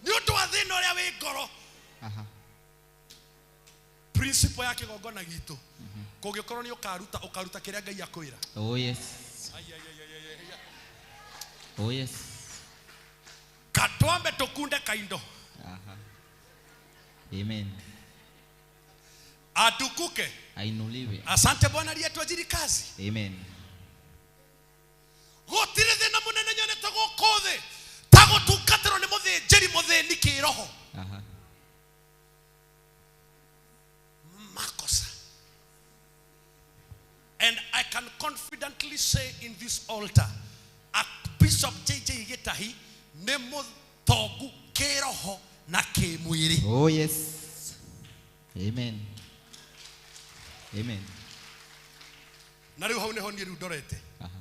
nĩ ũndũ wa thĩna ũrĩa wĩ ngoro. Aha. Principle ya kĩgongona gitũ, kũngĩkorwo nĩ ũkaruta, ũkaruta kĩrĩa Ngai akwĩra. Oh yes. Oh yes. Katwambe tũkunde kaindo. Aha. Amen. Atukuke. Ainuliwe. Asante Bwana aliyetuajiri kazi. Amen. Gũtirĩ thĩna mũnene nyonete gũkũ thĩ ta gũtungatĩrwo nĩ mũthĩnjĩri mũthĩni kĩroho. Aha. Makosa. And I can confidently say in this altar, a Bishop JJ Gitahi nĩ mũtongu kĩroho na kĩmwĩrĩ. Oh yes. Amen. Amen. Na rĩu hau nĩho niĩ rĩu ndorete. Aha.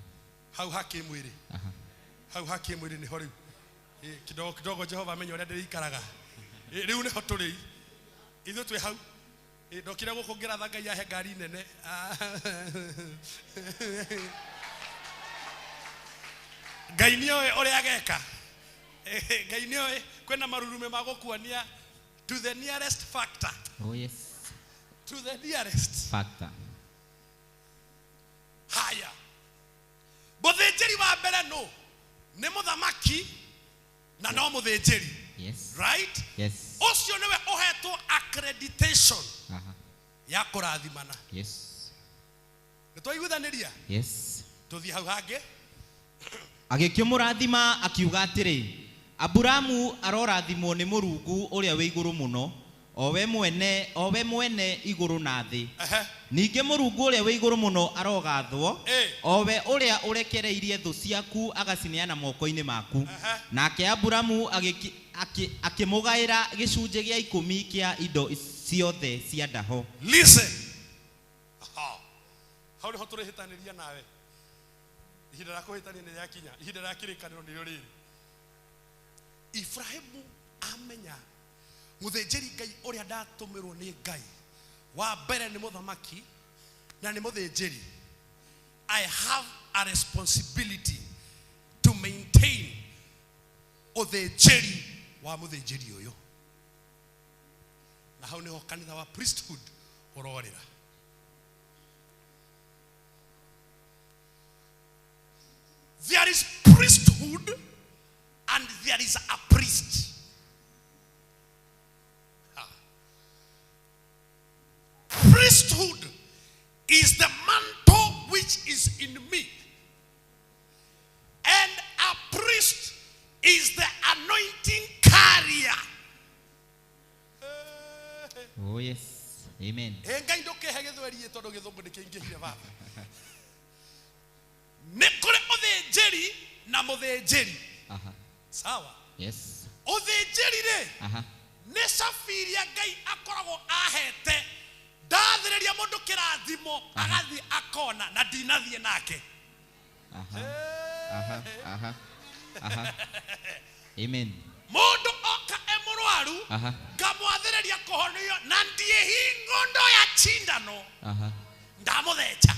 Hau ha kĩmwĩrĩ. Aha. Hau ha kĩmwĩrĩ nĩho rĩu. Kidogo kidogo Jehova amenye ũrĩa ndĩrĩikaraga. Rĩu nĩho tũrĩ. Ithuĩ twĩ hau. Ndokire gũkũ ngĩratha Ngai ahe ngari nene. Ngai nĩoĩ ũrĩa ageka. Ngai nĩoĩ kwĩna marurume ma gũkuonia to the nearest factor. Oh yes. To the nearest factor. Haya. Mũthĩnjĩri wa mbere nũ? Nĩ mũthamaki na no mũthĩnjĩri. Yes. Right? Yes. Ũcio nĩwe ũhetwo accreditation Aha. ya kũrathimana. Yes. Nĩ twaiguithanĩria? Yes. Tũthiĩ hau hangĩ. Agĩkĩmũrathima akiuga atĩrĩ, Aburamu arorathimwo nĩ Mũrungu ũrĩa wĩ igũrũ mũno, o we mwene igũrũ na thĩ. Ningĩ Mũrungu ũrĩa wĩ igũrũ mũno arogathwo, o we ũrĩa ũrekereirie thũ ciaku agacineana moko-inĩ maku. Nake Aburamu akĩmũgaĩra gĩcunjĩ gĩa 10 kĩa indo ciothe cia ndaho. Listen. Aha. Hau nĩho tũrĩhĩtanĩria nawe. Ihinda rĩa kũhĩtania nĩ rĩakinya, ihinda rĩa kĩrĩkanĩro nĩrĩo rĩrĩ. Ibrahimu amenya mũthĩnjĩri Ngai ũrĩa ndatũmĩrwo nĩ Ngai wa mbere nĩ mũthamaki na nĩ mũthĩnjĩri. I have a responsibility. maintain ũthĩnjĩri wa mũthĩnjĩri ũyũ. Na hau nĩho kanitha wa priesthood ũrorĩra. There is priesthood and there is a priest. Priesthood is the mantle which is in me. And a priest is the anointing carrier. Oh yes. Amen. Ngai ndũkĩhe gĩthweri tondũ gĩthũngũ nĩkĩingĩhire baba. Nĩ kũrĩ ũthĩnjĩri na mũthĩnjĩri. Aha. Sawa. Yes. Ũthĩnjĩri rĩ Aha. nĩ cabi iria Ngai akoragwo ahete. Ndathĩrĩria mũndũ kĩrathimo agathiĩ akona na ndinathiĩ nake. Aha. Aha. Aha. Aha. Amen. Mũndũ oka e mũrwaru Aha. ngamwathĩrĩria kũhonio na ndiĩ hingo ndoya cindano Aha. ndamũtheca.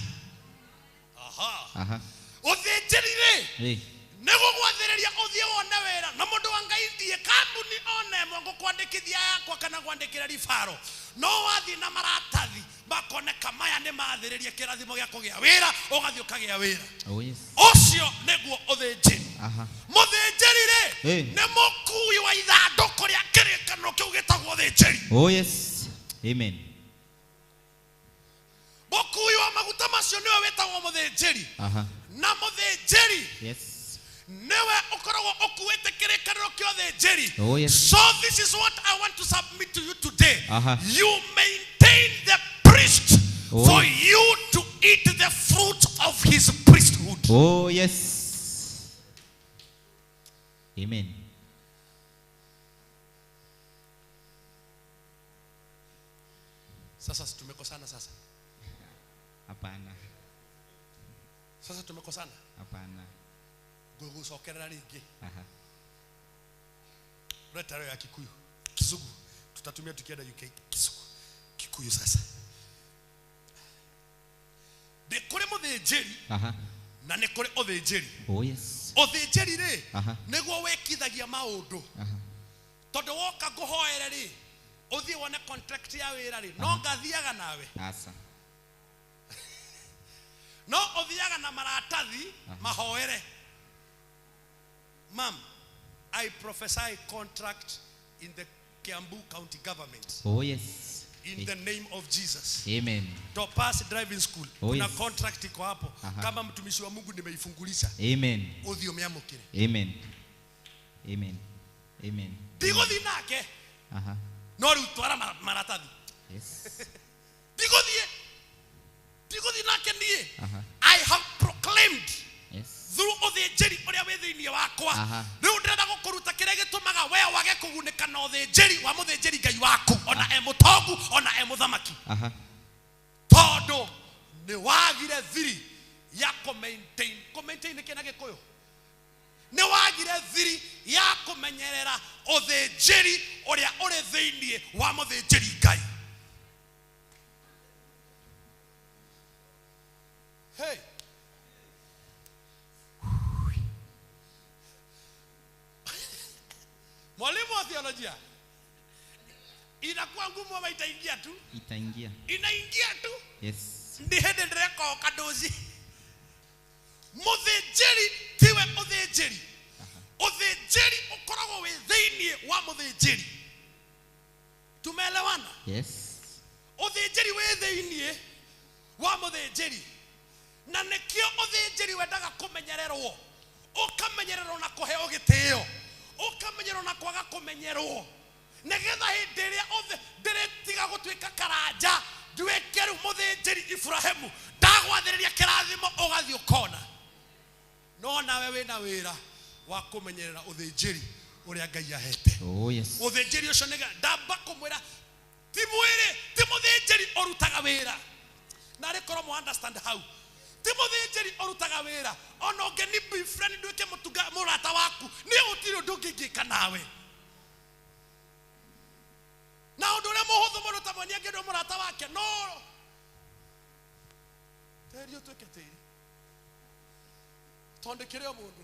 Aha. Aha. Ũthĩnjĩri rĩ Hey. nĩ gũgwathĩrĩria ũthiĩ wone wĩra na mũndũ wa Ngai ndiĩ kambuni ona ĩmwe ngũkwandĩkithia yakwa kana ngwandĩkĩre ribaro no wathiĩ na maratathi makoneka maya nĩ mathĩrĩria kĩrathimo gĩa kũgĩa wĩra ũgathiĩ ũkagĩa wĩra. Oh yes. Ũcio nĩguo ũthĩnjĩri. Aha. Mũthĩnjĩri rĩ Hey. nĩ mũkui wa ithandũkũ rĩa kĩrĩkanĩro kĩu gĩtagwo ũthĩnjĩri. Oh yes. Amen. Mũkui wa maguta macio nĩwe wĩtagwo mũthĩnjĩri. Aha. Na mũthĩnjĩri Yes. newe ũkoragwo ũkuĩte kĩrĩkanĩro kĩa ũthĩnjĩri. Oh yes. So this is what I want to submit to you today. Aha. You maintain the priest Oh, for yes. you to eat the fruit of his priesthood. Oh yes. Amen. Sasa tumekosana sasa. Hapana. Sasa tumekosana. Hapana. Ngũgũcokerera rĩngĩ. Aha. Leta ya Kikuyu. Kizungu. Tutatumia tukienda UK. Kizungu. Kikuyu sasa. Nĩ kũrĩ mũthĩnjĩri Aha. na nĩ kũrĩ ũthĩnjĩri. Oh yes. Ũthĩnjĩri rĩ Aha. nĩguo wĩkithagia maũndũ. Aha. Tondũ woka ngũhoere rĩ ũthiĩ wone contract ya wĩra rĩ no ngathiaga nawe. Asa. No ũthiaga na maratathi mahoere. Ma'am, I prophesy contract in the Kiambu County government. Oh yes. In the name of Jesus. Amen. Topaz Driving School. Oh, Kuna yes. contract iko hapo. Aha. Kama mtumishi wa Mungu nimeifungulisha. Amen. Ũthiĩ ũmĩamũkĩre. Amen. Amen. Amen. Ndigũthiĩ nake. Aha. No rĩu twara maratathi. Yes. Ndigũthiĩ. Ndigũthiĩ nake niĩ. Aha. I have proclaimed Yes. through ũthĩnjĩri ũrĩa wĩ thĩinĩ wakwa. Aha. Rĩu ndĩrenda gũkũruta kĩrĩa gĩtũmaga we wage kũgunĩka na ũthĩnjĩri wa mũthĩnjĩri Ngai waku ona e mũtongu ona e mũthamaki. Aha. Tondũ nĩ wagire thiri ya kũ-maintain. Kũ-maintain nĩ kĩ na Gĩkũyũ? Nĩ wagire thiri ya kũmenyerera ũthĩnjĩri ũrĩa ũrĩ thĩinĩ wa mũthĩnjĩri Ngai. Hey. Mwalimu wa theolojia, inakuwa ngumu ama itaingia tu? Itaingia. Inaingia tu. Yes. Ndi hĩndĩ ndĩrekoka ndozi. Mũthĩnjĩri tiwe ũthĩnjĩri. Ũthĩnjĩri ũkoragwo wĩ thĩinĩ wa mũthĩnjĩri. Tumeelewana? Yes. Ũthĩnjĩri wĩ thĩinĩ wa mũthĩnjĩri. Na nĩkĩo ũthĩnjĩri wendaga kũmenyererwo. Ũkamenyererwo na kũheo gĩtĩo. Ũkamenyerwo na kwaga kũmenyerwo. Nĩgetha hĩndĩ ĩrĩa ndĩrĩtiga gũtuĩka karanja nduĩke rĩu mũthĩnjĩri Iburahĩmu ndagwathĩrĩria kĩrathimo ũgathiĩ ũkona. No nawe wĩna wĩra wa kũmenyerera ũthĩnjĩri ũrĩa Ngai ahete. Oh yes. Ũthĩnjĩri ũcio nĩgetha ndamba kũmwĩra ti mwĩrĩ ti mũthĩnjĩri ũrutaga wĩra. Na arĩ korwo mũ understand hau. Ti mũthĩnjĩri ũrutaga wĩra ona ũngĩ befriend nduĩke mũtunga mũrata waku niĩ gũtirĩ ũndũ ũngĩ ingĩka nawe. Na ũndũ ũrĩa mũhũthũ mũno ta mwene angĩendwo mũrata wake no tĩri ũtuĩke tĩri tondũ kĩrĩ o mũndũ.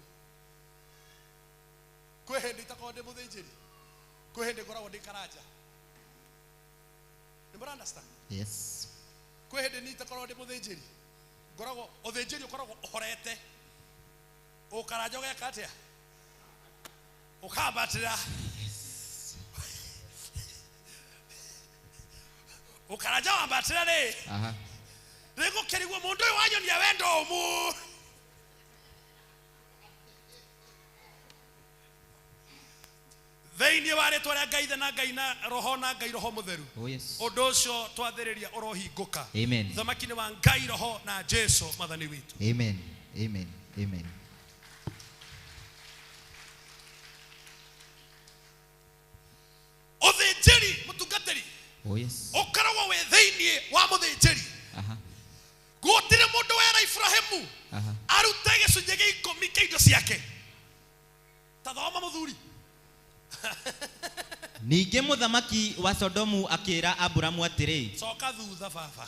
Kwĩ hĩndĩ itakoragwo ndĩ mũthĩnjĩri, kwĩ hĩndĩ ngoragwo ndĩ karanja. Nĩ mũra understand? Yes. Kwĩ hĩndĩ niĩ itakoragwo ndĩ mũthĩnjĩri, ngoragwo ũthĩnjĩri ũkoragwo ũhorete, ũkaranja ũgeka atĩa, ũkambatĩra, ũkaranja wambatĩra rĩ, Aha. rĩgũkĩrigwo mũndũ ũyũ wanyonia wendo ũmũ. Thĩinĩ wa rĩtwa rĩa Ngai Ithe na Ngai na Roho na Ngai Roho Mũtheru, Oh yes. ũndũ ũcio twathĩrĩria ũrohingũka. Amen. Thamaki-inĩ wa Ngai Roho na Jesu Mwathani witũ. Amen. Amen. Amen. Ũthĩnjĩri mũtungatĩri Oh yes. ũkoragwo wĩ thĩinĩ wa mũthĩnjĩri. Aha. Gũtirĩ mũndũ wera Ibrahimu Aha. arute gĩcunjĩ gĩa ikũmi kĩa indo ciake. Ta thoma mũthuri. Ningĩ mũthamaki wa Sodomu akĩra Aburamu atĩrĩ, Coka thutha baba.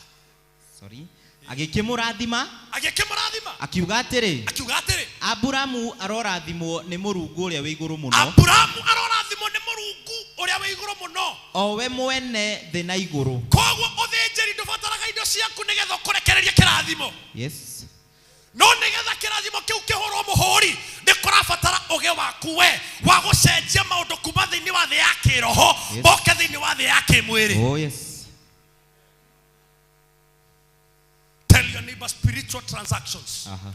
sorry, agĩkĩmũrathima, Agĩkĩmũrathima, akiuga atĩrĩ, akiuga atĩrĩ, Aburamu arorathimwo nĩ Mũrungu ũrĩa wĩ igũrũ mũno, Aburamu arorathimwo nĩ Mũrungu ũrĩa wĩ igũrũ mũno. o we mwene thĩ na igũrũ. Koguo ũthĩnjĩri ndũbataraga indo ciaku nĩgetha ũkũrekererie kĩrathimo. Yes. No nĩgetha kĩrathimo kĩu kĩhũrwo mũhũri, nĩ kũrabatara ũgĩ waku we wa gũcenjia maũndũ kuma thĩinĩ wa thĩ ya kĩroho Yes. moke thĩinĩ wa thĩ ya kĩmwĩrĩ. Oh yes. Tell your neighbor spiritual transactions. Aha.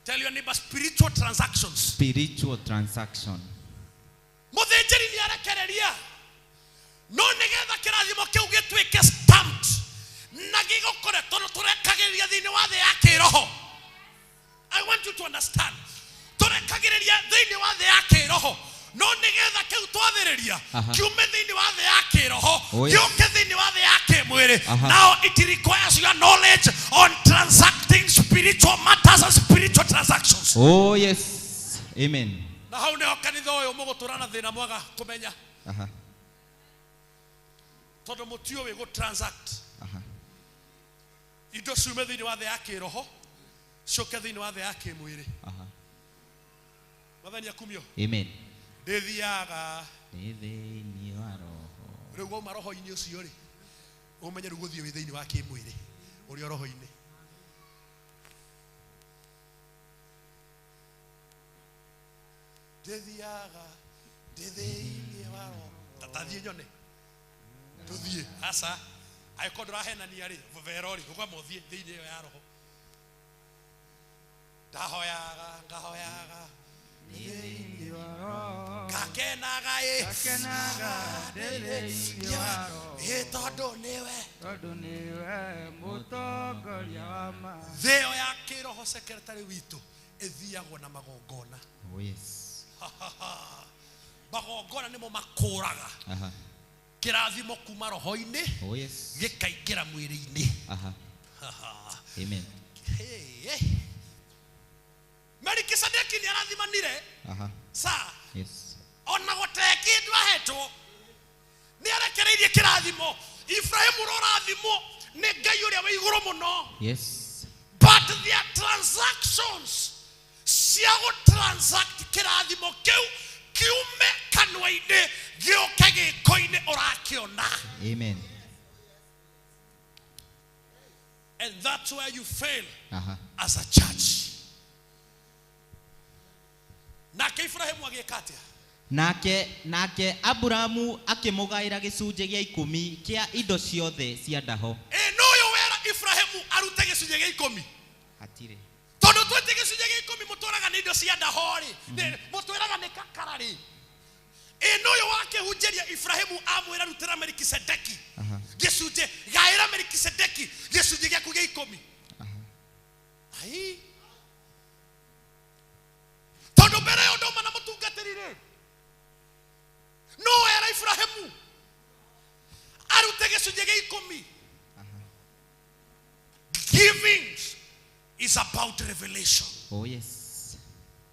Tell your neighbor spiritual transactions. Spiritual transaction. Mũthĩnjĩri nĩ arekereria, no nĩgetha kĩrathimo kĩu gĩtuĩke stamped na gĩgũkore, tondũ tũrekagĩrĩria thĩinĩ wa thĩ ya kĩroho. I want you to understand, tũrekagĩrĩria thĩinĩ wa thĩ ya kĩroho, no nĩgetha kĩu twathĩrĩria Aha. kiume thĩinĩ wa thĩ ya kĩroho Oh, yes. gĩũke thĩinĩ wa thĩ ya kĩmwĩrĩ. Aha. Now it requires your knowledge on transacting spiritual matters and spiritual transactions. Oh yes. Amen. Na hau nĩho kanitha ũyũ mũgũtũra na thĩna mwaga kũmenya, Aha. tondũ mũtiũĩ gũ transact. Aha. Indo ciume thĩinĩ wa thĩ ya kĩroho ciũke thĩinĩ wa thĩ ya kĩmwĩrĩ. Aha. Mwathani akumio. Amen. Ndĩthiaga Nĩ thĩinĩ wa roho. rĩu wauma roho-inĩ ũcio rĩ, ũmenye rĩu gũthiĩ wĩ thĩinĩ wa kĩmwĩrĩ ũrĩ o roho-inĩ. Ndĩthiaga ndĩ thĩinĩ wa roho. Ta tathiĩ nyone tũthiĩ, aca angĩkorwo ndũrahenania rĩ, vero rĩ, ũkwamba ũthiĩ thĩinĩ ĩyo ya roho. Ndahoyaga ngahoyaga ngakenaga ĩ, ĩ tondũ nĩwe Tondũ nĩwe mũtongoria wa ma. Thĩ ĩyo ya kĩroho secretary witũ ĩthiagwo na magongona. Oh yes. Magongona nĩmo makũraga Aha. kĩrathimo kuma roho-inĩ Oh yes. gĩkaingĩra mwĩrĩ-inĩ. Aha. Amen. Hey, Melkisedeki nĩ arathimanire. Aha. Sa Yes. ona gũtarĩ kĩndũ ahetwo nĩ arekereirie kĩrathimo. Ibrahimu ũrorathimwo nĩ Ngai ũrĩa wĩ igũrũ mũno. Yes. But their transactions cia gũ transact kĩrathimo kĩu kiume kanua-inĩ gĩũke gĩko-inĩ ũrakĩona. Amen. And that's where you fail Aha. as a church. Nake Ibrahimu agĩka atĩa? Nake Aburamu akĩmũgaĩra gĩcunjĩ gĩa ikũmi kĩa indo ciothe cia ndaho. Ĩ no ũyũ wera Ibrahimu arute gĩcunjĩ gĩa ikũmi. Hatirĩ. Tondũ twĩte gĩcunjĩ gĩa ikũmi mũtwĩraga nĩ indo cia ndaho rĩ, mũtwĩraga nĩ kakara rĩ. Ĩ no ũyũ wakĩhunjĩria Ibrahimu amwĩra rutĩra Melkisedeki Aha. gĩcunjĩ, gaĩra Melkisedeki gĩcunjĩ gĩaku gĩa ikũmi. Aha. Ai. Tondũ mbere ĩyo ndauma na mũtungatĩri rĩ, no era Ibrahimu arute gĩcunjĩ gĩa ikũmi. Giving is about revelation. Oh yes.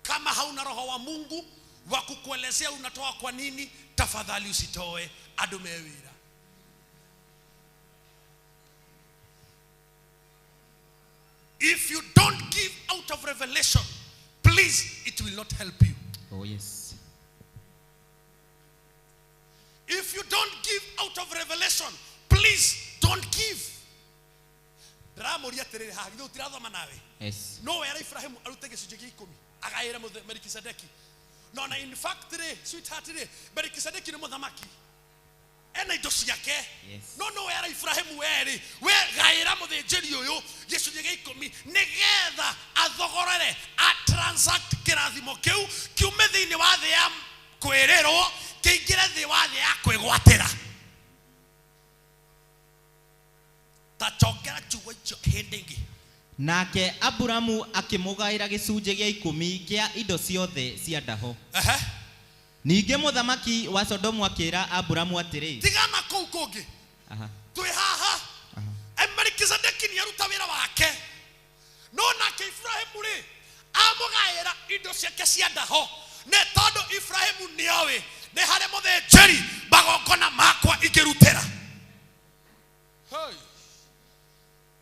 Kama hauna roho wa Mungu wa kukuelezea unatoa kwa nini, tafadhali usitoe. Andũ me wĩra. If you don't give out of revelation, please, it will not help you. Oh yes. Don't give. Ndĩramũria atĩrĩrĩ haha, githĩ ũtirathoma nawe? Yes. No wera Ibrahimu arute gĩcunjĩ gĩa ikũmi agaĩre Melikisedeki. No na in fact rĩ, sweetheart rĩ, Melikisedeki nĩ mũthamaki, ena indo ciake. Yes. No no wera Ibrahimu werĩ, we gaĩra mũthĩnjĩri ũyũ gĩcunjĩ gĩa ikũmi nĩgetha athogorere a transact kĩrathimo kĩu kiume thĩinĩ wa thĩ ya kwĩrĩrwo kĩingĩre thĩ wa thĩ ya kwĩgwatĩra. Ta cokera kiugo icio hĩndĩ ĩngĩ. Nake Aburamu akĩmũgaĩra gĩcunjĩ gĩa ikũmi kĩa indo ciothe cia ndaho. Ehe. Ningĩ mũthamaki wa Sodomu akĩra Aburamu atĩrĩ, Tigana kũu kũngĩ. Aha. Twĩ haha. Melikisedeki nĩ aruta wĩra wake, no nake Ibrahimu rĩ amũgaĩra indo ciake cia ndaho, nĩ tondũ Ibrahimu nĩoĩ nĩ harĩ mũthĩnjĩri magongona makwa ingĩrutĩra. Hey.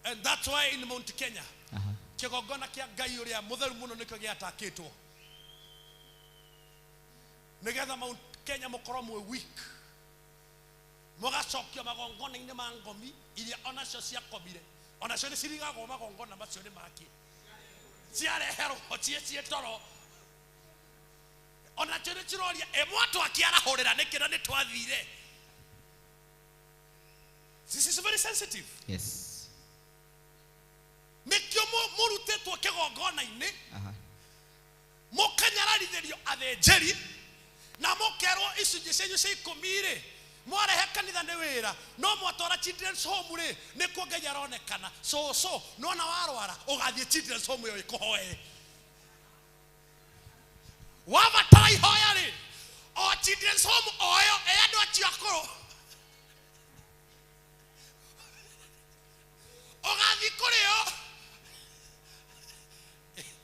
And that's why in Mount Kenya kĩgongona kĩa Ngai ũrĩa mũtheru mũno nĩkĩo gĩatakĩtwo, nĩgetha Mount Kenya mũkorwo mwĩ weak, mũgacokio magongona-inĩ ma ngomi iria onacio ciakomire, onacio nĩ cirigagwo magongona macio nĩ make, ciareherwo ciĩ toro, onacio nĩ ciroria ĩ mwatũ akĩarahũrĩra nĩkĩ na nĩ twathire. This is very sensitive. Yes. Nĩkĩo mũrutĩtwo kĩgongona-inĩ, Aha. mũkanyararithĩrio athĩnjĩri na mũkerwo icunjĩ cianyu cia ikũmi rĩ mwarehe kanitha nĩ wĩra, no mwatwara children's home rĩ nĩkuo Ngai aronekana. Cũcũ nona warwara ũgathiĩ children's home ĩyo ĩkũhoe. Wabatara ihoya rĩ o children's home o ĩyo ĩ andũ acio akũrũ ũgathiĩ kũrĩ o.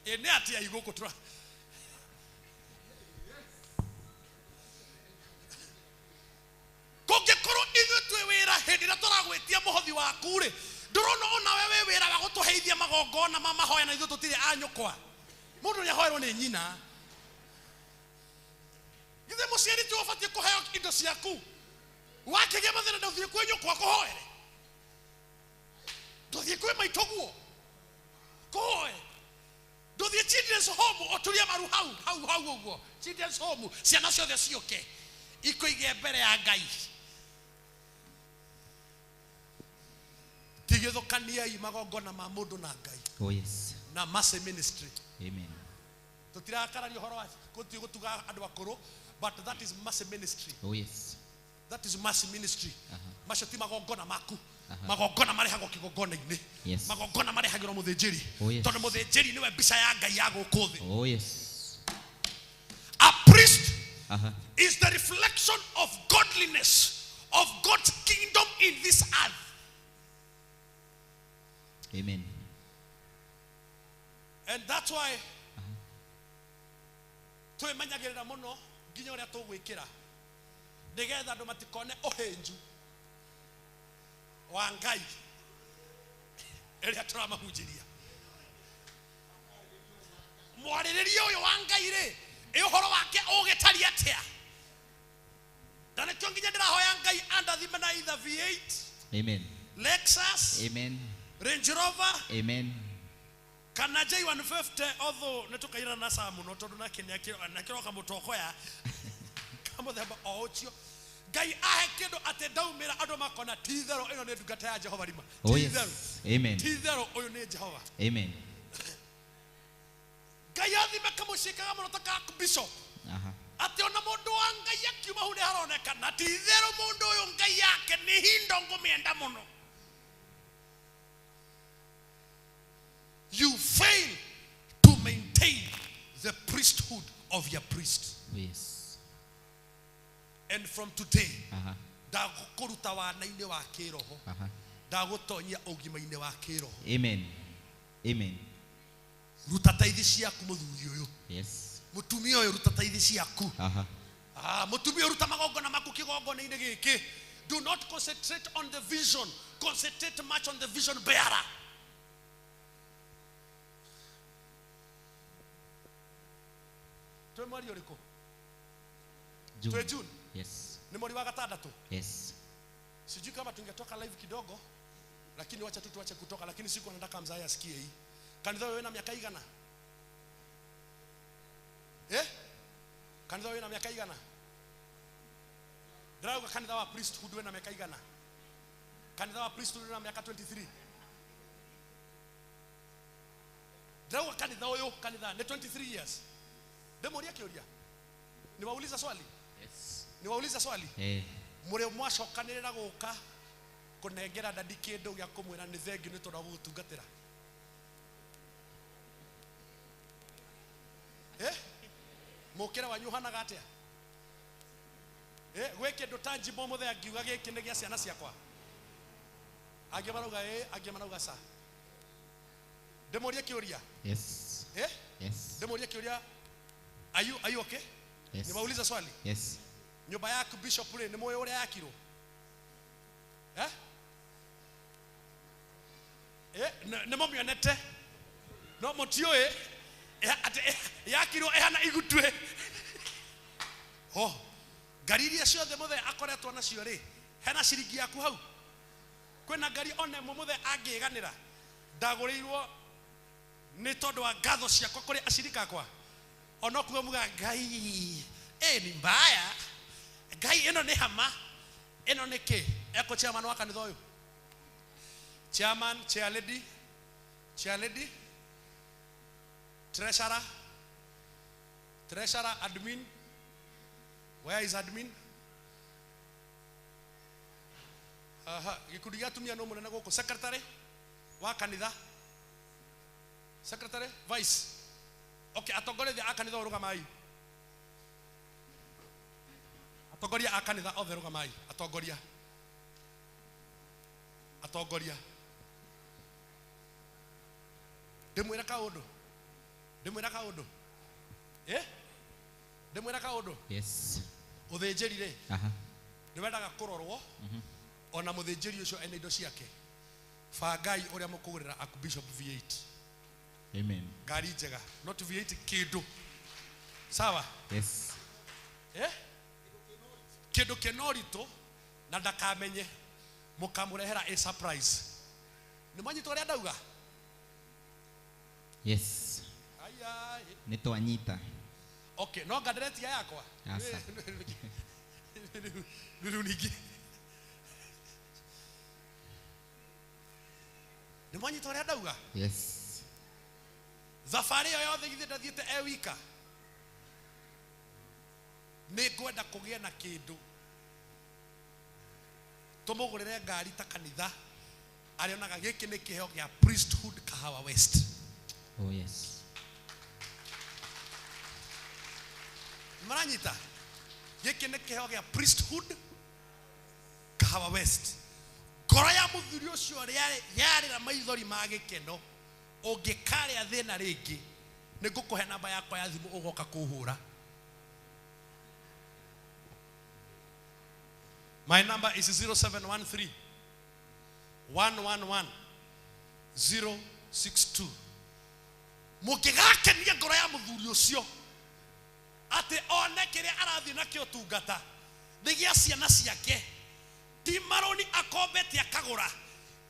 Ĩ nĩ atĩa igũkũ tũra kũngĩkorwo ithuĩ twĩ wĩra hĩndĩ ĩrĩa tũragwĩtia mũhothi waku rĩ, ndũrona onawe wĩ wĩra wa gũtũheithia magongona ma mahoya na ithuĩ tũtirĩ a nyũkwa. Mũndũ nĩahoerwo nĩ nyina. Githĩ mũciari tiwe ũbatiĩ kũheo indo ciaku? Wakĩgĩa mathĩna ndũthiĩ kwĩ nyũkwa kũhoere, ndũthiĩ kwĩ maitũguo kũhoe, ndũthiĩ children's home ũturie maru hau hau hau ũguo. Children's home ciana ciothe ciũke ikũige mbere ya Ngai. Tigithũkaniai magongona ma mũndũ na Ngai. Oh yes. Na mercy ministry. Amen. Tũtirakararia ũhoro wa gũthiĩ gũtuga andũ akũrũ, but that is mercy ministry. Oh yes. That is mercy ministry. Aha. Macio ti magongona maku. Aha. Magongona marehagwo kĩgongona-inĩ. Yes. Magongona marehagĩrwo mũthĩnjĩri. Oh yes. Tondũ mũthĩnjĩri nĩwe mbica ya Ngai ya gũkũ thĩ. Oh yes. A priest Aha. is the reflection of godliness, of God's kingdom in this earth. Amen. And that's why twĩmenyagĩrĩra mũno nginya ũrĩa tũgwĩkĩra, nĩgetha andũ matikone ũhĩnju wa Ngai ĩrĩa tũramahunjĩria. Mwarĩrĩria ũyũ wa Ngai rĩ, ĩ ũhoro wake ũgĩtariĩ atĩa? Na nĩkĩo nginya ndĩrahoya Ngai andathime na either V8, Amen. Lexus, Amen. Range Rover, Amen. kana J150, although nĩ tũkairana na saa mũno tondũ nake nĩakĩroka mũtokoya kamũthemba o ũcio. Ngai ahe kĩndũ atĩ ndaumĩra andũ makona ti itherũ ĩno nĩ ndungata ya Jehova rima. Oh Ti yes. itherũ. Amen. Ti itherũ ũyũ nĩ Jehova. Amen. Ngai athime kamũciĩ kaga mũno ta ka bishop. Aha. Atĩ ona mũndũ wa Ngai akiuma hau nĩ haronekana ti itherũ mũndũ ũyũ Ngai yake nĩ hindo ngũmĩenda mũno. You fail to maintain the priesthood of your priest. Oh yes. And from today, Aha. ndagũkũruta wana-inĩ wa kĩroho, Aha. ndagũtonyia ũgima-inĩ wa kĩroho. Amen. Amen. Ruta taithi ciaku mũthuri ũyũ. Yes. Mũtumia ũyũ ruta taithi ciaku. Aha. Mũtumia ũyũ ruta magongona maku kĩgongona-inĩ gĩkĩ. Do not concentrate on the vision. Concentrate much on the vision bearer. Twĩ mweri ũrĩkũ? June. Twĩ June. Yes. Nĩ mweri wa gatandatũ. Yes. Sijui kama tungetoka live kidogo. Lakini wacha tu tuache kutoka, lakini siku nataka mzae asikie hii. Kanitha wewe na miaka igana? Eh? Kanitha wewe na miaka igana? Ndĩrauga kanitha wa priesthood wĩna mĩaka igana? Kanitha wa priesthood wĩna mĩaka 23. Ndĩrauga kanitha ũyũ kanitha nĩ 23 years. Ndĩmũrie kĩũria. Niwauliza swali? Yes. Niwauliza swali? Eh. Mũrĩ mwacokanĩrĩra gũka kũnengera dadi kĩndũ gĩa kũmwĩra nĩ thengiũ nĩ tondũ wa gũgũtungatĩra? Eh? Mũkĩra wanyu ũhanaga atĩa? Eh, gwĩ kĩndũ tangible mũthee angiuga gĩkĩ nĩ gĩa ciana ciakwa? Angĩ marauga ĩ, angĩ marauga ca. Ndĩmũrie kĩũria? Yes. Eh? Yes. Ndĩmũrie kĩũria? Are you okay? Yes. Niwauliza swali? Yes. Nyũmba yaku bishop rĩ, nĩ mũĩ ũrĩa yakirwo? Eh? Eh, nĩ mũmĩonete? No mũtiũĩ atĩ yakirwo ĩhana igutwe. Oh, ngari iria ciothe mũthee akoretwo nacio rĩ, hena ciringi yaku hau? Kwĩna ngari ona ĩmwe mũthee angĩganĩra ndagũrĩirwo nĩ tondũ wa ngatho ciakwa kũrĩ acirika akwa? Ona kuga muga Ngai ni mbaya, Ngai ĩno nĩ hama, ĩno nĩ kĩ? Eko chairman wa kanitha ũyũ, chairman, chair lady, chair lady, treasurer, treasurer, admin. Where is admin? Aha, gĩkundi gĩa atumia no mũnene gũkũ. Secretary wa kanitha, secretary, vice. Okay, atongoria a kanitha rũgamai. Atongoria a kanitha othe rũgamai. Atongoria. Atongoria. Ndĩmwĩra kaũndũ. Ndĩmwĩra kaũndũ. Eh? Ndĩmwĩra kaũndũ. Yes. Ũthĩnjĩri rĩ. Aha. Nĩ wendaga kũrorwo. Ona mũthĩnjĩri ũcio ena indo ciake. Bangai ũrĩa mũkũgũrĩra Archbishop V8. Amen. Ngari njega, not V8 kĩndũ. Sawa? Yes. Eh? Kĩndũ kĩna ũritũ na ndakamenye mũkamũrehera a surprise. Nĩ mwanyita ũrĩa ndauga? Yes. Aya. Nĩ twanyita. Okay, no nganderetia yakwa. Asa. Rĩu ningĩ. Nĩ mwanyita ũrĩa ndauga? Yes. Thabarĩ ĩyo yothe githĩ ndathiĩte e wika. Nĩ ngwenda kũgĩe na kĩndũ tũmũgũrĩre ngari ta kanitha arĩonaga gĩkĩ nĩ kĩheo gĩa priesthood Kahawa West. Oh yes. Maranyita gĩkĩ nĩ kĩheo gĩa priesthood Kahawa West. Ngoro ya mũthuri ũcio yarĩra maithori ma gĩkeno. Ũngĩkarĩa thĩna rĩngĩ nĩ ngũkũhe namba yakwa ya thimũ ũgoka kũhũra. My number is 0713 111 062. Mũngĩgakenia ngoro ya mũthuri ũcio atĩ one kĩrĩa arathiĩ nakĩo tungata nĩ gĩa ciana ciake, ti marũni akombete akagũra,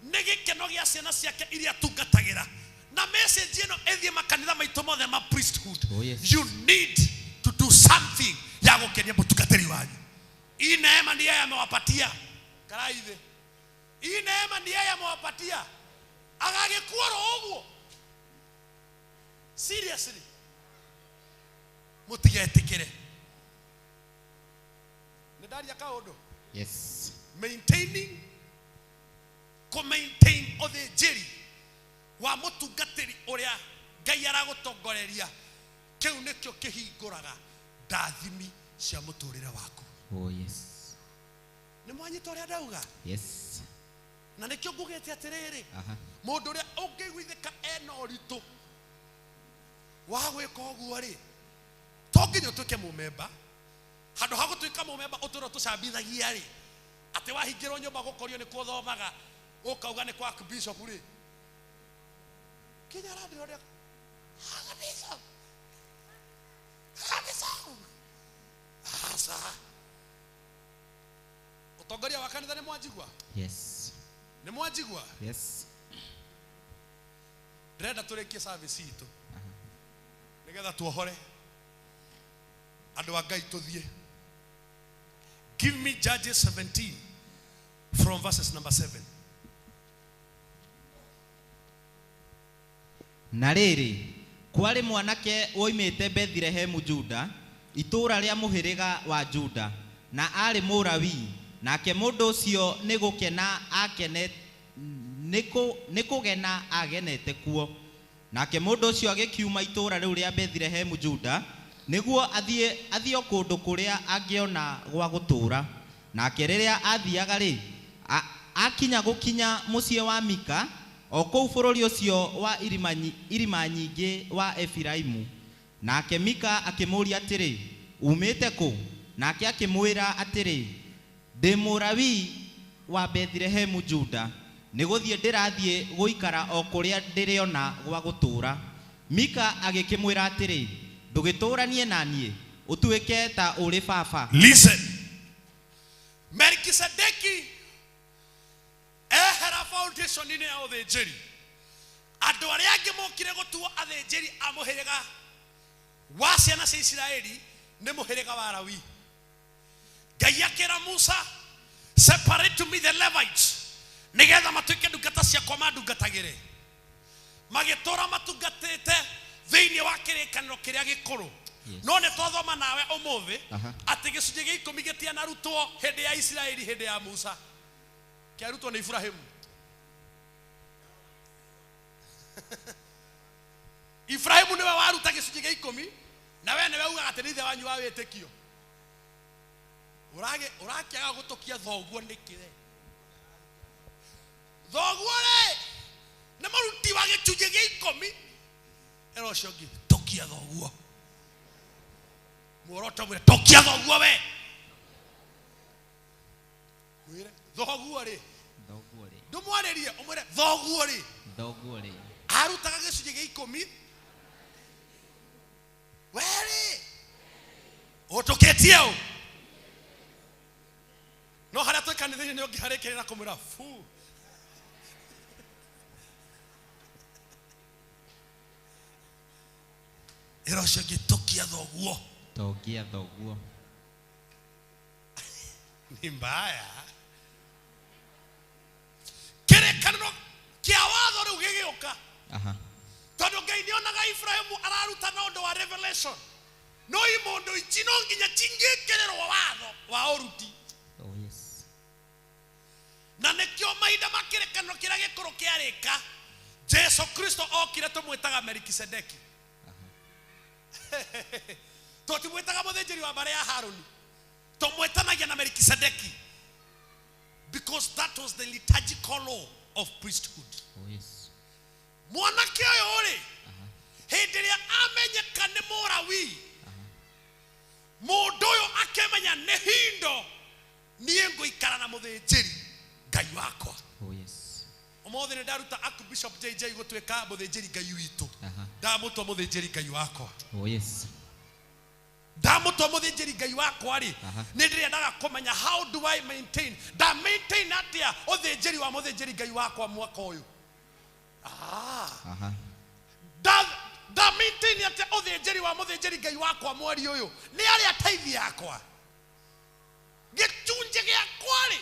nĩ gĩkeno gĩa ciana ciake iria atungatagĩra. Na message ĩno ĩthiĩ makanitha maitũ mothe ma priesthood. Oh, yes. You need to do something ya gũkenia mũtungatĩri wanyu. Hii neema ndiye amewapatia. Karaithe. Hii neema ndiye amewapatia. Agagĩkuora ũguo. Seriously. Mũtigetĩkĩre. Nĩ ndaria kaũndũ. Yes. Maintaining, kũ-maintain ũthĩnjĩri wa mũtungatĩri ũrĩa Ngai aragũtongoreria, kĩu nĩkĩo kĩhingũraga ndathimi cia mũtũrĩre waku. Oh yes. Nĩ mwanyita ũrĩa ndauga? Yes. Na nĩkĩo ngugĩte atĩrĩrĩ, Aha. mũndũ ũrĩa ũngĩiguithĩka ena ũritũ wa gwĩka ũguo rĩ, to nginya ũtuĩke mũmemba. Handũ ha gũtuĩka mũmemba ũtũũre ũtũcambithagia rĩ, atĩ wahingĩrwo nyũmba gũkorio nĩ kuo ũthomaga, ũkauga nĩ kwa bishop rĩ. Kinya arandĩra ũrĩa Bishop. Bishop. Aca. Ũtongoria wa kanitha nĩ mwanjigua? Yes. Nĩ mwanjigua? Yes. Ndĩrenda tũrĩkie service itũ nĩgetha tuohore andũ a Ngai tũthiĩ. Give me Judges 17 from verses number 7. Na rĩrĩ, kwarĩ mwanake woimĩte Bethilehemu Juda, itũũra rĩa mũhĩrĩga wa Juda, na aarĩ Mũlawii. Nake mũndũ ũcio nĩ gũkena akene nĩ kũgena agenete kuo. Nake mũndũ ũcio agĩkiuma itũũra rĩu rĩa Bethilehemu Juda, nĩguo athiĩ athiĩ o kũndũ kũrĩa angĩona gwa gũtũũra. Nake rĩrĩa aathiaga-rĩ, akinya gũkinya mũciĩ wa Mika, o kũu bũrũri ũcio wa irima, irima nyingĩ wa Efiraimu. Nake Mika akĩmũũria atĩrĩ, umĩte kũ? Nake akĩmwĩra atĩrĩ, ndĩ Mũlawii wa Bethilehemu Juda, nĩ gũthiĩ ndĩrathiĩ gũikara o kũrĩa ndĩrĩona gwa gũtũũra. Mika agĩkĩmwĩra atĩrĩ, ndũgĩtũũranie na niĩ, ũtuĩke ta ũrĩ baba. Listen. Melkisedeki ehera foundation-inĩ ya ũthĩnjĩri. Andũ arĩa angĩ mokire gũtuo athĩnjĩri a mũhĩrĩga wa ciana cia Isiraeli nĩ mũhĩrĩga wa Lawi. Ngai akĩra Musa, separate to me the Levites nĩgetha matuĩke ndungata ciakwa mandungatagĩre. Magĩtũra matungatĩte thĩinĩ wa kĩrĩkanĩro kĩrĩa gĩkũrũ. No nĩ twathoma nawe ũmũthĩ atĩ gĩcunjĩ gĩa ikũmi gĩtianarutwo hĩndĩ ya Isiraeli hĩndĩ ya Musa, kĩarutwo nĩ Ibrahimu. Ibrahimu nĩwe waruta gĩcunjĩ gĩa ikũmi, na we nĩwe ugaga atĩ nĩ ithe wanyu wa wĩtĩkio. Ũrakĩaga gũtũkia thoguo nĩkĩ we? Thoguo rĩ nĩ mũruti wa gĩcunjĩ gĩa ikũmi, ĩra ũcio ũngĩ tũkia thoguo. Muoroto mwĩre tũkia thoguo we. Mwĩre thoguo rĩ, Thoguo rĩ, ndũmwarĩrie, ũmwĩre thoguo rĩ thoguo rĩ, arutaga gĩcunjĩ gĩa ikũmi, we rĩ ũtũkĩtie ũ? No harĩa twĩ kanitha-inĩ nĩ ũngĩharĩkĩrĩra kũmwĩra fu. Ĩra ũcio ũngĩ tũkia thoguo. Tongia thoguo. Ni mbaya. Kĩrĩkanĩro kĩa watho rĩu gĩgĩũka. Tondũ Ngai nĩonaga Ibrahimu araruta na ũndũ wa revelation. No imondo ici no nginya cingĩkĩrĩrwo watho wa ũruti. Oh yes. Na nĩkĩo mahinda ma kĩrĩkanĩro kĩrĩa gĩkũrũ kĩarĩka, Jesu Kristo okire tũmwĩtaga Melkisedeki. Tũtimwĩtaga mũthĩnjĩri wa mbarĩ ya Haruni, tũmwĩtanagia na Melkisedeki because that was the liturgical law of priesthood. Oh yes. Mwanake ũyũ rĩ, hĩndĩ ĩrĩa amenyeka nĩ Mũlawii, mũndũ ũyũ akĩmenya nĩ hindo niĩ ngũikara na mũthĩnjĩri Ngai wakwa. Oh yes. Ũmũthĩ nĩ ndaruta Archbishop JJ gũtuĩka mũthĩnjĩri Ngai witũ. Ndamũtua mũthĩnjĩri Ngai wakwa. Oh yes. Ndamũtua mũthĩnjĩri Ngai wakwa rĩ, nĩ ndĩrendaga kũmenya how do I maintain, nda maintain atĩa ũthĩnjĩri wa mũthĩnjĩri Ngai wakwa mwaka ũyũ. Nda maintain atĩa ũthĩnjĩri wa mũthĩnjĩri Ngai wakwa mweri ũyũ, nĩ arĩa taithi yakwa, gĩcunjĩ gĩakwa rĩ,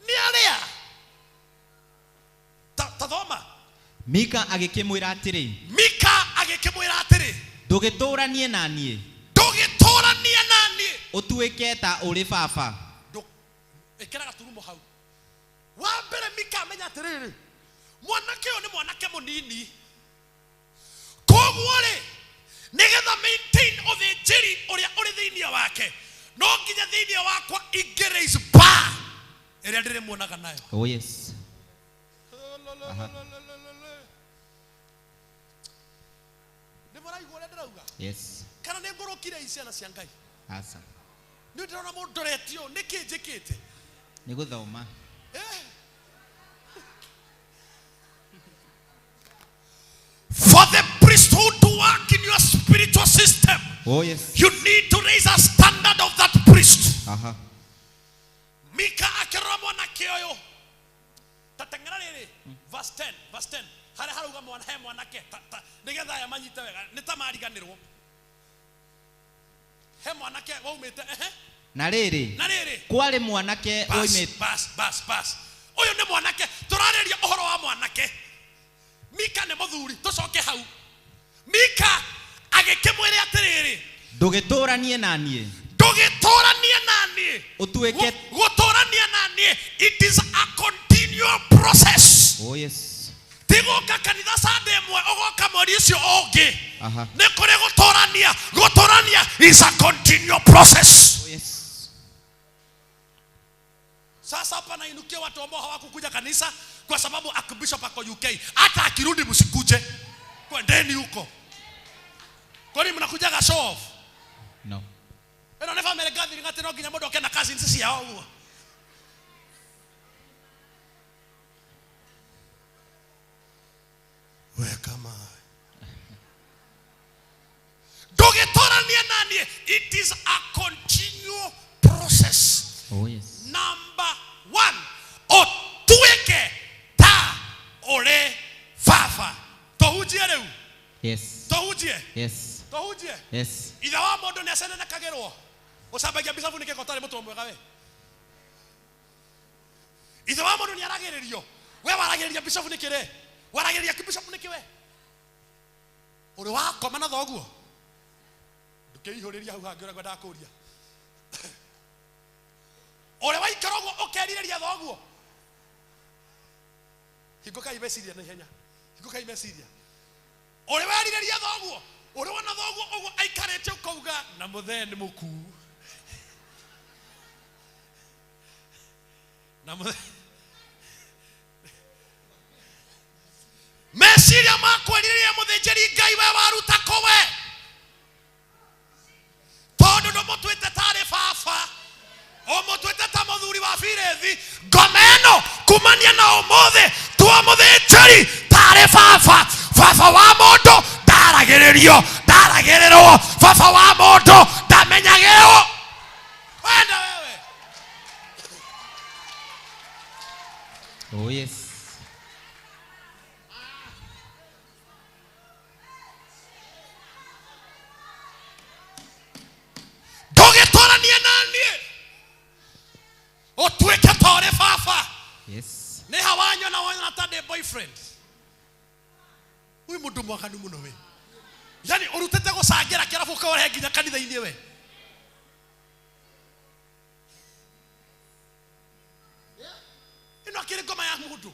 nĩ arĩa tathoma. Mika agĩkĩmwĩra atĩrĩ, Mika agĩkĩmwĩra atĩrĩ, ndũgĩtũũranie na niĩ, ndũgĩtũũranie na niĩ, ũtuĩke ta ũrĩ baba. Ĩkĩra gaturumo hau. Wa mbere Mika amenya atĩrĩrĩ, mwanake ũyũ nĩ mwanake mũnini, koguo rĩ nĩgetha maintain ũthĩnjĩri ũrĩa ũrĩ thĩinĩ wake, no nginya thĩinĩ wakwa ingĩ raise bar ĩrĩa ndĩrĩmuonaga nayo. Oh yes. Nĩ mũraigua ũrĩa ndĩrauga? Yes. Kana nĩ ngũrũkire ciana cia Ngai? Asa. Nĩ ndĩrona mũndũ ũretio, nĩkĩ njĩkĩte? Nĩ gũthoma. For the priesthood to work in your spiritual system, Oh yes. you need to raise a standard of that priest. Mika akĩrora mwanake ũyũ Verse 10, verse 10. Harĩa harauga mwana he mwanake nĩgetha aya manyite wega nĩ ta mariganĩrwo. He mwanake waumĩte ehe. Na rĩrĩ. Na rĩrĩ. Kwarĩ mwanake oimĩte. Bas bas bas. Ũyũ nĩ mwanake tũrarĩria ũhoro wa mwanake. Mika nĩ mũthuri tũcoke hau. Mika agĩkĩmwĩra atĩrĩrĩ. Ndũgĩtũranie na niĩ. Ndũgĩtũranie na niĩ. Ũtuĩke. Gũtũrania na niĩ. It is a continual process. Oh yes. Ti gũka kanitha Sunday ĩmwe ũgoka mweri ũcio ũngĩ. Aha. Nĩ kũrĩ gũtũrania. Gũtũrania is a continual process. Oh yes. Sasa hapa nainukia watu ambao hawakukuja kanisa kwa sababu Archbishop ako UK. Hata akirudi msikuje. Kwendeni huko. Kwani mnakujaga show off? No. Ĩno nĩ family gathering atĩ no nginya mũndũ oke na cousins ciao ũguo. We kama ndũgĩtũranie na niĩ. It is a continual process. Oh yes. Number 1, ũtuĩke ta ũrĩ baba. Tũhunjie rĩu. Yes. Tũhunjie. Yes. Tũhunjie. Yes. Ithe wa mũndũ nĩ acenenekagĩrwo. Ũcambagia mbicabu nĩkĩ ũtarĩ mũtwe mwega we? Ithe wa mũndũ nĩ aragĩrĩrio. We waragĩrĩria mbicabu nĩkĩ rĩ? Waragĩrĩria kĩmbicabu nĩkĩ we? Ũrĩ wakoma na thoguo? Ndũkĩihũrĩria hau hangĩ ũrĩa ngwendaga kũũria. Ũrĩ waikara ũguo ũkerirĩria thoguo? Hingũkai meciria na ihenya. Hingũkai meciria. Ũrĩ werirĩria thoguo? Ũrĩ wona thoguo ũguo aikarĩte ũkauga na mũthee nĩ mũkuu. Na mũthee. Meciria ma kwĩrirĩria mũthĩnjĩri Ngai we waruta kũ we? Tondũ ndũmũtuĩte tarĩ baba. Ũmũtuĩte ta mũthuri wa birethi. Ngoma ĩno kumania na ũmũthĩ tua mũthĩnjĩri tarĩ baba. Baba wa mũndũ ndaragĩrĩrio, ndaragĩrĩrwo. Baba wa mũndũ ndamenyagĩrwo. Wenda wewe. Oh yes. Ndũgĩtũranie na niĩ. Ũtuĩke ta ũrĩ baba. Yes. Nĩ ha wanyona wanyona ta ndĩ boyfriend. Ũyũ mũndũ mwaganu mũno we. Yani ũrutĩte gũcangĩra kĩrabu ũkarehe nginya kanitha-inĩ we. Ĩno akĩrĩ ngoma ya mũndũ.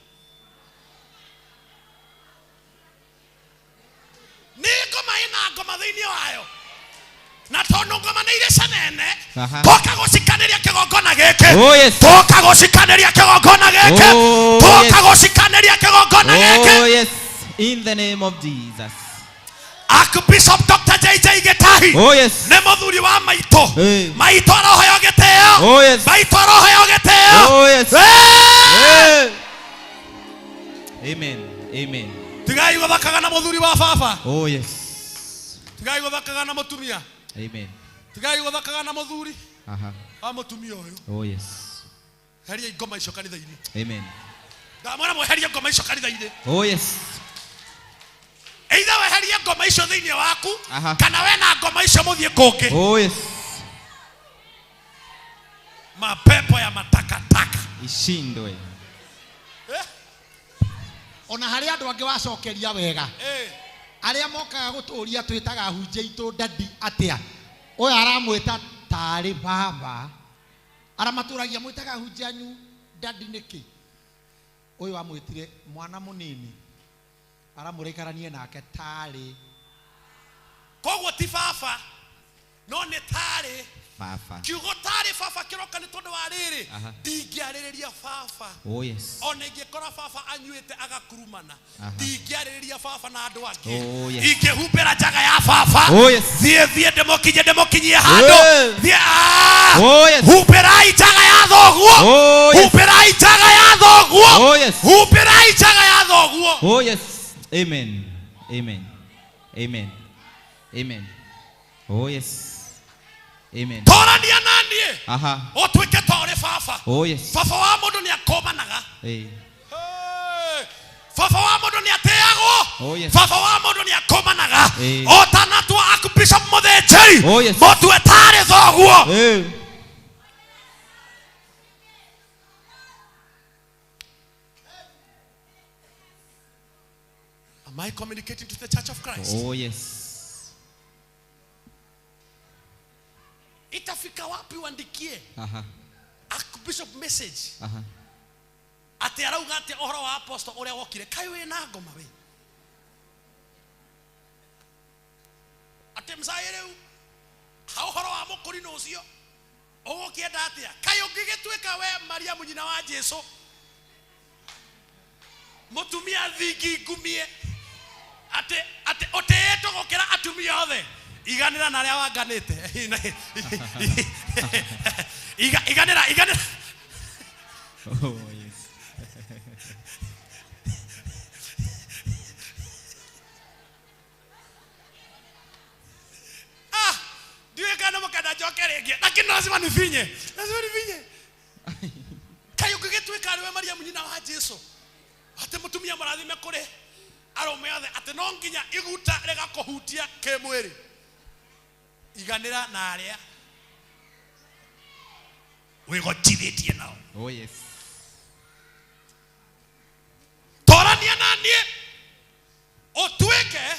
Nĩ ngoma ĩna ngoma thĩinĩ wayo. Na tondũ ngoma nĩ irĩ cenene, tũka gũcikanĩria kĩgongona gĩkĩ. Oh yes. Tũka gũcikanĩria kĩgongona gĩkĩ. Tũka gũcikanĩria kĩgongona gĩkĩ. Oh yes. In the name of Jesus. Archbishop Dr. JJ Gitahi. Oh yes. Nĩ mũthuri wa maitũ. Maitũ aroheo gĩtĩo. Oh yes. Maitũ aroheo gĩtĩo. Oh yes. Hey! Amen. Amen. Tigai gũthakaga na mũthuri wa baba. Oh yes. Tigai gũthakaga na mũtumia. Amen. Tigai gũthakaga na mũthuri. Aha. Wa mũtumia ũyũ. Oh yes. Heria ngoma icio kanitha-inĩ. Amen. Ndamwĩra mweherie ngoma icio kanitha-inĩ. Oh yes. Either weherie ngoma icio thĩinĩ waku Aha. kana we na ngoma icio mũthiĩ kũngĩ. Oh yes. Mapepo ya matakataka Ishindwe. Ona harĩ andũ angĩ wacokeria wega. Arĩa mokaga gũtũũria twĩtaga hunjia itũ dadi atĩa. Ũyũ aramwĩta tarĩ baba. Aramatũragia mwĩtaga hunjia anyu dadi nĩkĩ? Ũyũ amwĩtire mwana mũnini. Aramũrĩkaranie nake tarĩ. Koguo ti baba no nĩ tarĩ. Baba. Kiugo tarĩ baba kĩroka nĩ tondũ wa rĩrĩ. Ndingĩarĩrĩria baba. Oh yes. Ona ingĩkora baba anyuĩte agakurumana. Ndingĩarĩrĩria baba na andũ angĩ. Oh yes. Ingĩhumbĩra njaga ya baba. Oh yes. Thiĩ thiĩ ndĩmũkinyie handũ. Thiĩ. Oh yes. Humbĩrai njaga ya thoguo. Oh yes. Humbĩrai njaga ya thoguo. Oh yes. Humbĩrai njaga ya thoguo. Oh yes. Amen. Amen. Amen. Amen. Oh yes. Amen. Tũrania na niĩ. Aha. Ũtuĩke ta ũrĩ baba. Oh yes. Baba wa mũndũ nĩ akomanaga. Hey. Hey. Baba wa mũndũ nĩ atĩagwo. Oh, yes. Baba wa mũndũ nĩ akomanaga. Eh. Ũtanatua Archbishop mũthĩnjĩri. Oh, yes. Mũtue tarĩ thoguo. Eh. Am I communicating to the Church of Christ? Oh, yes. Itafika wapi uandikie Aha. Archbishop message Aha. atĩ arauga atĩ ũhoro wa apostle ũrĩa wokire kaĩ wĩ na ngoma we atĩ mcai rĩu ha ũhoro wa mũkũrinũ ũcio ũgũkĩenda atĩa kaĩ ũngĩgĩtuĩka we Mariamu nyina wa Jesu mũtumia thingi ngumie atĩ atĩ ũtĩĩtwo gũkĩra atumia othe iganĩra na arĩa wanganĩte iganĩra iganĩra. Oh, yes. Ah, ndiũĩ kana mũkenda njoke rĩngĩ lakini lazima nifinye, lazima nifinye. Kaĩ ũngĩgĩtuĩka arĩ we Mariamu nyina wa Jesu atĩ mũtumia mũrathime kũrĩ arũme othe atĩ no nginya iguta rĩgakũhutia kĩmwĩrĩ iganĩra na arĩa wĩgotithĩtie nao. Oh, yes. Torania na niĩ ũtuĩke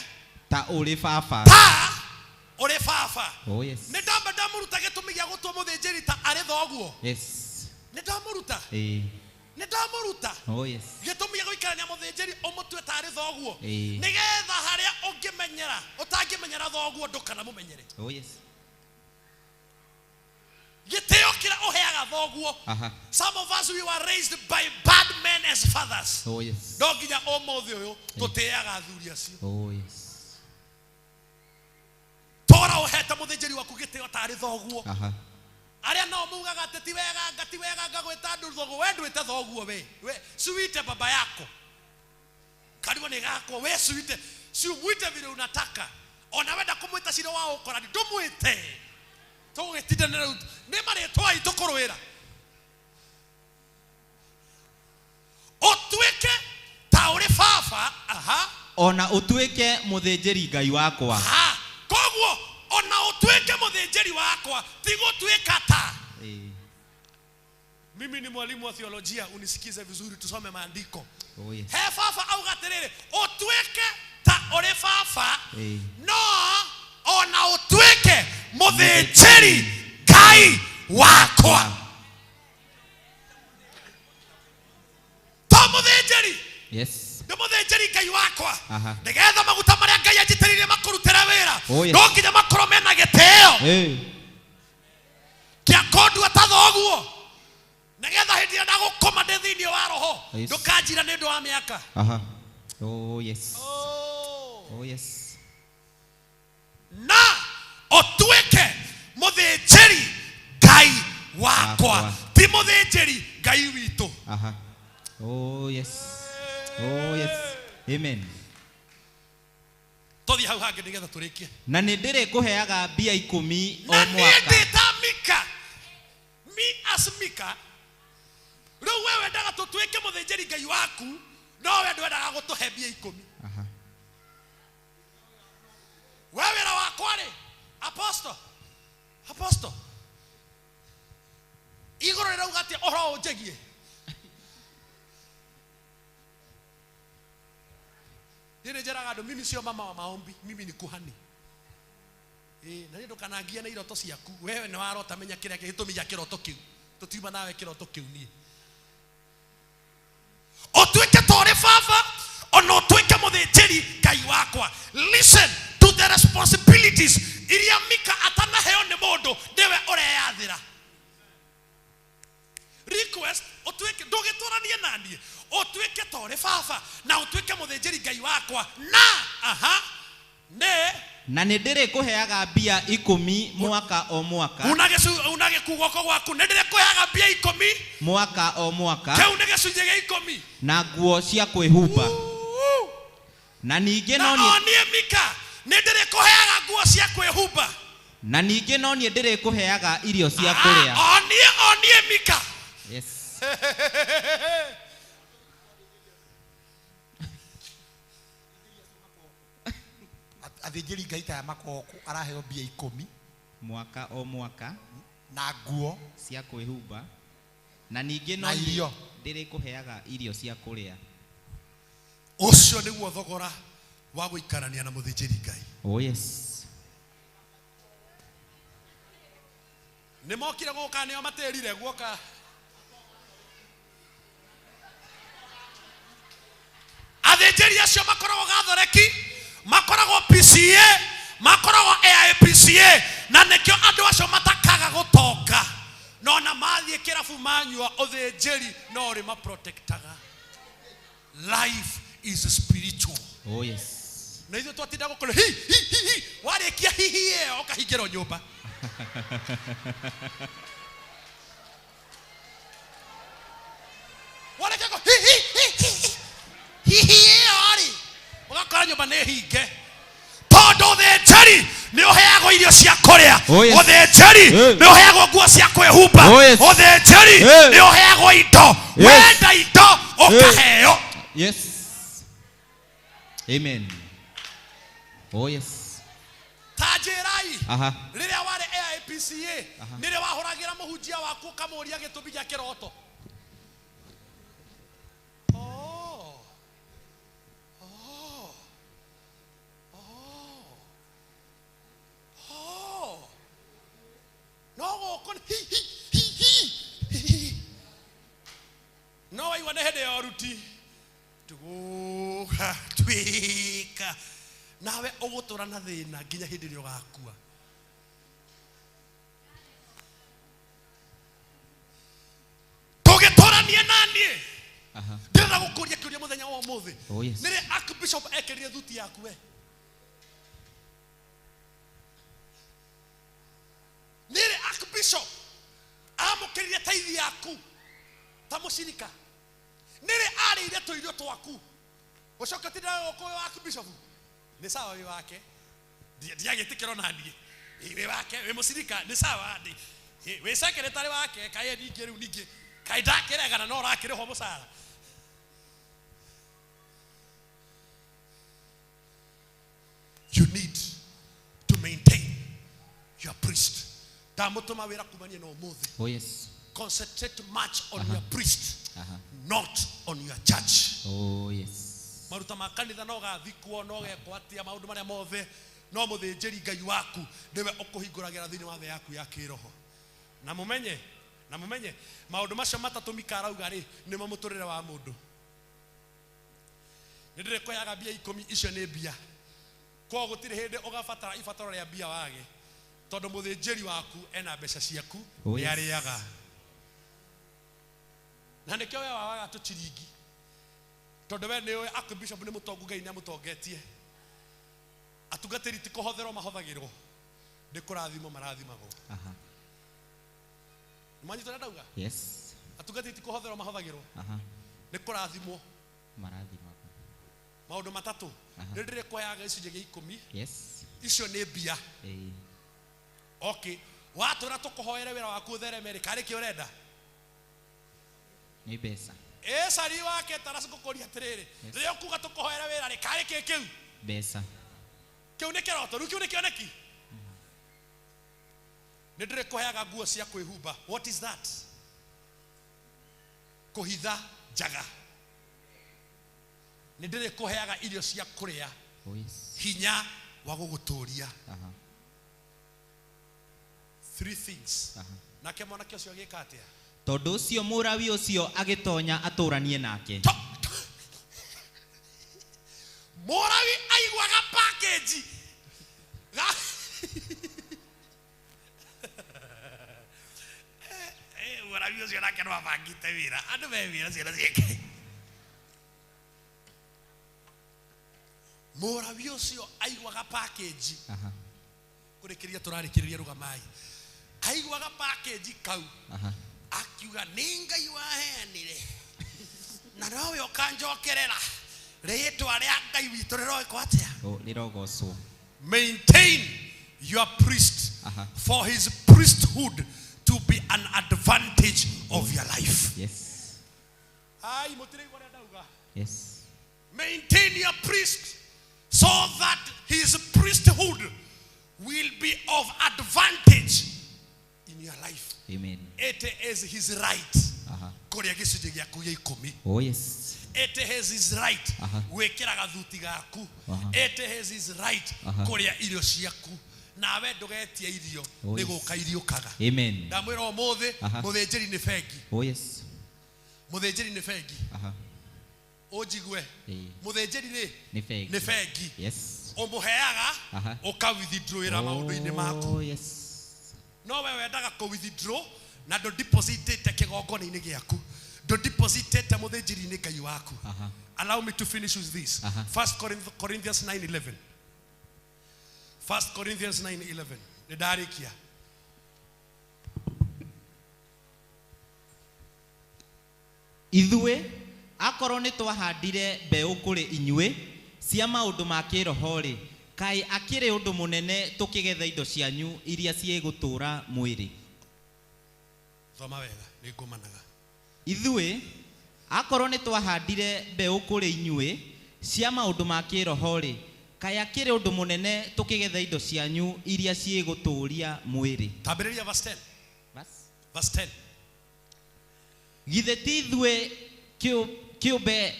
Ta ũrĩ baba. Ta ũrĩ baba. Oh, yes. Nĩ ndamba ndamũruta gĩtũmi gĩa gũtua mũthĩnjĩri ta arĩ thoguo. Yes. Nĩ ndamũruta. Eh. Nĩ ndamũruta. Oh, yes. Gĩtũmi gĩa gũikarania mũthĩnjĩri ũmũtue ta arĩ thoguo. Ĩĩ. Nĩgetha harĩa ũngĩmenyera ũtangĩmenyera thoguo ndũkanamũmenyere. Oh, yes. Gĩtĩo kĩrĩa ũheaga thoguo. Aha. Some of us, we were raised by bad men as fathers. Oh, yes. No nginya ũmũthĩ ũyũ tũtĩaga athuri acio. Oh, yes. Tora ũhete mũthĩnjĩri waku gĩtĩo tarĩ thoguo. Aha. Arĩa nao mugaga atĩ ti wega nga ti wega nga gwĩta andũ thoguo we ndwĩte thoguo we we siwite baba yako karibu nĩ gakwa we siwite si umwite vile unataka ona wenda kũmwĩta cira wa ũkorani ndũmwĩte tũgũgĩtindanĩra rĩu nĩ marĩtwa aitũ kũrũĩra ũtuĩke ta ũrĩ baba. Aha. Ona ũtuĩke mũthĩnjĩri Ngai wakwa. Ha, koguo ona ũtuĩke mũthĩnjĩri wakwa ti gũtuĩka ta. Eh. Mimi ni mwalimu wa theolojia, unisikize vizuri, tusome maandiko. Oh, yes. He baba auga atĩrĩrĩ ũtuĩke ta ũrĩ baba Eh. no ona ũtuĩke mũthĩnjĩri Ngai wakwa to mũthĩnjĩri. Yes. Nĩ mũthĩnjĩri Ngai wakwa. Aha. Nĩgetha maguta marĩa Ngai anjitĩrĩirie makũrutĩre wĩra Oh, yes. no nginya makorwo mena gĩtĩo Eh. kĩa kũndua ta thoguo nĩgetha hĩndĩ ĩrĩa ndagũkoma ndĩ thĩinĩ wa roho Yes. ndũkanjira nĩ ũndũ wa mĩaka. Aha. Oh, yes. Oh. Oh, yes. Na ũtuĩke mũthĩnjĩri Ngai wakwa Wakwa. ti mũthĩnjĩri Ngai witũ. Aha. Oh, yes. Oh, yes. Amen. Tũthiĩ hau hangĩ nĩgetha tũrĩkie. Na nĩ ndĩrĩkũheaga mbia ikũmi o Na niĩ mwaka. ndĩ ta Mika, me as Mika rĩu we wendaga tũtuĩke mũthĩnjĩri Ngai waku no we ndwendaga gũtũhe mbia ikũmi. Aha. We wĩra wakwa rĩ apostle apostle igũrũ rĩrauga atĩa ũhoro ũnjĩgiĩ niĩ nĩ njĩraga andũ mimi sio mama wa maombi mimi ni kuhani. Na niĩ ndũkanangie na iroto ciaku wewe nĩ warota menya kĩrĩa gĩtũmi gĩa kĩroto kĩu tũtiuma nawe kĩroto kĩu niĩ ũtuĩke ta ũrĩ baba ona ũtuĩke mũthĩnjĩri Ngai wakwa. Listen to the responsibilities iria Mika atanaheo nĩ mũndũ nĩwe ũreyathĩra. Request ũtuĩke ndũgĩtũranie na niĩ ũtuĩke ta ũrĩ baba na ũtuĩke mũthĩnjĩri Ngai wakwa na aha nĩ Na nĩ ndĩrĩkũheaga mbia ikũmi mwaka o mwaka. Una gĩku guoko gwaku nĩ ndĩrĩkũheaga mbia ikũmi Mwaka o mwaka. Kĩu nĩ gĩcunjĩ gĩa ikũmi. Na nguo cia kwĩhumba. Na ningĩ Na no niĩ o niĩ Mika nĩ ndĩrĩkũheaga nguo cia kwĩhumba. Na ningĩ no niĩ ndĩrĩkũheaga irio cia kũrĩa. O niĩ Mika. Yes. Athĩnjĩri Ngai ta aya makoragwo kũ araheo mbia ikũmi mwaka o mwaka na nguo cia kwĩhumba na ningĩ no Na irio. ndĩrĩkũheaga irio cia kũrĩa. Ũcio nĩguo thogora wa gũikarania na mũthĩnjĩri Ngai. Oh yes. Nĩ mokire gũka nĩo matĩrire guoka. Athĩnjĩri acio makoragwo gathoreki, makoragwo PCA, makoragwo AIPCA, na nĩkĩo andũ acio matakaga gũtonga. No na mathiĩ kĩrabu manyua ũthĩnjĩri no ũrĩ maprotectaga. Life is spiritual. Oh yes. Na ithuĩ twatinda gũkũrĩ hi hi hi hi, warĩkia hi hi ĩyo ũkahingĩrwo nyũmba. Warĩkia kũ hi hi hi hi hi hi ĩyo rĩ, ũgakora nyũmba nĩ hinge. Tondũ ũthĩnjĩri nĩ ũheagwo irio cia kũrĩa. Oh, yes. Ũthĩnjĩri nĩ ũheagwo nguo cia kwĩhumba. Oh, yes. Ũthĩnjĩri nĩ ũheagwo indo. Yes. Wenda indo ũkaheo. Yes. Amen. Oh yes. Ta njĩrai. Aha. Rĩrĩa warĩ AIPCA, nĩrĩ wahũragĩra mũhunjia waku ũkamũria gĩtũmi gĩa kĩroto? Oh. Oh. Oh. Oh. No gũkũ hi hi hi hi hi. No waigua nĩ hĩndĩ ya ũruti. Tũgũka twĩka. Nawe ũgũtũra na thĩna nginya hĩndĩ ĩrĩa ũgakua. Tũgĩtũranie na niĩ. Aha. Ndĩrenda gũkũria kĩũria mũthenya wa ũmũthĩ. Oh yes. Nĩrĩ Archbishop ekĩrire thuti yaku we? Nĩrĩ Archbishop amũkĩrire taithi yaku ta mũcirika? Nĩrĩ arĩire tũirio twaku? Ũcoke ũtinde gũkũ wĩ wa Archbishop? Nĩ sawa wĩ wake. Ndiagĩtĩkĩra ona niĩ. Ĩ, wĩ wake, wĩ mũcirika, nĩ sawa ndĩ. Ĩ, wĩ secretary wake, kaĩ ningĩ rĩu ningĩ. Kaĩ ndakĩregana no ũrakĩrĩhwo mũcara. You need to maintain your priest. Ndamũtũma wĩra kumania na ũmũthĩ. Oh yes. Concentrate much on Aha. your priest, Aha. not on your church. Oh yes. Maruta ma kanitha no gathikwo no gekwo atia maũndũ marĩa mothe no mũthĩnjĩri Ngai waku nĩwe ũkũhingũragĩra thĩinĩ wa thĩ yaku ya kĩroho. Na mũmenye, na mũmenye maũndũ macio matatũ Mika arauga rĩ nĩmo mũtũrĩre wa mũndũ. Nĩ ndĩrĩkũheaga mbia ikũmi, icio nĩ mbia. Koguo gũtirĩ hĩndĩ ũgabatara ibataro rĩa mbia wage, tondũ mũthĩnjĩri waku ena mbeca ciaku Oh, nĩ yes. arĩaga. Na nĩkĩo we wagaga tũchiringi, tondũ we nĩũĩ Archbishop nĩ mũtongu, Ngai nĩamũtongetie. Atungatĩri ti kũhotherwo mahothagĩrwo, nĩ kũrathimwo marathimagwo. Aha. Nĩmwanyita ũrĩa ndauga? Yes. Atungatĩri ti kũhotherwo mahothagĩrwo, Aha. nĩ kũrathimwo. Marathimagwo. Maũndũ matatũ. Aha. Nĩ ndĩrĩkũheaga gĩcunjĩ gĩa ikũmi. Yes. Icio nĩ mbia. Eh. Okay. Watũra tũkũhoere wĩra waku ũthereme rĩ, karĩ kĩ ũrenda? Nĩ mbeca. Ĩ cari wake tarasi ngũkũria atĩrĩrĩ, rĩrĩa ũkuga tũkũhoere wĩra rĩ, karĩ kĩ kĩu? Mbeca. Kĩu nĩ kĩroto, rĩu kĩu nĩ kĩoneki. Nĩ ndĩrĩkũheaga nguo cia kwĩhumba. What is that? Kũhitha njaga. Nĩ ndĩrĩkũheaga irio cia kũrĩa. Oh yes. Hinya wa gũgũtũria. Aha. Three things. Aha. Nake mwanake ũcio agĩka atĩa? Tondũ ũcio Mũrawi ũcio agĩtonya atũranie nake. Mũrawi aiguaga package. Mũrawi ũcio nake no abangĩte wĩra. Andũ me wĩra ciana ciake. Mũrawi ũcio aiguaga package. Aha. Kũrĩkĩrĩria tũrarĩkĩrĩria rũgamai. Aiguaga package kau. Aha. Akiuga nĩ Ngai waheanire na nowe ũkanjokerera rĩtwa rĩa Ngai witũ rĩroĩkwo atĩa? Oh, rĩrogocwo. Maintain your priest Aha. for his priesthood to be an advantage of your life. Yes. Ai, mũtirĩigua ũrĩa ndauga. Yes. Maintain your priest so that his priesthood Amen. It is his right Aha. kũrĩa gĩcunjĩ gĩaku gĩa ikũmi. Oh yes. It is his right Aha. gwĩkĩra gathuti gaku. Aha. It is his right Aha. kũrĩa irio ciaku. Nawe ndũgetie irio, Oh, nĩ yes. gũka iriũkaga. Amen. Ndamwĩra ũmũthĩ, Aha. mũthĩnjĩri nĩ bengi. Oh yes. Mũthĩnjĩri nĩ bengi. Aha. Ũnjigue. Ĩĩ. Mũthĩnjĩri rĩ Nĩ bengi. nĩ bengi. Yes. Ũmũheaga Aha. ũka withdrawĩra maũndũ-inĩ maku. Oh yes. No we wendaga kũ withdraw na ndũ depositĩte kĩgongona-inĩ gĩaku, ndũ depositĩte mũthĩnjĩri-inĩ Ngai waku. Aha. Allow me to finish with this. Aha. First Corinthians 9:11. First Corinthians 9:11. Nĩ ndarĩkia. Ithuĩ akorwo nĩ twahandire mbeũ kũrĩ inyuĩ cia maũndũ ma kĩroho-rĩ, kaĩ akĩrĩ ũndũ mũnene tũkĩgetha indo cianyu iria ciĩgũtũũra mwĩrĩ. Thoma wega, nĩ ngũmanaga. Ithuĩ akorwo nĩ twahandire mbeũ kũrĩ inyuĩ cia maũndũ ma kĩroho-rĩ, kaĩ akĩrĩ ũndũ mũnene tũkĩgetha indo cianyu iria ciĩgũtũũria mwĩrĩ. Tambĩrĩria verse 10. Verse 10. Githĩ ti ithuĩ kĩũmbe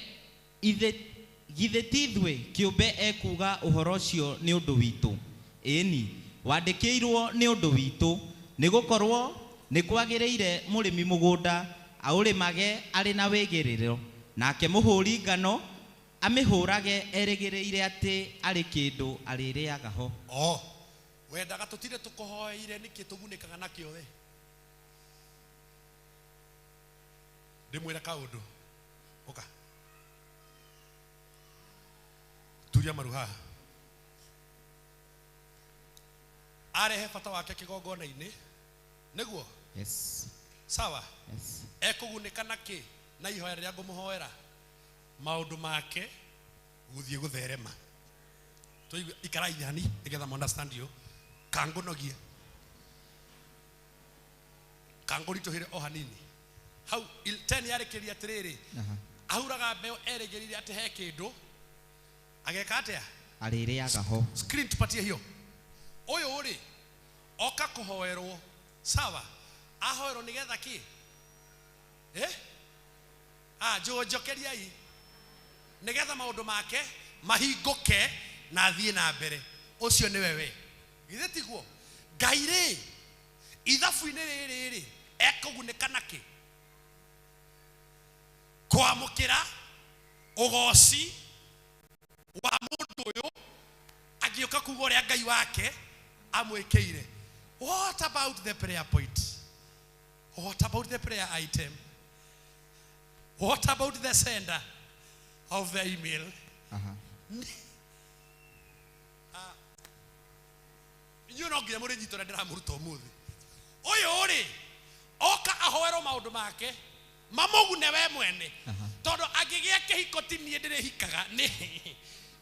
githĩ ti ithuĩ kĩũmbe ekuuga ũhoro ũcio nĩ ũndũ witũ? Ĩni, wandĩkĩirwo nĩ ũndũ witũ, nĩ gũkorwo nĩ kwagĩrĩire mũrĩmi mũgũnda aũrĩmage arĩ na wĩgĩrĩro, nake mũhũri ngano amĩhũrage erĩgĩrĩire atĩ arĩ kĩndũ arĩrĩaga ho. Oh, wendaga tũtinde tũkũhoeire nĩkĩ tũgunĩkaga nakĩo we? Ndĩmwĩre kaũndũ. Ũka. Turia maru haha. Arehe bata wake kĩgongona-inĩ, nĩguo? Yes. Sawa? Yes. Ekũgunĩka nakĩ na ihoya rĩrĩa ngũmũhoera? Maũndũ make gũthiĩ gũtherema. Tũigue, ikarai hani nĩgetha mu understand you. Kangũnogie. Kangũritũhĩre o hanini. Hau 10 yarĩkĩria atĩrĩrĩ, Aha. ahuraga mbeũ erĩgĩrĩire atĩ he kĩndũ ageka atĩa? Arĩrĩaga ho. Screen tupatie hiyo. Ũyũ rĩ oka kũhoerwo, sawa? Ahoerwo nĩgetha kĩ? Ah, njokeriai. Nĩgetha maũndũ make mahingũke na athiĩ na mbere. Ũcio nĩwe we. Githĩ tiguo? Ngai rĩ ithabu-inĩ rĩrĩ rĩ ekũgunĩka nakĩ? Kwamũkĩra ũgoci wa mũndũ ũyũ agĩũka kuga ũrĩa Ngai wake amwĩkĩire. What about the prayer point? What about the prayer item? What about the sender of the email? Aha. Inyuĩ no nginya mũrĩnyita ũrĩa ndĩramũruta ũmũthĩ. Ũyũ rĩ oka ahoerwo maũndũ make mamũgune we mwene. Tondũ angĩgĩa kĩhiko ti niĩ ndĩrĩhikaga, nĩ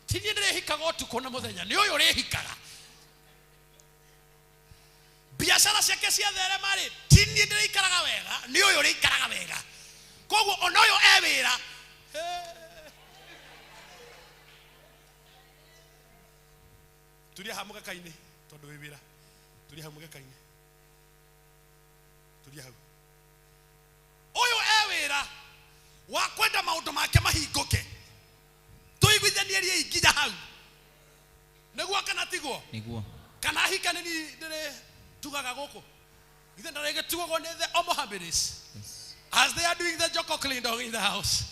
ti niĩ ndĩrĩhikaga ũtukũ na mũthenya, nĩ ũyũ ũrĩhikaga. Biacara ciake ciatherema rĩ, ti niĩ ndĩrĩikaraga wega, nĩ ũyũ ũrĩikaraga wega. Koguo ona ũyũ e wĩra. Turia hau mũgeka-inĩ tondũ wĩ wĩra. Turia hau mũgeka-inĩ. Turia hau. Ũyũ e wĩra wa kwenda maũndũ make mahingũke. Tũiguithanirie nginya hau. Nĩguo kana tiguo? Nĩguo. Kana hika nĩ niĩ ndĩrĩtugaga gũkũ? Githĩ ndarĩgĩtugagwo nĩ the Omohamiris? As they are doing the Joko clean dog in the house.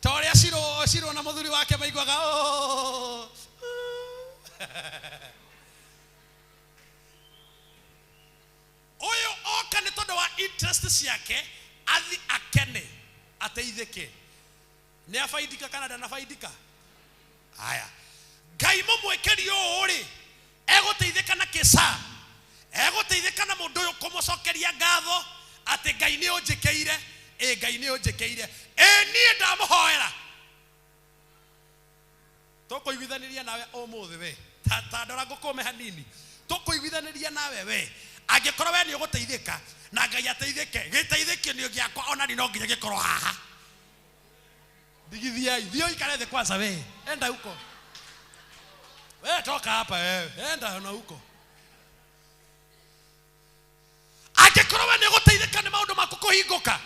Ta ũrĩa Shiro na mũthuri wake maiguaga, oh. Ũyũ oka nĩ tondũ wa interest ciake, athi akene, ateithĩke. Nĩ abaidika kana ndanabaidika? Aya. Ngai mũmwĩkĩri ũũ rĩ, egũteithĩka na kĩca. Egũteithĩka na mũndũ ũyũ kũmũcokeria ngatho atĩ Ngai nĩ ũnjĩkĩire, ĩ Ngai nĩ ũnjĩkĩire, ĩ niĩ ndamũhoera. Tũkũiguithanĩria nawe ũmũthĩ we. Ta ndora ngũkũme hanini. Tũkũiguithanĩria nawe we. Angĩkorwo we nĩ ũgũteithĩka na Ngai ateithĩke, gĩteithĩkio nĩ gĩakwa ona niĩ no nginya gĩkorwo haha. Ndigithiai, thiĩ ũikare thĩ kwanza we. Enda huko. We toka hapa wewe. Enda na huko. Angĩkorwo we nĩ ũgũteithĩka ũgũteithĩka nĩ maũndũ maku kũhingũka.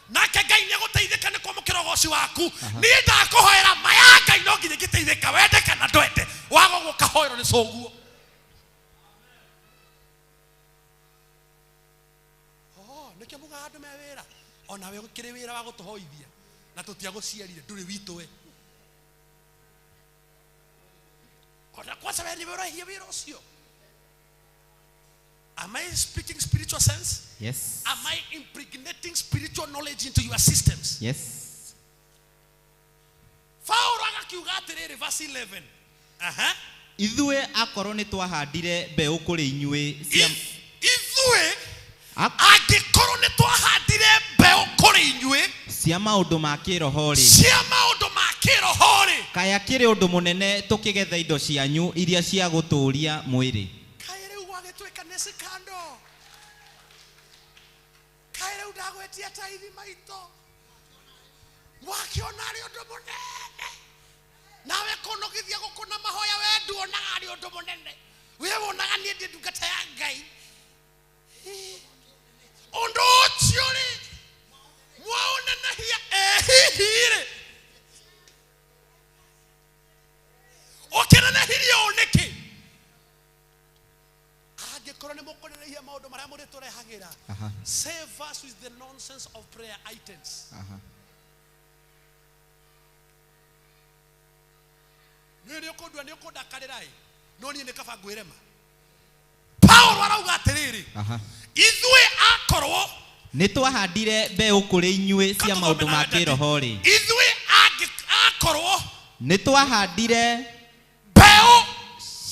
Nake Ngai nĩ egũteithĩka nĩ kwamũkĩra ũgoci waku. Niĩ ndakũhoera ma ya Ngai no nginya ingĩteithĩka, wende kana ndwende. Waga ũguo ũkahoerwo nĩ cũguo. Oh, nĩkĩo mugaga andũ me wĩra. Onawe ũkĩrĩ wĩra wa gũtũhoithia na tũtiagũciarire, ndũrĩ witũ we. Ona kwanza we nĩwe ũrehia wĩra ũcio. Am I speaking spiritual sense? Yes. Am I impregnating spiritual knowledge into your systems? Yes. Paulo agakiuga atĩrĩrĩ, verse 11. Aha. Ithuĩ akorwo nĩ twahandire mbeũ kũrĩ inyuĩ cia Ithuĩ angĩkorwo nĩ twahandire mbeũ kũrĩ inyuĩ cia maũndũ ma kĩroho rĩ, cia maũndũ ma kĩroho rĩ, kaya kĩrĩ ũndũ mũnene tũkĩgetha indo cianyu iria cia gũtũũria mwĩrĩ. Kaĩ rĩu gwagĩtuĩka nĩ cikando. Kaĩ rĩu ndagwetia taithi maitũ. Mwakĩona arĩ ũndũ mũnene. Nawe kũnogithia gũkũ na mahoya we nduonaga arĩ ũndũ mũnene. We wonaga niĩ ndĩ ndungata ya Ngai. Ũndũ ũcio rĩ, mwaũnenehia hihi rĩ. Ũkĩnenehirie ũũ nĩkĩ? Angĩkorwo nĩ mũkũnenehia maũndũ marĩa mũrĩtũrehagĩra, save us with the nonsense of prayer items. Niĩ nĩ ũkũndua nĩ ũkũndakarĩra ĩ, no niĩ nĩ kaba ngwĩrema. Paulo arauga atĩrĩrĩ, ithuĩ akorwo nĩ twahandire mbeũ kũrĩ inyuĩ cia maũndũ ma kĩroho rĩ, ithuĩ akorwo nĩ twahandire mbeũ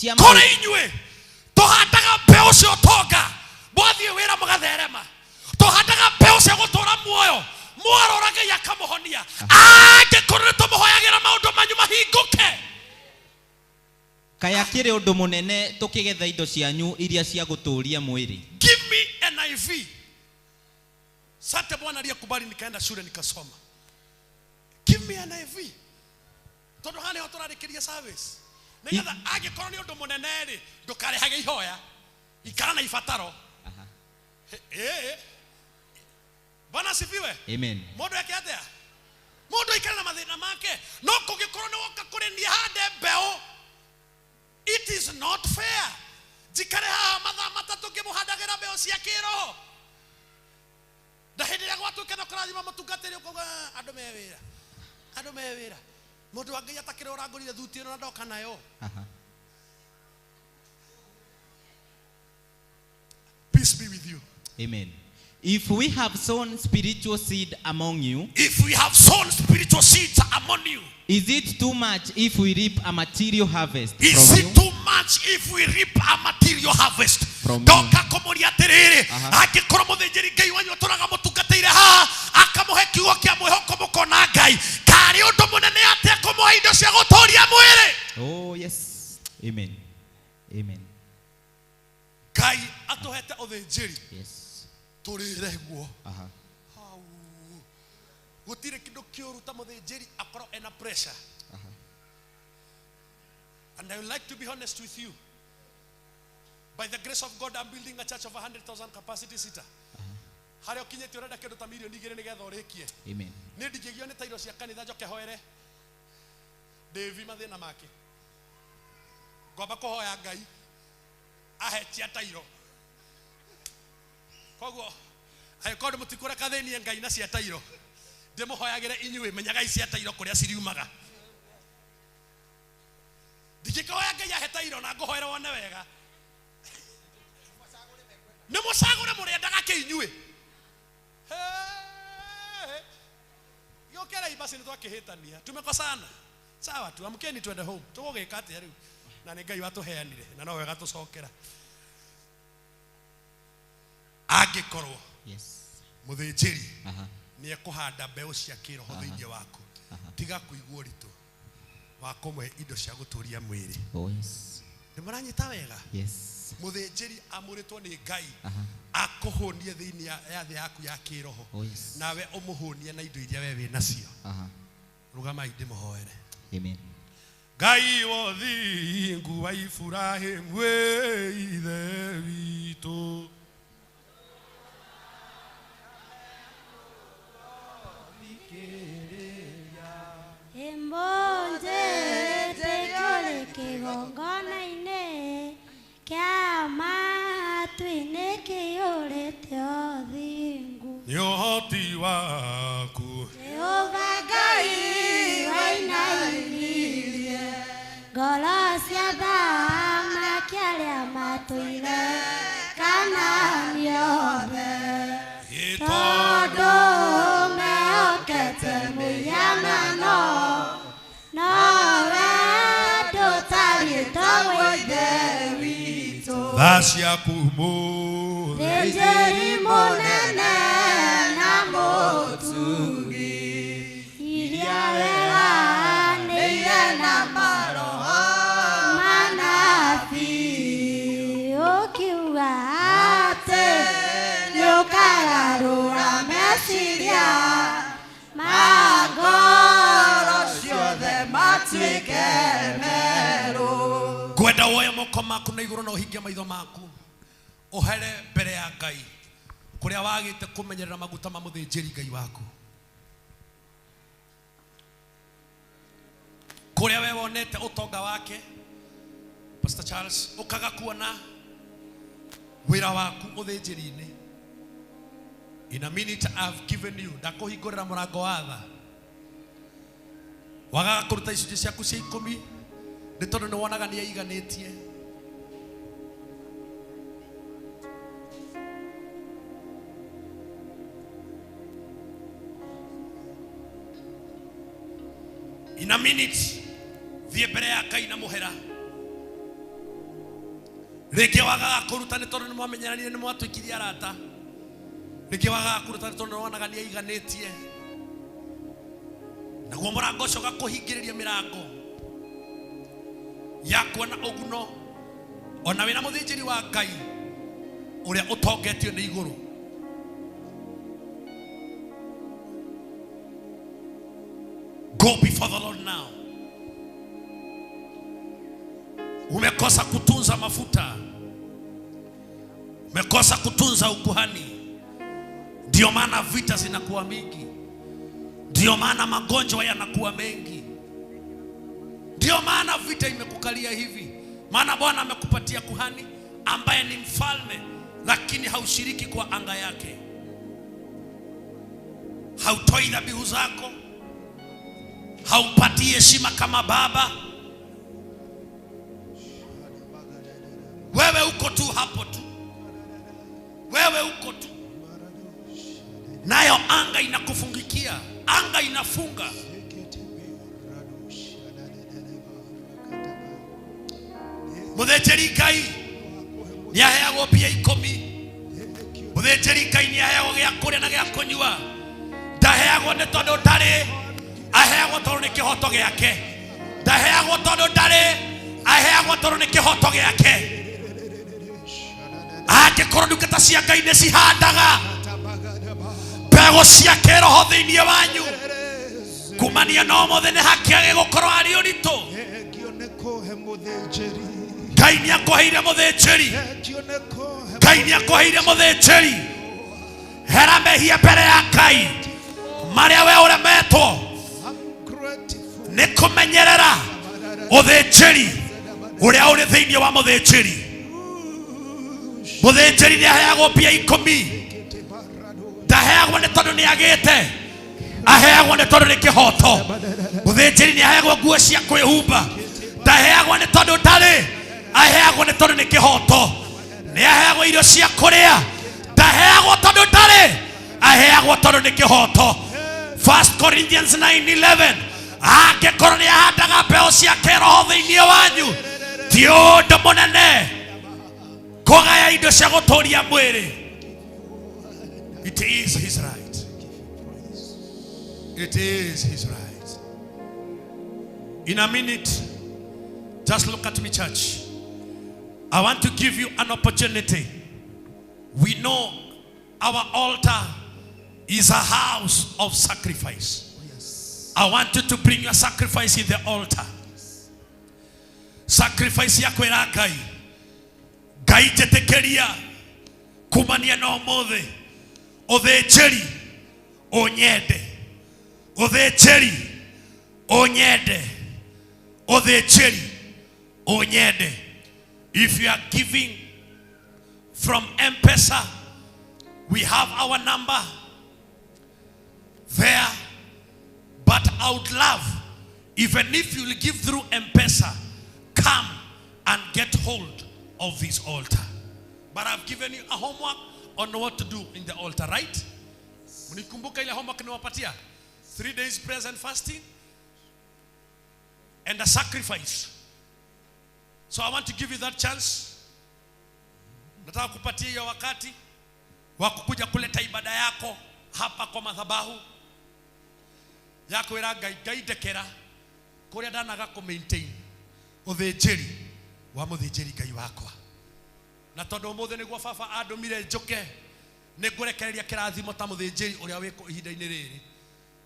cia kũrĩ inyuĩ, tũhandaga mbeũ cia ũtonga, mwathiĩ wĩra mũgatherema, tũhandaga mbeũ cia gũtũũra muoyo, mwarora Ngai akamũhonia. Angĩkorwo nĩ tũmũhoyagĩra maũndũ manyu mahingũke, kaya kĩrĩ ũndũ mũnene tũkĩgetha indo cianyu iria cia gũtũũria mwĩrĩ. Give me NIV. Sante Bwana aliyekubali nikaenda shule nikasoma. Give me NIV. Tondũ haha nĩho tũrarĩkĩria service. Nĩgetha angĩkorwo nĩ ũndũ mũnene rĩ, ndũkarehage ihoya. Ikara na ibataro. Bwana asifiwe. Amen. Mũndũ eke atĩa? Mũndũ aikare na mathĩna make. No kũngĩkorwo nĩ woka kũrĩ niĩ hande mbeũ, it is not fair. Njikare haha mathaa matatũ ngĩmũhandagĩra mbeũ cia kĩroho. Na hĩndĩ ĩrĩa gwatuĩka na kũrathima mũtungatĩri ũkauga, andũ me wĩra. Andũ me wĩra. Mũndũ wa Ngai atakĩrĩ ũrangũrire thuti ĩno na ndoka nayo. Peace be with you. Amen. If we have sown spiritual seed among you, if we have sown spiritual seeds among you, is it too much if we reap a material harvest? Is from it you? too much if we reap a material harvest? From you. Ndoka kũmũria atĩrĩrĩ, angĩkorwo mũthĩnjĩri Ngai wanyu ũtũraga mũtungatĩire haha akamũhe kiugo kĩa mwĩhoko mũkona Ngai, karĩ ũndũ mũnene atĩa kũmũhe indo cia gũtũũria mwĩrĩ? Oh yes. Amen. Amen. Ngai atũhete ũthĩnjĩri. Yes. Tũrĩre guo. Gũtirĩ kĩndũ kĩũru ta mũthĩnjĩri akorwo ena pressure. And I would like to be honest with you. By the grace of God, I'm building a church of 100,000 capacity seater. Harĩa ũkinyĩte ũrenda kĩndũ ta mirioni igĩrĩ nĩgetha ũrĩkie. Amen. Niĩ ndingĩgio nĩ tairo cia kanitha njoke hoere Davy mathĩna make. Ngwamba kũhoya Ngai ahe cia tairo. Koguo angĩkorwo mũtikũreka thĩnie Ngai na cia tairo, ndĩmũhoyagĩre inyuĩ menyagai cia tairo kũrĩa ciriumaga. Ndingĩkĩhoya Ngai ahe tairo na ngũhoere wone wega. Nĩ mũcagũre mũrĩendaga kĩ inyuĩ. Gĩũkerei basi nĩ twakĩhĩtania. Tumekosana. Sawa tu, amkeni twende home. Tũgũgĩka atĩa rĩu? Na nĩ Ngai watũheanire na no wega tũcokera. Angĩkorwo Yes. mũthĩnjĩri nĩ ekũhanda mbeũ cia kĩroho thĩinĩ waku, tiga kũigua ũritũ wa kũmũhe indo cia gũtũũria mwĩrĩ. Oh yes. Nĩ mũranyita wega? Yes. Mũthĩnjĩri amũrĩtwo nĩ Ngai akũhũnie thĩinĩ ya thĩ yaku ya kĩroho. Oh yes. Nawe ũmũhũnie na indo iria we wĩ nacio. Rũgamai ndĩmũhoere. Amen. Ngai wothingu wa Iburahĩmu wĩ ithe witũ. Kĩgongona-inĩ kĩa matu-inĩ kĩiyũrĩte ũthingu. Nĩ ũhoti waku. Jehova Ngai wainainirie ngoro cia athamaki arĩa matũire Kanaani othe, tondũ mehokete mũhianano, nowe ndũtariĩ taguo Ithe witũ. Tha ciaku mũthĩ. Thĩnjĩri mũnene na mũtugi, iria we wanĩire na maroho manabii, ũkiuga atĩ nĩũkagarũra meciria ma ngoro ciothe matuĩke merũ. Ngwenda woe moko maku na igũrũ na ũhinge maitho maku ũhere mbere ya Ngai kũrĩa wagĩte kũmenyerera maguta ma mũthĩnjĩri Ngai waku, kũrĩa we wonete ũtonga wake Pastor Charles, ũkaga kuona wĩra waku ũthĩnjĩri-inĩ. In a minute I've given you, ndakũhingũrĩra mũrango wa tha. Wagaga kũruta icunjĩ ciaku cia ikũmi nĩ tondũ nĩ wonaga nĩ aiganĩtie. In a minute thiĩ mbere ya Ngai na mũhera. Rĩngĩ wagaga kũruta nĩ tondũ nĩ mwamenyeranire, nĩ mwatuĩkirie arata. Rĩngĩ wagaga kũruta nĩ tondũ nĩ wonaga nĩ aiganĩtie. Naguo mũrango ũcio ũgakũhingĩrĩria mĩrango ya kuona ũguno ona wĩna mũthĩnjĩri wa Ngai ũrĩa ũtongetio nĩ igũrũ. Go before the Lord now. Umekosa kutunza mafuta, umekosa kutunza ukuhani, ndio maana vita zinakuwa mingi, ndio maana magonjwa yanakuwa mengi, ndio maana vita imekukalia hivi. Maana Bwana amekupatia kuhani ambaye ni mfalme, lakini haushiriki kwa anga yake, hautoi dhabihu zako, haumpatii heshima kama baba. Wewe uko tu hapo tu, wewe uko tu, nayo anga inakufungikia, anga inafunga. Mũthĩnjĩri Ngai nĩaheagwo mbia ikũmi, mũthĩnjĩri Ngai nĩaheagwo gĩa kũrĩa na gĩa kũnyua. Ndaheagwo nĩ tondũ ndarĩ, aheagwo tondũ nĩ kĩhoto gĩake. Ndaheagwo tondũ ndarĩ, aheagwo tondũ nĩ kĩhoto gĩake. Angĩkorwo ndungata cia Ngai nĩ cihandaga mbegũ cia kĩroho thĩinĩ wanyu, kumania na ũmũthĩ nĩ hakĩage gũkorwo arĩ ũritũ. Ngai nĩ akũheire mũthĩnjĩri, Ngai nĩ akũheire mũthĩnjĩri. Hera mehia mbere ya Ngai marĩa we ũremetwo nĩ kũmenyerera ũthĩnjĩri ũrĩa ũrĩ thĩinĩ wa mũthĩnjĩri. Mũthĩnjĩri nĩ aheagwo mbia ikũmi, ndaheagwo nĩ tondũ nĩ agĩte, aheagwo nĩ tondũ nĩ kĩhoto. Mũthĩnjĩri nĩ aheagwo nguo cia kwĩhumba, ndaheagwo nĩ tondũ ndarĩ, aheagwo nĩ tondũ nĩ kĩhoto. Nĩ aheagwo irio cia kũrĩa, ndaheagwo tondũ ndarĩ, aheagwo tondũ nĩ kĩhoto. 1 Corinthians 9:11, angĩkorwo nĩ ahandaga mbeũ cia kĩroho thĩinĩ wanyu, ti ũndũ mũnene kũgaya indo cia gũtũria mwĩrĩ. It is his right. It is his right. In a minute, just look at me, church. I want to give you an opportunity. We know our altar is a house of sacrifice. I want you to bring your sacrifice in the altar. Sacrifice yako ĩra Ngai. Ngai njĩtĩkĩria kumania na ũmũthĩ ũthĩnjĩri ũnyende, ũthĩnjĩri ũnyende, ũthĩnjĩri Onyede. If you are giving from M-Pesa, we have our number there. But I would love, even if you will give through M-Pesa, come and get hold of this altar. But I've given you a homework on what to do in the altar, right? Mnikumbuka ile homework niwapatia? 3 days prayers and fasting and a sacrifice. So I want to give you that chance. Nataka kupatia hiyo wakati wa kukuja kuleta ibada yako hapa kwa madhabahu yako ira Ngai Ngai ndekera kuria ndanaga ku maintain uthinjiri wa muthinjiri Ngai wakwa. Na tondu umuthi niguo baba andumire njuke ningurekereria kirathimo ta muthinjiri uria wiko ihinda-ini riri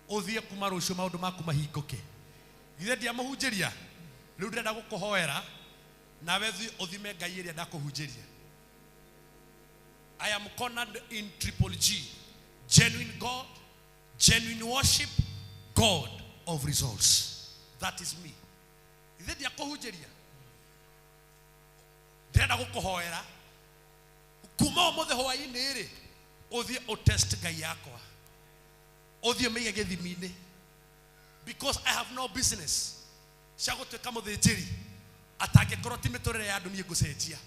uthie kuma rucio maundu maku mahinguke. Githe ndiamuhunjiria riu ndirenda gukuhoera nawe uthime Ngai iria ndakuhunjiria. I am cornered in triple G. Genuine God, genuine worship, God of results. That is me. Ithe ndiakuhunjiria ndirenda gukuhoera kuma umuthi hwaini ri uthie utest Ngai yakwa, uthie mige githimi-ini, because I have no business cia gutuika muthinjiri atangikorwo ti miturire ya andu nie ngucenjia.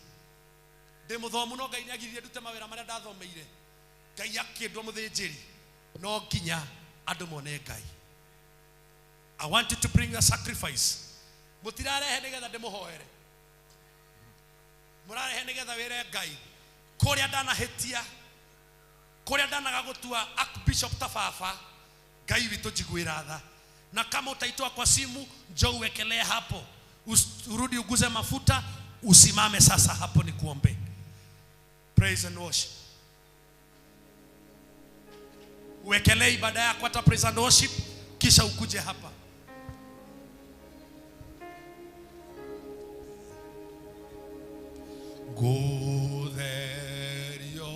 Ndi muthomu no Ngai niagiririe ndute mawira maria ndathomeire. Ngai akindwo muthinjiri no nginya andu mone Ngai. I want you to bring a sacrifice. Mutirarehe nigetha ndimuhoere, murarehe nigetha wire Ngai kuria ndanahitia, kuria ndanaga gutua archbishop ta baba. Ngai witu njiguira tha. Na kama utaitoa kwa simu, njoo uwekelee hapo, urudi uguze mafuta, usimame sasa hapo nikuombe. Praise and worship. Uwekelee ibada yako hata praise and worship, kisha ukuje hapa. Gutherio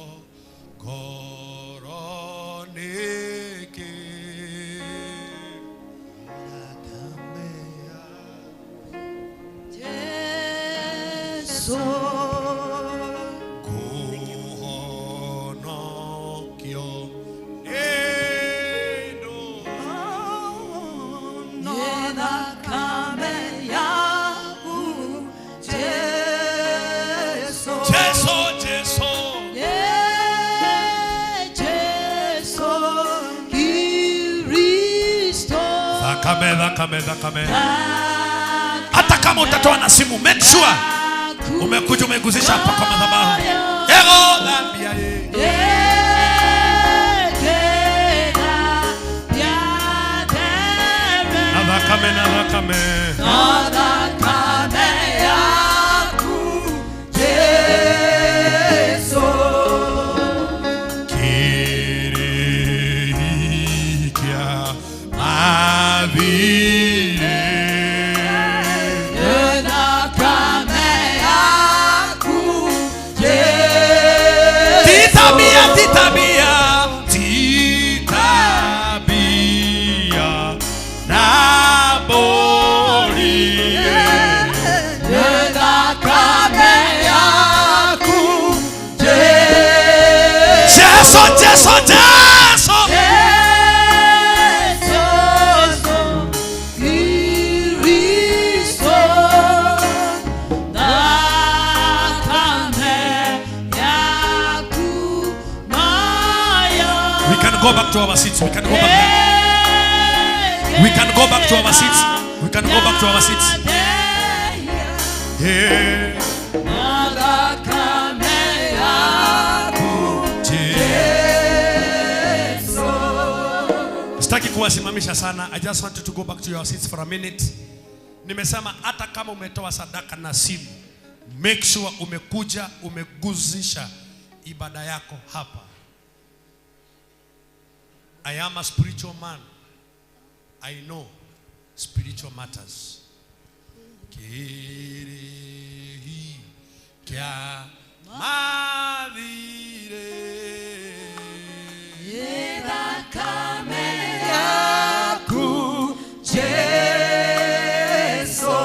ngoro nĩkĩ? Jesu Kũhonokio nĩ ndũ. No thakame yaku Jesu. Jesu, Jesu. Jesu Kristo. Thakame, thakame, thakame. Hata kama utatoa na simu, make sure umekuja umeguzisha hapa kwa madhabahu. Ego dhambia ye. Na thakame, na thakame. Na thakame yaku Jesu. Kirikia mathirĩ. Thakame yaku Jesu. Titabia, titabia, titabia na bori. Thakame yaku Jesu. Jesu, Jesu, Jesu. Jesu Kristo. Thakame yaku nayo. We can go back to our seats. We can go back. We can go back to our seats. We can go back to our seats. Yeah. Thakame yaku Jesu. Sitaki kuwasimamisha sana. I just want you to go back to your seats for a minute. Nimesema hata kama umetoa sadaka na simu, make sure umekuja umeguzisha ibada yako hapa. I am a spiritual man. I know spiritual matters. Kirihi kya mathirĩ. Thakame yaku Jesu.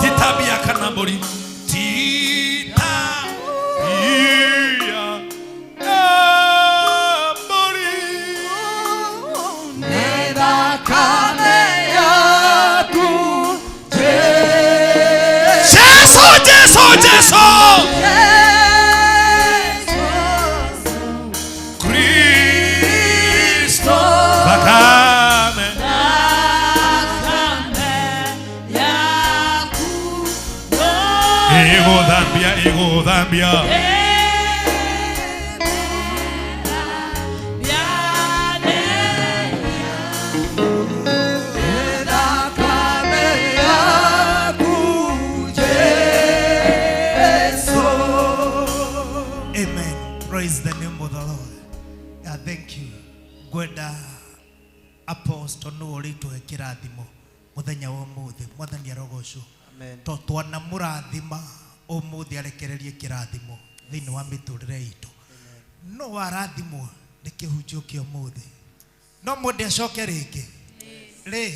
Ti tabia kana mbũri, Ĩgũthambia, ĩgũthambia. Amen. Praise the name of the Lord. Yeah, thank you. Ngwenda apostle nũ ũrĩtũhe kĩrathimo mũthenya wa ũmũthĩ. Mwathani arogocwo. To twanamũrathima ũmũthĩ arekererie kĩrathimo thĩinĩ wa mĩtũrĩre itũ. No warathimwo nĩ kĩhunjio kĩa ũmũthĩ. No mwende acoke rĩngĩ. Rĩ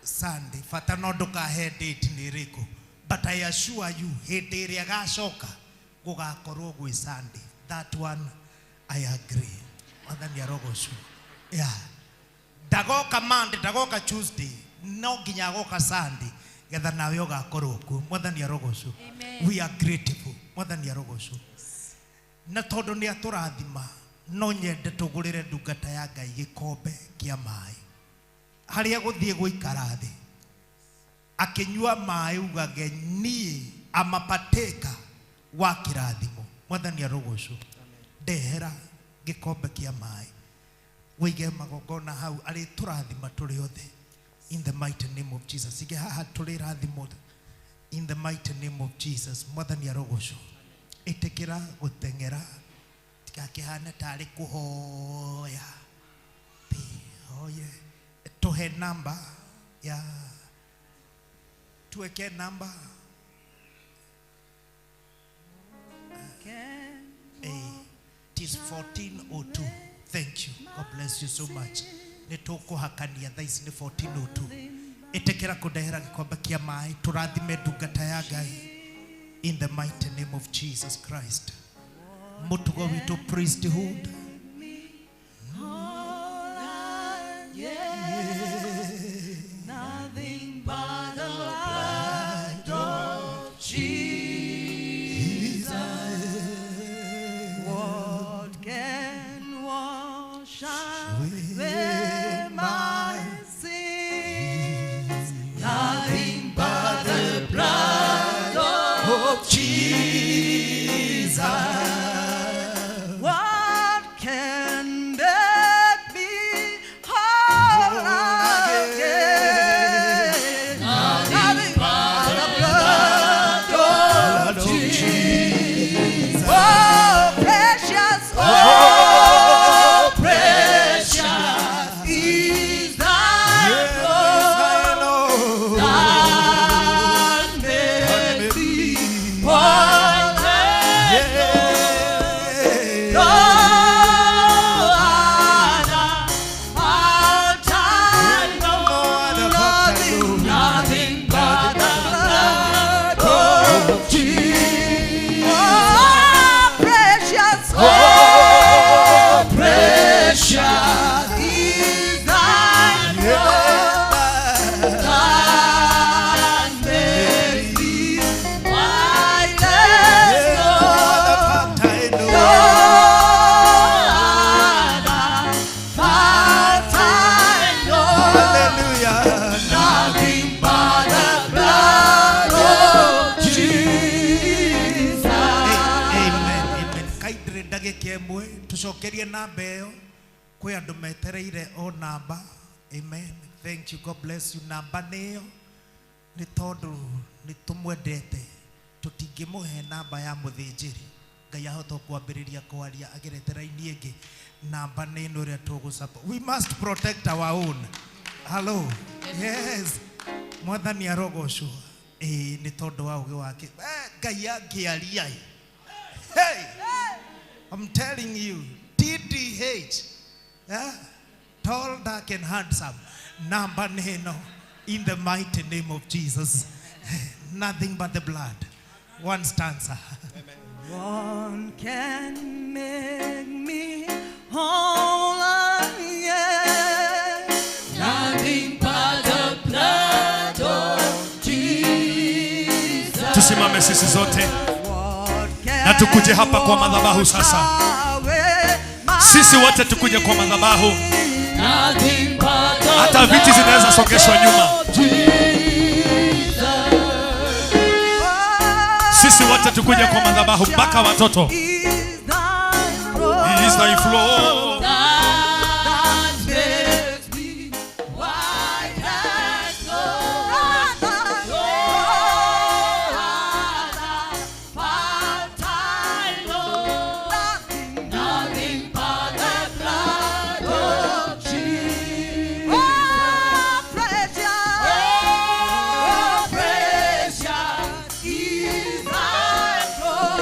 Sunday. Bata no ndũkahe date nĩ ĩrĩkũ. But I assure you hĩndĩ ĩrĩa gacoka gũgakorwo gwĩ Sunday. That one I agree. Mwathani arogocwo. Yeah. Ndagoka Monday, ndagoka Tuesday, no nginya agoka Sunday getha nawe ũgakorwo kuo. Mwathani arogocwo. We are grateful. Mwathani arogocwo. Na tondũ nĩ atũrathima no nyende tũgũrĩre ndungata ya Ngai gĩkombe kĩa maĩ harĩa gũthiĩ gũikara thĩ akĩnyua maĩ ugage niĩ amapatĩka wa kĩrathimo. Mwathani arogocwo. Ndehera gĩkombe kĩa maĩ wĩige magongona hau arĩ tũrathima tũrĩ othe in the mighty name of Jesus. Ige haha tũrĩ rathimo in the mighty name of Jesus. Mwathani arogocwo. Ĩtĩkĩra gũteng'era tigakĩhane tarĩ kũhoya. Hoye tuhe namba ya tuweke namba. It is 14:02. Thank you. God bless you so much. Nĩ tũkũhakania thaa ici nĩ 14:02. Ĩtĩkĩra kũndehera gĩkombe kĩa maĩ tũrathime ndungata ya Ngai in the mighty name of Jesus Christ. Mũtugo witũ priesthood. Nothing but the blood of Jesus. What can wash away my sins? Nothing but the blood of Jesus. What can make me whole again? Nothing but the blood of Jesus. Oh, precious, oh, precious is thy blood that makes me whole again. No other I know, nothing, nothing but the blood of Jesus. Oh, precious, oh, precious is thy blood that makes me white as snow. No other but I know. Nothing but the blood of Jesus. Amen. Amen. Kaindire ndagĩka ĩmwe tũcokerie namba ĩyo kwĩ andũ metereire o namba. Amen. Thank you. God bless you. Namba nĩyo nĩ tondũ nĩ tũmwendete tũtingĩmũhe namba ya mũthĩnjĩri Ngai ahota kwambĩrĩria kwaria agerete raini ĩngĩ. Namba nĩ ĩno ĩrĩa tũgũ. We must protect our own. Hello. Yes. Mwathani arogocwo. Ĩĩ nĩ tondũ wa ũgĩ wake. Ngai angĩaria ĩ. Hey! I'm telling you, TDH, yeah? Tall, dark, and handsome. Namba neno, in the mighty name of Jesus. Nothing but the blood. One stanza. One can make me whole again. Nothing but the blood of Jesus. Tusimame sisi zote na tukuje hapa kwa madhabahu sasa. Sisi wote tukuje kwa madhabahu. Hata viti zinaweza songeshwa nyuma. Sisi wote tukuje kwa madhabahu mpaka watoto. Is thy flow. That makes me white as snow. No other fount I know. Nothing but the blood of Jesus. Oh, precious, oh, precious is thy flow.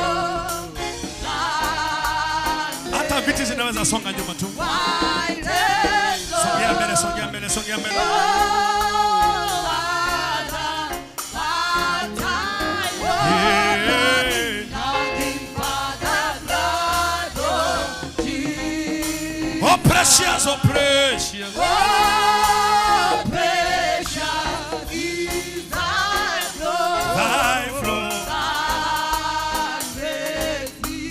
Hata viti zinaweza songa nyuma tu. Songea mbele, songea mbele, songea mbele. Oh precious, oh precious. Oh, precious is thy flow. Thy flow. That makes me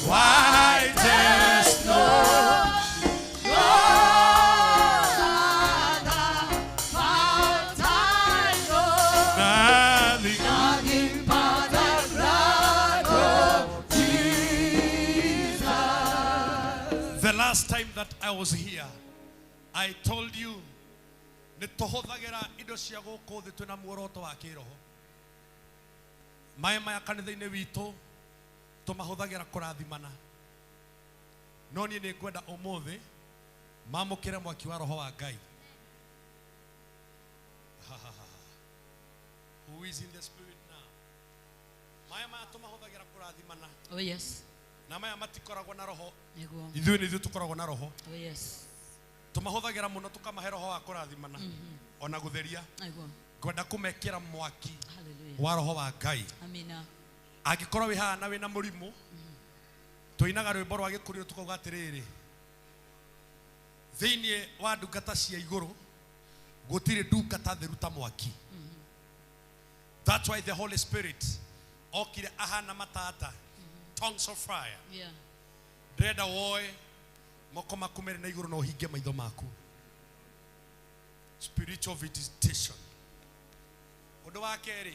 White as snow. No other fount I know. Nothing. Nothing but the blood of Jesus. The last time that I was here, I told you nĩ tũhũthagĩra indo cia gũkũ thĩ twĩna muoroto wa kĩroho. Maĩ maya kanitha-inĩ witũ tũmahũthagĩra kũrathimana. No niĩ nĩ ngwenda ũmũthĩ mamũkĩre mwaki wa roho wa Ngai. Who is in the spirit now? Maĩ maya tũmahũthagĩra kũrathimana. Oh yes. Na maya matikoragwo na roho. Nĩguo. Ithuĩ nĩ ithuĩ tũkoragwo na roho. Oh yes. Tũmahũthagĩra mũno tũkamahe roho wa kũrathimana ona gũtheria. Nĩguo. Ngwenda kũmekĩra mwaki Hallelujah. wa roho wa Ngai. Amina. Angĩkorwo wĩ haha na wĩna mũrimũ, tũinaga rwĩmbo rwa gĩkũrĩro tũkauga atĩrĩrĩ, thĩinĩ wa ndungata cia igũrũ gũtirĩ ndungata theru ta mwaki. That's why the Holy Spirit okire ahana matata, tongues of fire. Yeah. Ndĩrenda woe moko maku merĩ na igũrũ na ũhinge maitho maku. Spiritual visitation. Ũndũ wa kerĩ,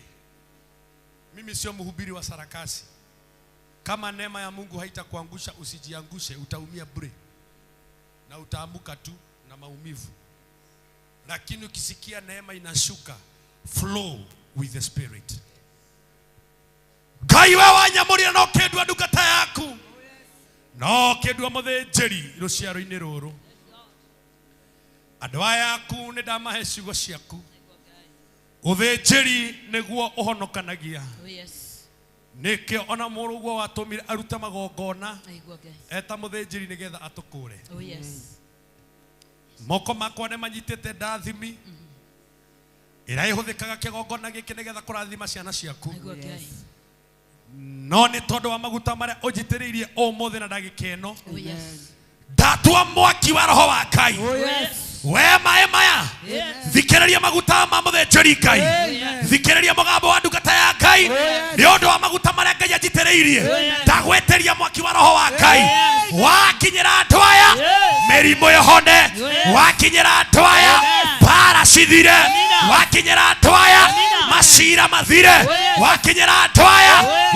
mimi sio mhubiri wa sarakasi. Kama neema ya Mungu haitakuangusha usijiangushe, utaumia bure na utaamuka tu na maumivu. Lakini ukisikia neema inashuka, flow with the spirit. Ngai we wanyamũrire no kĩndua ndungata yaku, no kĩndua mũthĩnjĩri rũciaro-inĩ rũrũ. Andũ aya aku nĩ ndamahe ciugo ciaku. Ũthĩnjĩri nĩguo ũhonokanagia. Oh yes. Nĩkĩo ona mũrũguo watũmire arute magongona Nĩguo Ngai. eta mũthĩnjĩri nĩgetha atũkũre. Oh yes. Moko makwa nĩ manyitĩte ndathimi ĩrĩa ĩhũthĩkaga kĩgongona gĩkĩ nĩgetha kũrathima ciana ciaku. Nĩguo Ngai. No nĩ tondũ wa maguta marĩa ũnjitĩrĩirie ũmũthĩ na ndagĩka ĩno, Oh yes. ndatua mwaki wa roho wa Ngai. We maĩ maya, thikĩrĩria maguta ma mũthĩnjĩri Ngai, thikĩrĩria mũgambo wa ndungata ya Ngai, nĩ ũndũ wa maguta marĩa Ngai anjitĩrĩirie, ndagwĩtĩria mwaki wa roho wa Ngai wakinyĩra andũ aya, mĩrimũ ĩhone, wakinyĩra andũ aya, mbara cithire, wakinyĩra andũ aya, macira mathire, wakinyĩra andũ aya,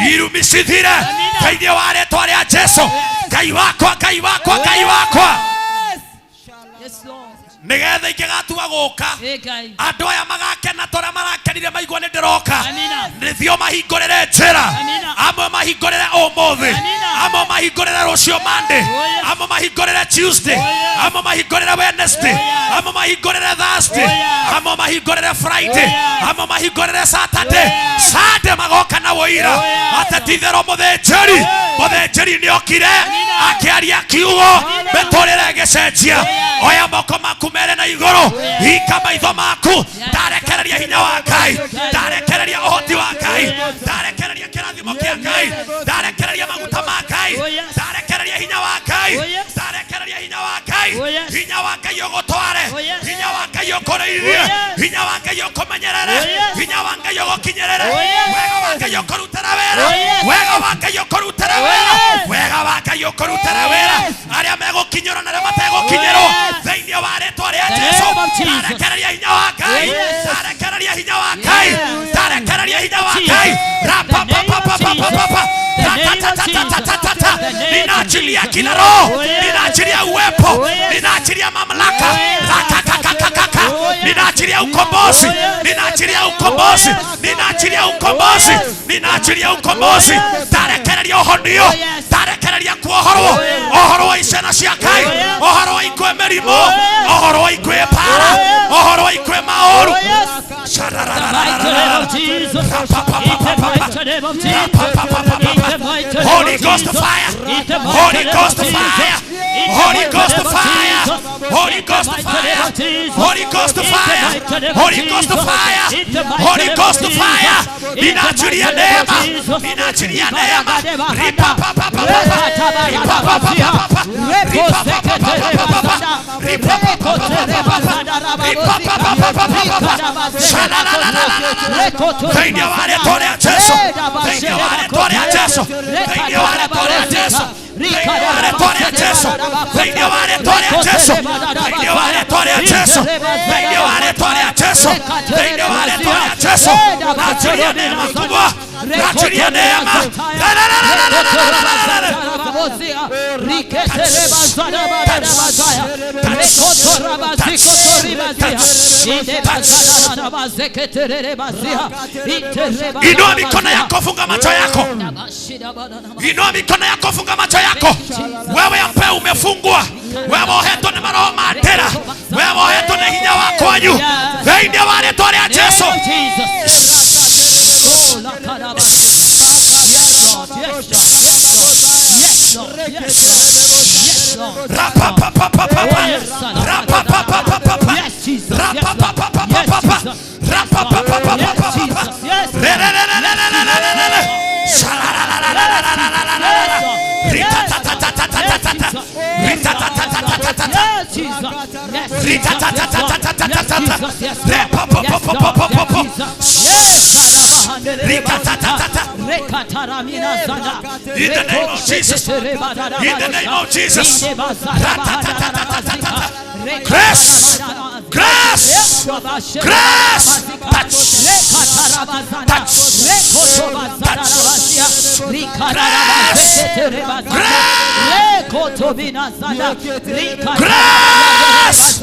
irumi cithire, thĩinĩ wa rĩtwa rĩa Jesu. Ngai wakwa, Ngai wakwa, Ngai wakwa, Yes Lord. nĩgetha ingĩgatua gũka Hey Ngai. andũ aya magakena ta ũrĩa marakenire maigua nĩ ndĩroka. Amina. Nĩthio mahingũrĩre njĩra, Amina. amwe mahingũrĩre ũmũthĩ, Amina. amwe mahingũrĩre rũciũ Monday, amwe mahingũrĩre Tuesday, amwe mahingũrĩre Wednesday, amwe mahingũrĩre Thursday, amwe mahingũrĩre Friday, amwe mahingũrĩre Saturday. Sunday magoka na ũira atĩ ti-itherũ mũthĩnjĩri, mũthĩnjĩri nĩokire akĩaria kiugo, mĩtũrĩre ĩgĩcenjia. Oya moko maku mere na igũrũ, hinga maitho maku, ndarekereria hinya wa Ngai, ndarekereria ũhoti wa Ngai, ndarekereria kĩrathimo kĩa Ngai, ndarekereria maguta ma Ngai, ndarekereria hinya wa Ngai, ndarekereria hinya wa Ngai, hinya wa Ngai ũgũtware, hinya wa Ngai ũkũrĩithie, hinya wa Ngai ũkũmenyerere, hinya wa Ngai ũgũkinyĩrĩre, wega wa Ngai ũkũrutĩra wĩra, wega wa Ngai ũkũrutĩra wĩra, wega wa Ngai ũkũrutĩra wĩra, arĩa megũkinyĩrwo na arĩa mategũkinyĩrwo, thĩinĩ wa rĩtwa rĩa Jesu, ndarekereria hinya wa Ngai, ndarekereria hinya wa Ngai, ndarekereria hinya wa Ngai, ra pa pa pa pa. Ninaachilia kila roho, ninaachilia uwepo, ninaachilia mamlaka. Rakakakakaka. Ninaachilia ukombozi, ninaachilia ukombozi, ninaachilia ukombozi, ninaachilia ukombozi. Tarekereria ũhonio, tarekereria kuohorwo, ũhoro wa icena cia Ngai, ũhoro wa ikwe mĩrimũ, ũhoro wa ikwe para, ũhoro wa ikwe maũru. Holy Ghost fire, Holy Ghost fire, Holy Ghost fire, Holy Ghost fire, Holy Ghost fire, Holy Ghost fire, Holy Ghost fire. Ninaachilia neema, ninaachilia neema. Ripa pa pa pa pa, ripa pa pa pa pa, ripa pa pa pa pa, ripa pa pa pa pa, ripa pa pa pa pa pa. Shala la la la la la. Thĩinĩ wa rĩĩtwa rĩa Jesũ, thĩinĩ wa rĩĩtwa rĩa Jesũ, thĩinĩ wa rĩĩtwa rĩa Jesũ, thĩinĩ wa rĩĩtwa rĩa Jesũ, thĩinĩ wa rĩĩtwa rĩa Jesũ, thĩinĩ wa rĩĩtwa rĩa Jesũ, thĩinĩ wa rĩĩtwa rĩa Jesũ, thĩinĩ wa rĩĩtwa rĩa Jesũ. Naachilia neema kubwa, naachilia neema. La la la la la la la la la. Inua mikono yako, funga macho yako. Inua mikono yako, funga macho yako. Wewe ambaye umefungwa, wewe ohetwo nĩ maroho ma ndĩra, wewe ohetwo nĩ hinya wa kwanyu, thĩinĩ wa rĩĩtwa rĩa Jesũ. In the name of Jesus. In the name of Jesus. Grace, grace, grace. Touch, touch, touch. Grace, grace,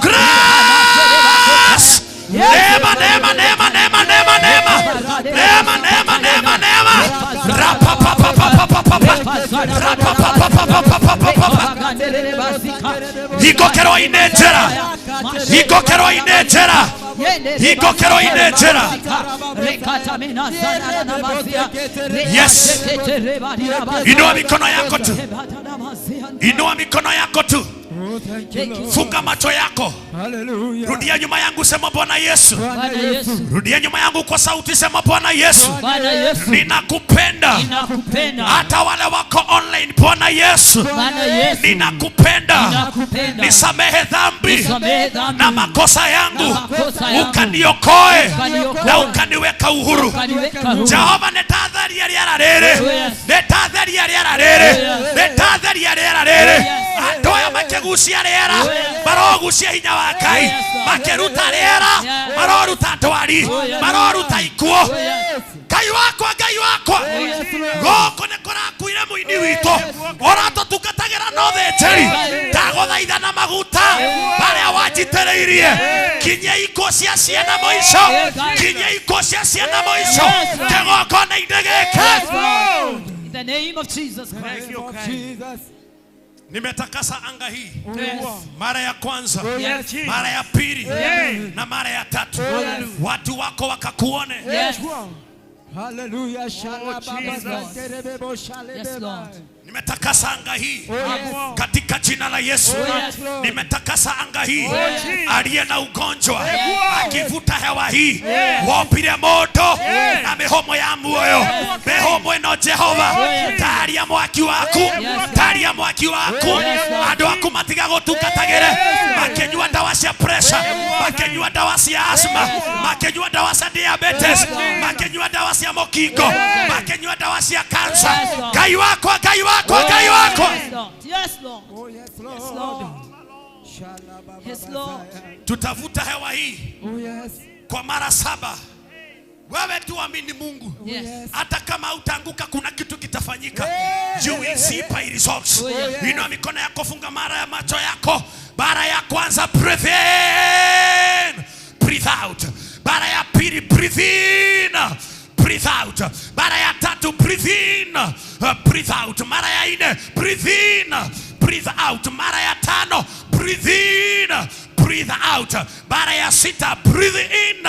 grace. Neema, neema, neema, neema, neema, neema. Neema, neema, neema, neema. Rapa pa pa pa pa pa pa pa. Rapa pa pa pa pa pa pa pa pa. Hikokerwo inenjera. Hikokerwo inenjera. Hikokerwo inenjera. Yes. Inua mikono yako tu. Inua mikono yako tu. Funga macho yako. Rudia nyuma yangu, sema Bwana Yesu. Rudia nyuma yangu kwa sauti, sema Bwana Yesu. Ninakupenda. Hata wale wako online, Bwana Yesu, ninakupenda. Nisamehe dhambi na makosa yangu, ukaniokoe na ukaniweka uhuru. Jehova, nĩndatharia rĩera rĩrĩ, nĩndatharia rĩera rĩrĩ, nĩndatharia rĩera rĩrĩ. Andũ aya makĩgucia rĩera, marogucia hinya wa Ngai, makĩruta rĩera, maroruta ndwari, maroruta ikuũ. Ngai wakwa, Ngai wakwa, gũkũ nĩ kũrakuire mũini witũ ũratũtungatagĩra na ũthĩnjĩri. Ndagũthaitha na maguta marĩa wanjitĩrĩirie, kinyia ikuũ cia ciana mũico, kinyia ikuũ cia ciana mũico kĩgongona-inĩ gĩkĩ. In the name of Jesus Christ. Nimetakasa anga hii. Mara ya kwanza, mara ya pili, na mara ya tatu. Watu wako wakakuone. Hallelujah. Yes, Lord. Nimetakasa anga hii katika jina la Yesu. Nimetakasa anga hii. Aliye na ugonjwa akivuta hewa hii, wopire moto na mihomo ya muoyo, mihomo ino Jehova, taria mwaki waku, taria mwaki waku. Andũ aku matiga gũtungatagĩre makĩnyua ndawa cia pressure, makĩnyua ndawa cia asthma, makĩnyua ndawa cia diabetes, makĩnyua ndawa cia mũkingo, makĩnyua ndawa cia cancer. Ngai wakwa, Ngai wakwa, Ngai wakwa. Yes, Lord. Oh, yes, Lord. Yes, Lord. Tutavuta hewa hii kwa mara 7. Wewe tu amini Mungu. Hata kama utaanguka kuna kitu kitafanyika. You will See by results. Oh, yes. Inua mikono yako, funga mara ya macho yako. Mara ya kwanza breathe in, breathe out. Mara ya pili breathe in, breathe out. Mara ya tatu breathe in, breathe out. Mara ya nne breathe in, breathe out. Mara ya tano breathe in, breathe out. Mara ya sita breathe in,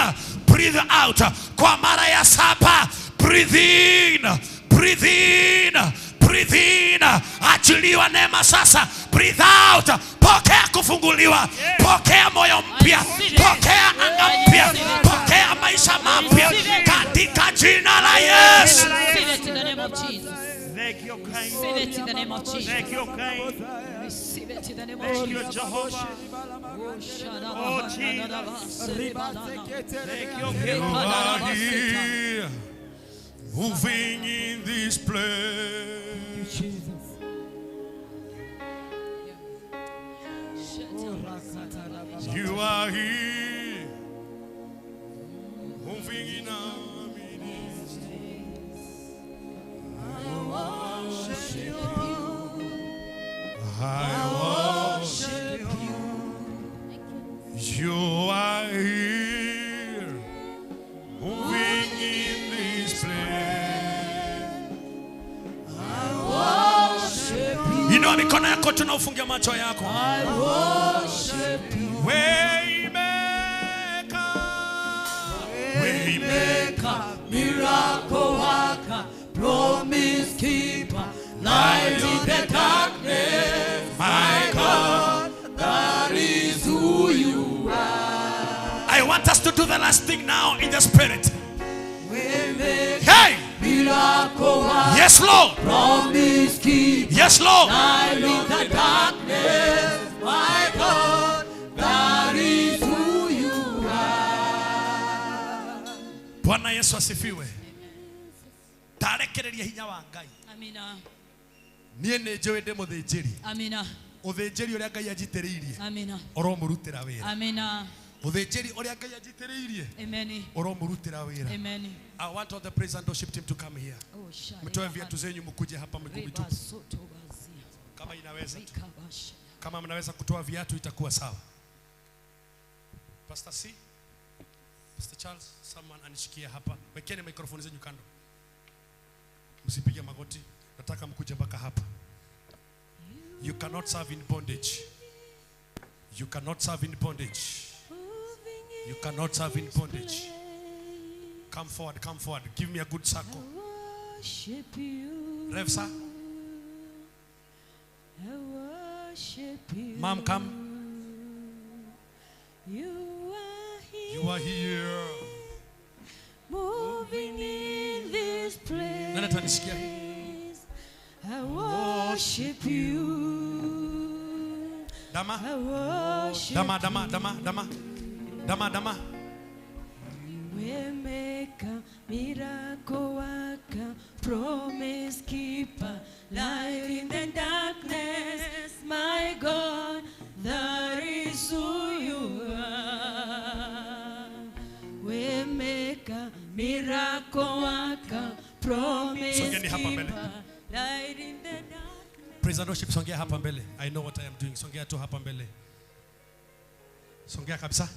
breathe out. Kwa mara ya saba breathe in, breathe in, breathe in. Achiliwa neema sasa, breathe out. Pokea kufunguliwa, pokea moyo mpya, pokea anga mpya, pokea maisha mapya katika jina la Yesu. Receive it in the name of Jesus. Thank you, kind. Receive it in the name of Jesus. Thank you, kind. Receive it in the name of Thank you, Jesus. Jehovah. Oh, Jesus. Thank you, You are here, moving in this place. You are here, moving in our midst. I worship you. I worship you. You are here, moving in this place. Inua mikono yako tunaufungia macho yako. I worship you. Waymaker, Waymaker, miracle worker, promise keeper, light in the darkness. My God, that is who you are. I want us to do the last thing now in the spirit. Waymaker, Hey! miracle worker, Yes, Lord. promise keeper, Yes, Lord. light in the darkness. My God, that is who you are. Bwana Yesu asifiwe. Tarekereria hinya wa Ngai. Amina. Niĩ nĩ njũĩ ndĩ mũthĩnjĩri. Amina. Ũthĩnjĩri ũrĩa Ngai anjitĩrĩirie Amina. ũromũrutĩra wĩra. Amina. Ũthĩnjĩri ũrĩa Ngai anjitĩrĩirie Amen. ũromũrutĩra wĩra. Amen. I want all the praise and worship team to come here. Oh, shari. Mtoe viatu zenyu mkuje hapa miguu Reba mitupu. soto bazia. Kama inaweza tu. Rika basha. Kama mnaweza kutoa viatu itakuwa sawa. Pastor C, Pastor Charles, someone anishikie hapa. Wekeni microphone zenyu kando. Msipige magoti. Nataka mkuje mpaka hapa. You cannot serve in bondage. You cannot serve in bondage. You cannot serve in bondage. Come forward, come forward. Give me a good circle. Worship you. Rev sir, I worship you. mom, come. You are here, You are here. moving in this place. Nani atanishikia? I worship you. Dama. I worship Dama, dama, dama, dama. Dama, dama. Waymaker, miracle worker, promise keeper, light in the darkness, my God, that is who you are. Waymaker, miracle worker, promise Songeni hapa mbele. keeper, light in the darkness. Praise and worship, songea hapa mbele. I know what I am doing. Songea tu hapa mbele. Songea kabisa.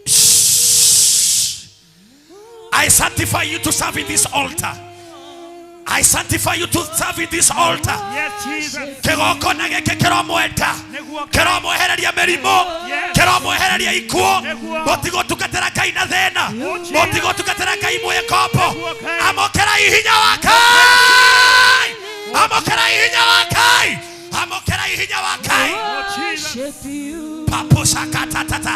Shh. I sanctify you to serve in this altar. I sanctify you to serve in this altar. Yes, Jesus. Kĩgongona gĩkĩ kĩromwenda kĩromwehereria mĩrimũ kĩromwehereria ikuũ mũtigũtungatĩra Ngai na thĩna mũtigũtungatĩra Ngai mwĩ ngombo amũkĩrai hinya wa Ngai amũkĩrai hinya wa Ngai amũkĩrai hinya wa Ngai Worship you. paposakatatata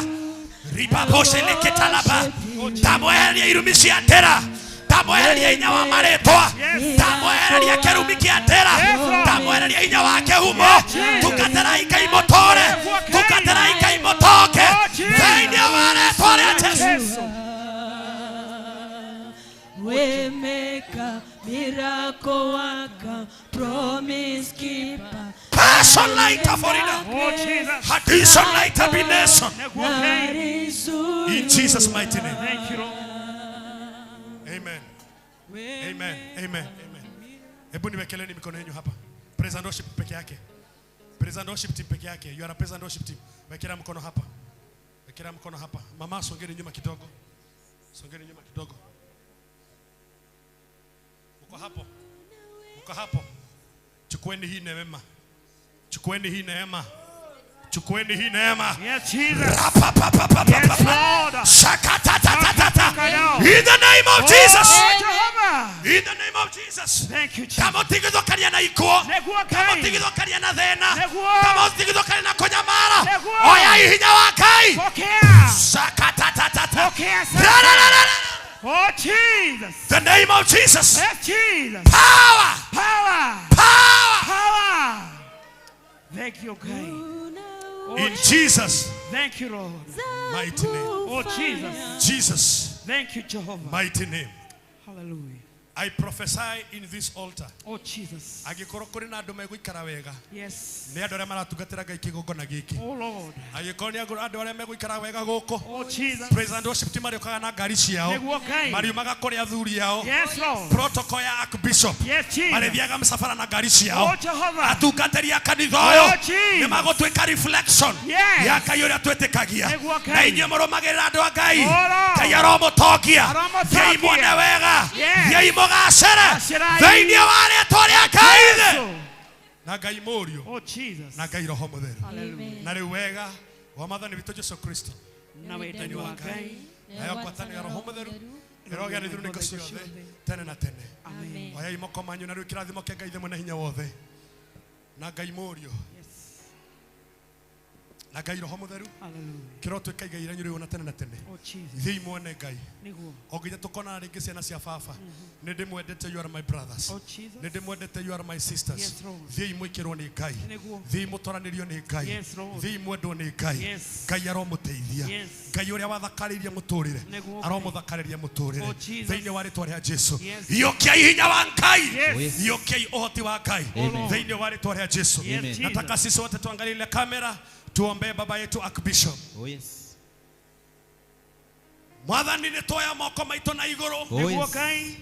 ripaposeleketalaba ndamwehereria irumi cia ndĩra ndamwehereria hinya wa marĩtwa ndamwehereria kĩrumi kĩa ndĩra ndamwehereria hinya wa kĩhumo tungatĩrai Ngai mũtũre tungatĩrai Ngai mũtonge thĩinĩ wa rĩtwa rĩa Jesũ. Waymaker, miracle worker, promise keeper. Passion lighter for it. Oh, Jesus. Hadison lighter be nation. That is who In Jesus' mighty name. Thank you, Lord. Amen. Amen. Amen. Amen. Hebu niwekeleni mikono yenu hapa. Praise and worship peke yake. Praise and worship team peke yake. You are a praise and worship team. Wekelea mkono hapa. Wekelea mkono hapa. Mama, songeni nyuma kidogo. Songeni nyuma kidogo. Mko hapo. Mko hapo. Chukueni hii neema. Chukueni hii neema. Chukueni hii neema. Yes, Jesus. Yes, Lord. Shakatatatata. In the name of Jesus. In the name of Jesus. Thank you, Jesus. Kama utigithũkania na ikuo, kama utigithũkania na thĩna, kama utigithũkania na kũnyamara, oya ihinya wa Ngai. Shakatatatata. Oh, Jesus. The name of Jesus. Yes, Jesus. Power. Power. Power. Power. Thank you, God. Oh, in Jesus. Thank you, Lord. Mighty name. Oh, Jesus. Jesus. Thank you, Jehovah. Mighty name. Hallelujah. I prophesy in this altar. Oh, Jesus. Angĩkorwo kũrĩ na andũ megũikara wega. Yes. Nĩ andũ arĩa maratungatĩra Ngai kĩgongona gĩkĩ. Oh, Lord. Angĩkorwo nĩ andũ arĩa megũikara wega gũkũ. Oh, Jesus. Praise and worship team marĩũkaga na ngari ciao. Nĩguo Ngai. Mariumaga kũrĩ athuri ao. Yes, Lord. Protocol ya Archbishop. Yes, Jesus. Marĩthiaga mĩcabara na ngari ciao. Oh, Jehovah. Atungatĩri a kanitha ũyũ. Oh, Jesus. Nĩ magũtuĩka reflection. Yes. Ya Ngai ũrĩa twĩtĩkagia. Nĩguo Ngai. Na inyuĩ mũrũmagĩrĩra andũ a Ngai. Oh, Lord. Ngai aromũtongia. Aromũtongia. Thiĩi muone wega. Yes. Thiĩi mũgacĩre. Gacĩrai. Thĩinĩ wa rĩtwa rĩa Ngai Yesu. Na Ngai Mũriũ. Oh, Jesus. Na Ngai Roho Mũtheru. Hallelujah. Na rĩu wega wa Mwathani witũ Jesu Kristo. Na wendani wa Ngai. Nayo ngwatanĩro ya Roho Mũtheru ĩrogĩa nĩ thirunĩko ciothe tene na tene. Amen. Oyai moko manyu na rĩu kĩrathimo kĩa Ngai Ithe Mwene Hinya Wothe. Na Ngai Mũriũ. Na Ngai Roho Mũtheru. Hallelujah. Kĩrotwĩka igai rĩanyu rĩu na tene na tene. Oh, Jesus. Thiĩi muone Ngai. Nĩguo. O nginya tũkonana rĩngĩ ciana cia baba. Nĩ ndĩmwendete, you are my brothers. Oh, Jesus. Nĩ ndĩmwendete, you are my sisters. Yes, Lord. Thiĩi mwĩkĩrwo nĩ Ngai. Nĩguo. Thiĩi mũtwaranĩrio nĩ Ngai. Yes, Lord. Thiĩi mwendwo nĩ Ngai. Yes. Ngai aromũteithia. Yes. Ngai ũrĩa wathakarĩirie mũtũrĩre Nĩguo. aromũthakarĩria mũtũrĩre. Oh, Jesus. Thĩinĩ wa rĩtwa rĩa Jesu. Yes. Iyũkiai hinya wa Ngai. Yes. Iyũkiai ũhoti wa Ngai. Amen. Thĩinĩ wa rĩtwa rĩa Jesu. Yes, Jesus. Nataka sisi wote tuangalie ile kamera tuombee baba yetu Archbishop. Oh, yes. Mwathani nĩ tuoya moko maitũ na igũrũ. Oh, yes. Nĩguo Ngai.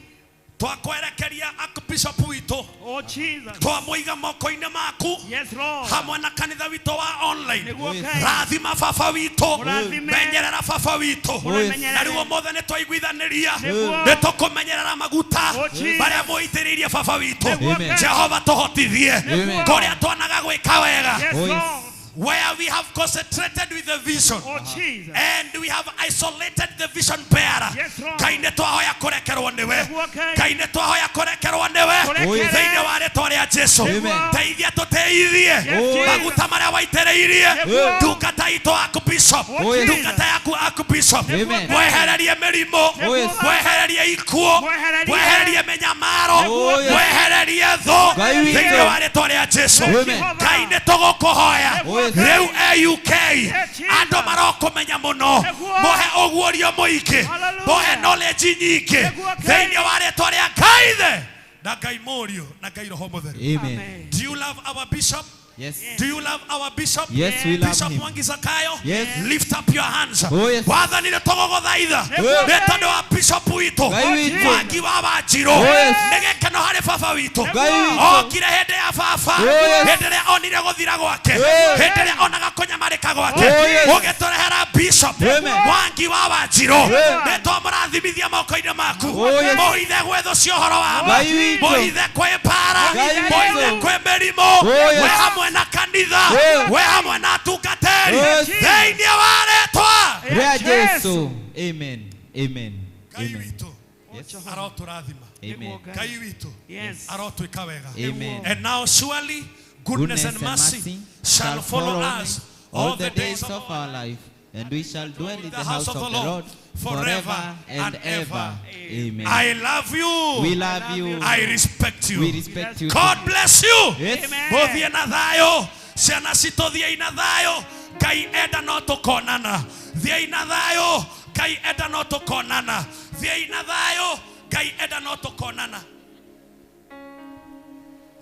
Twakwerekeria Archbishop witũ. Oh, Jesus. Twamũiga moko-inĩ maku. Yes, Lord. Hamwe na kanitha witũ wa online. Nĩguo Ngai. Rathima baba witũ. Mũrathime. Menyerera baba witũ. Mũramenyerere. Na rĩu ũmũthĩ nĩ twaiguithanĩria. Nĩguo. Nĩ tũkũmenyerera maguta Oh, Jesus. marĩa mũitĩrĩirie baba witũ. Nĩguo Ngai. Jehova tũhotithie. Nĩguo. Kũrĩa twanaga gwĩka wega. Yes, Oh, yes. Lord. Where we have concentrated with the vision. Oh, Jesus. And we have isolated the vision bearer. Yes, Lord. Ngai nĩ twahoya kũrekerwo nĩwe. Nĩguo Ngai. Ngai nĩ twahoya kũrekerwo nĩwe. Kũrekere. Thĩinĩ wa rĩtwa rĩa Jesu. Amen. Teithia tũteithie. Yes, Jesus. Maguta marĩa waitĩrĩirie. Nĩguo. Ndungata itũ Archbishop. Oh, Jesus. Ndungata yaku Archbishop. Amen. Mwehererie mĩrimũ. Oh, yes. Mwehererie ikuũ. Mwehererie. Mwehererie mĩnyamaro. Oh, yes. Mwehererie thũ. Ngai witũ. Thĩinĩ wa rĩtwa rĩa Jesu. Amen. Ngai nĩ tũgũkũhoya. Oh, yes. Rĩu AUK Jesus. andũ marokũmenya mũno. Nĩguo. Mũhe ũguũrio mũingĩ. Hallelujah. Mũhe knowledge nyingĩ. Nĩguo Ngai. Thĩinĩ wa rĩtwa rĩa Ngai Ithe na Ngai Mũriũ na Ngai Roho Mũtheru. Amen. Do you love our bishop? Yes. Do you love our bishop? Yes, we love Bishop him. Mwangi Zakayo? Yes. Lift up your hands. Oh, yes. Wathani nĩ tũgũgũthaitha. Yes. Nĩ tondũ wa bishop witũ. Ngai witũ. Mwangi wa Wanjirũ. Oh, yes. Nĩ gĩkeno harĩ baba witũ. Ngai witũ. Okire hĩndĩ ya baba. Oh, yes. Hĩndĩ ĩrĩa onire gũthira gwake. Yes. Hĩndĩ ĩrĩa onaga kũnyamarĩka gwake. Oh, yes. Ũgĩtũrehera bishop Amen. Mwangi wa Wanjirũ. Yes. Nĩ twamũrathimithia moko-inĩ maku. Oh, yes. Mũhithe gwĩ thũ cia ũhoro wa ma. Ngai witũ. Mũhithe kwĩ mbara. Ngai witũ. Mũhithe kwĩ mĩrimũ. Oh, yes. We hamwe na kanitha. Yes. We hamwe na atungatĩri. Yes. Thĩinĩ wa rĩtwa Rĩa Jesu. Amen. Amen. Ngai Amen. witũ Yes. arotũrathima. Amen. Ngai witũ Yes. arotwĩka wega. Amen. And now surely goodness and mercy shall follow us all the days of our life, and we shall dwell in the house of the Lord forever and ever. Amen. I love you. We love you. I respect you. We respect you. God bless you. Yes. Mũthiĩ na thayũ. Ciana citũ thiĩi na thayũ. Ngai enda no tũkonana. Thiĩi na thayũ. Ngai enda no tũkonana. Thiĩi na thayũ. Ngai enda no tũkonana.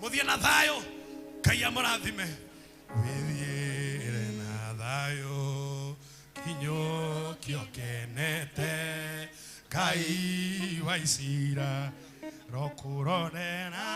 Mũthiĩ na thayũ. Ngai amũrathime. Wĩthiĩre na thayũ. Kinyũkio kenete. Ngai wa Isiraeli. Tũkũrorera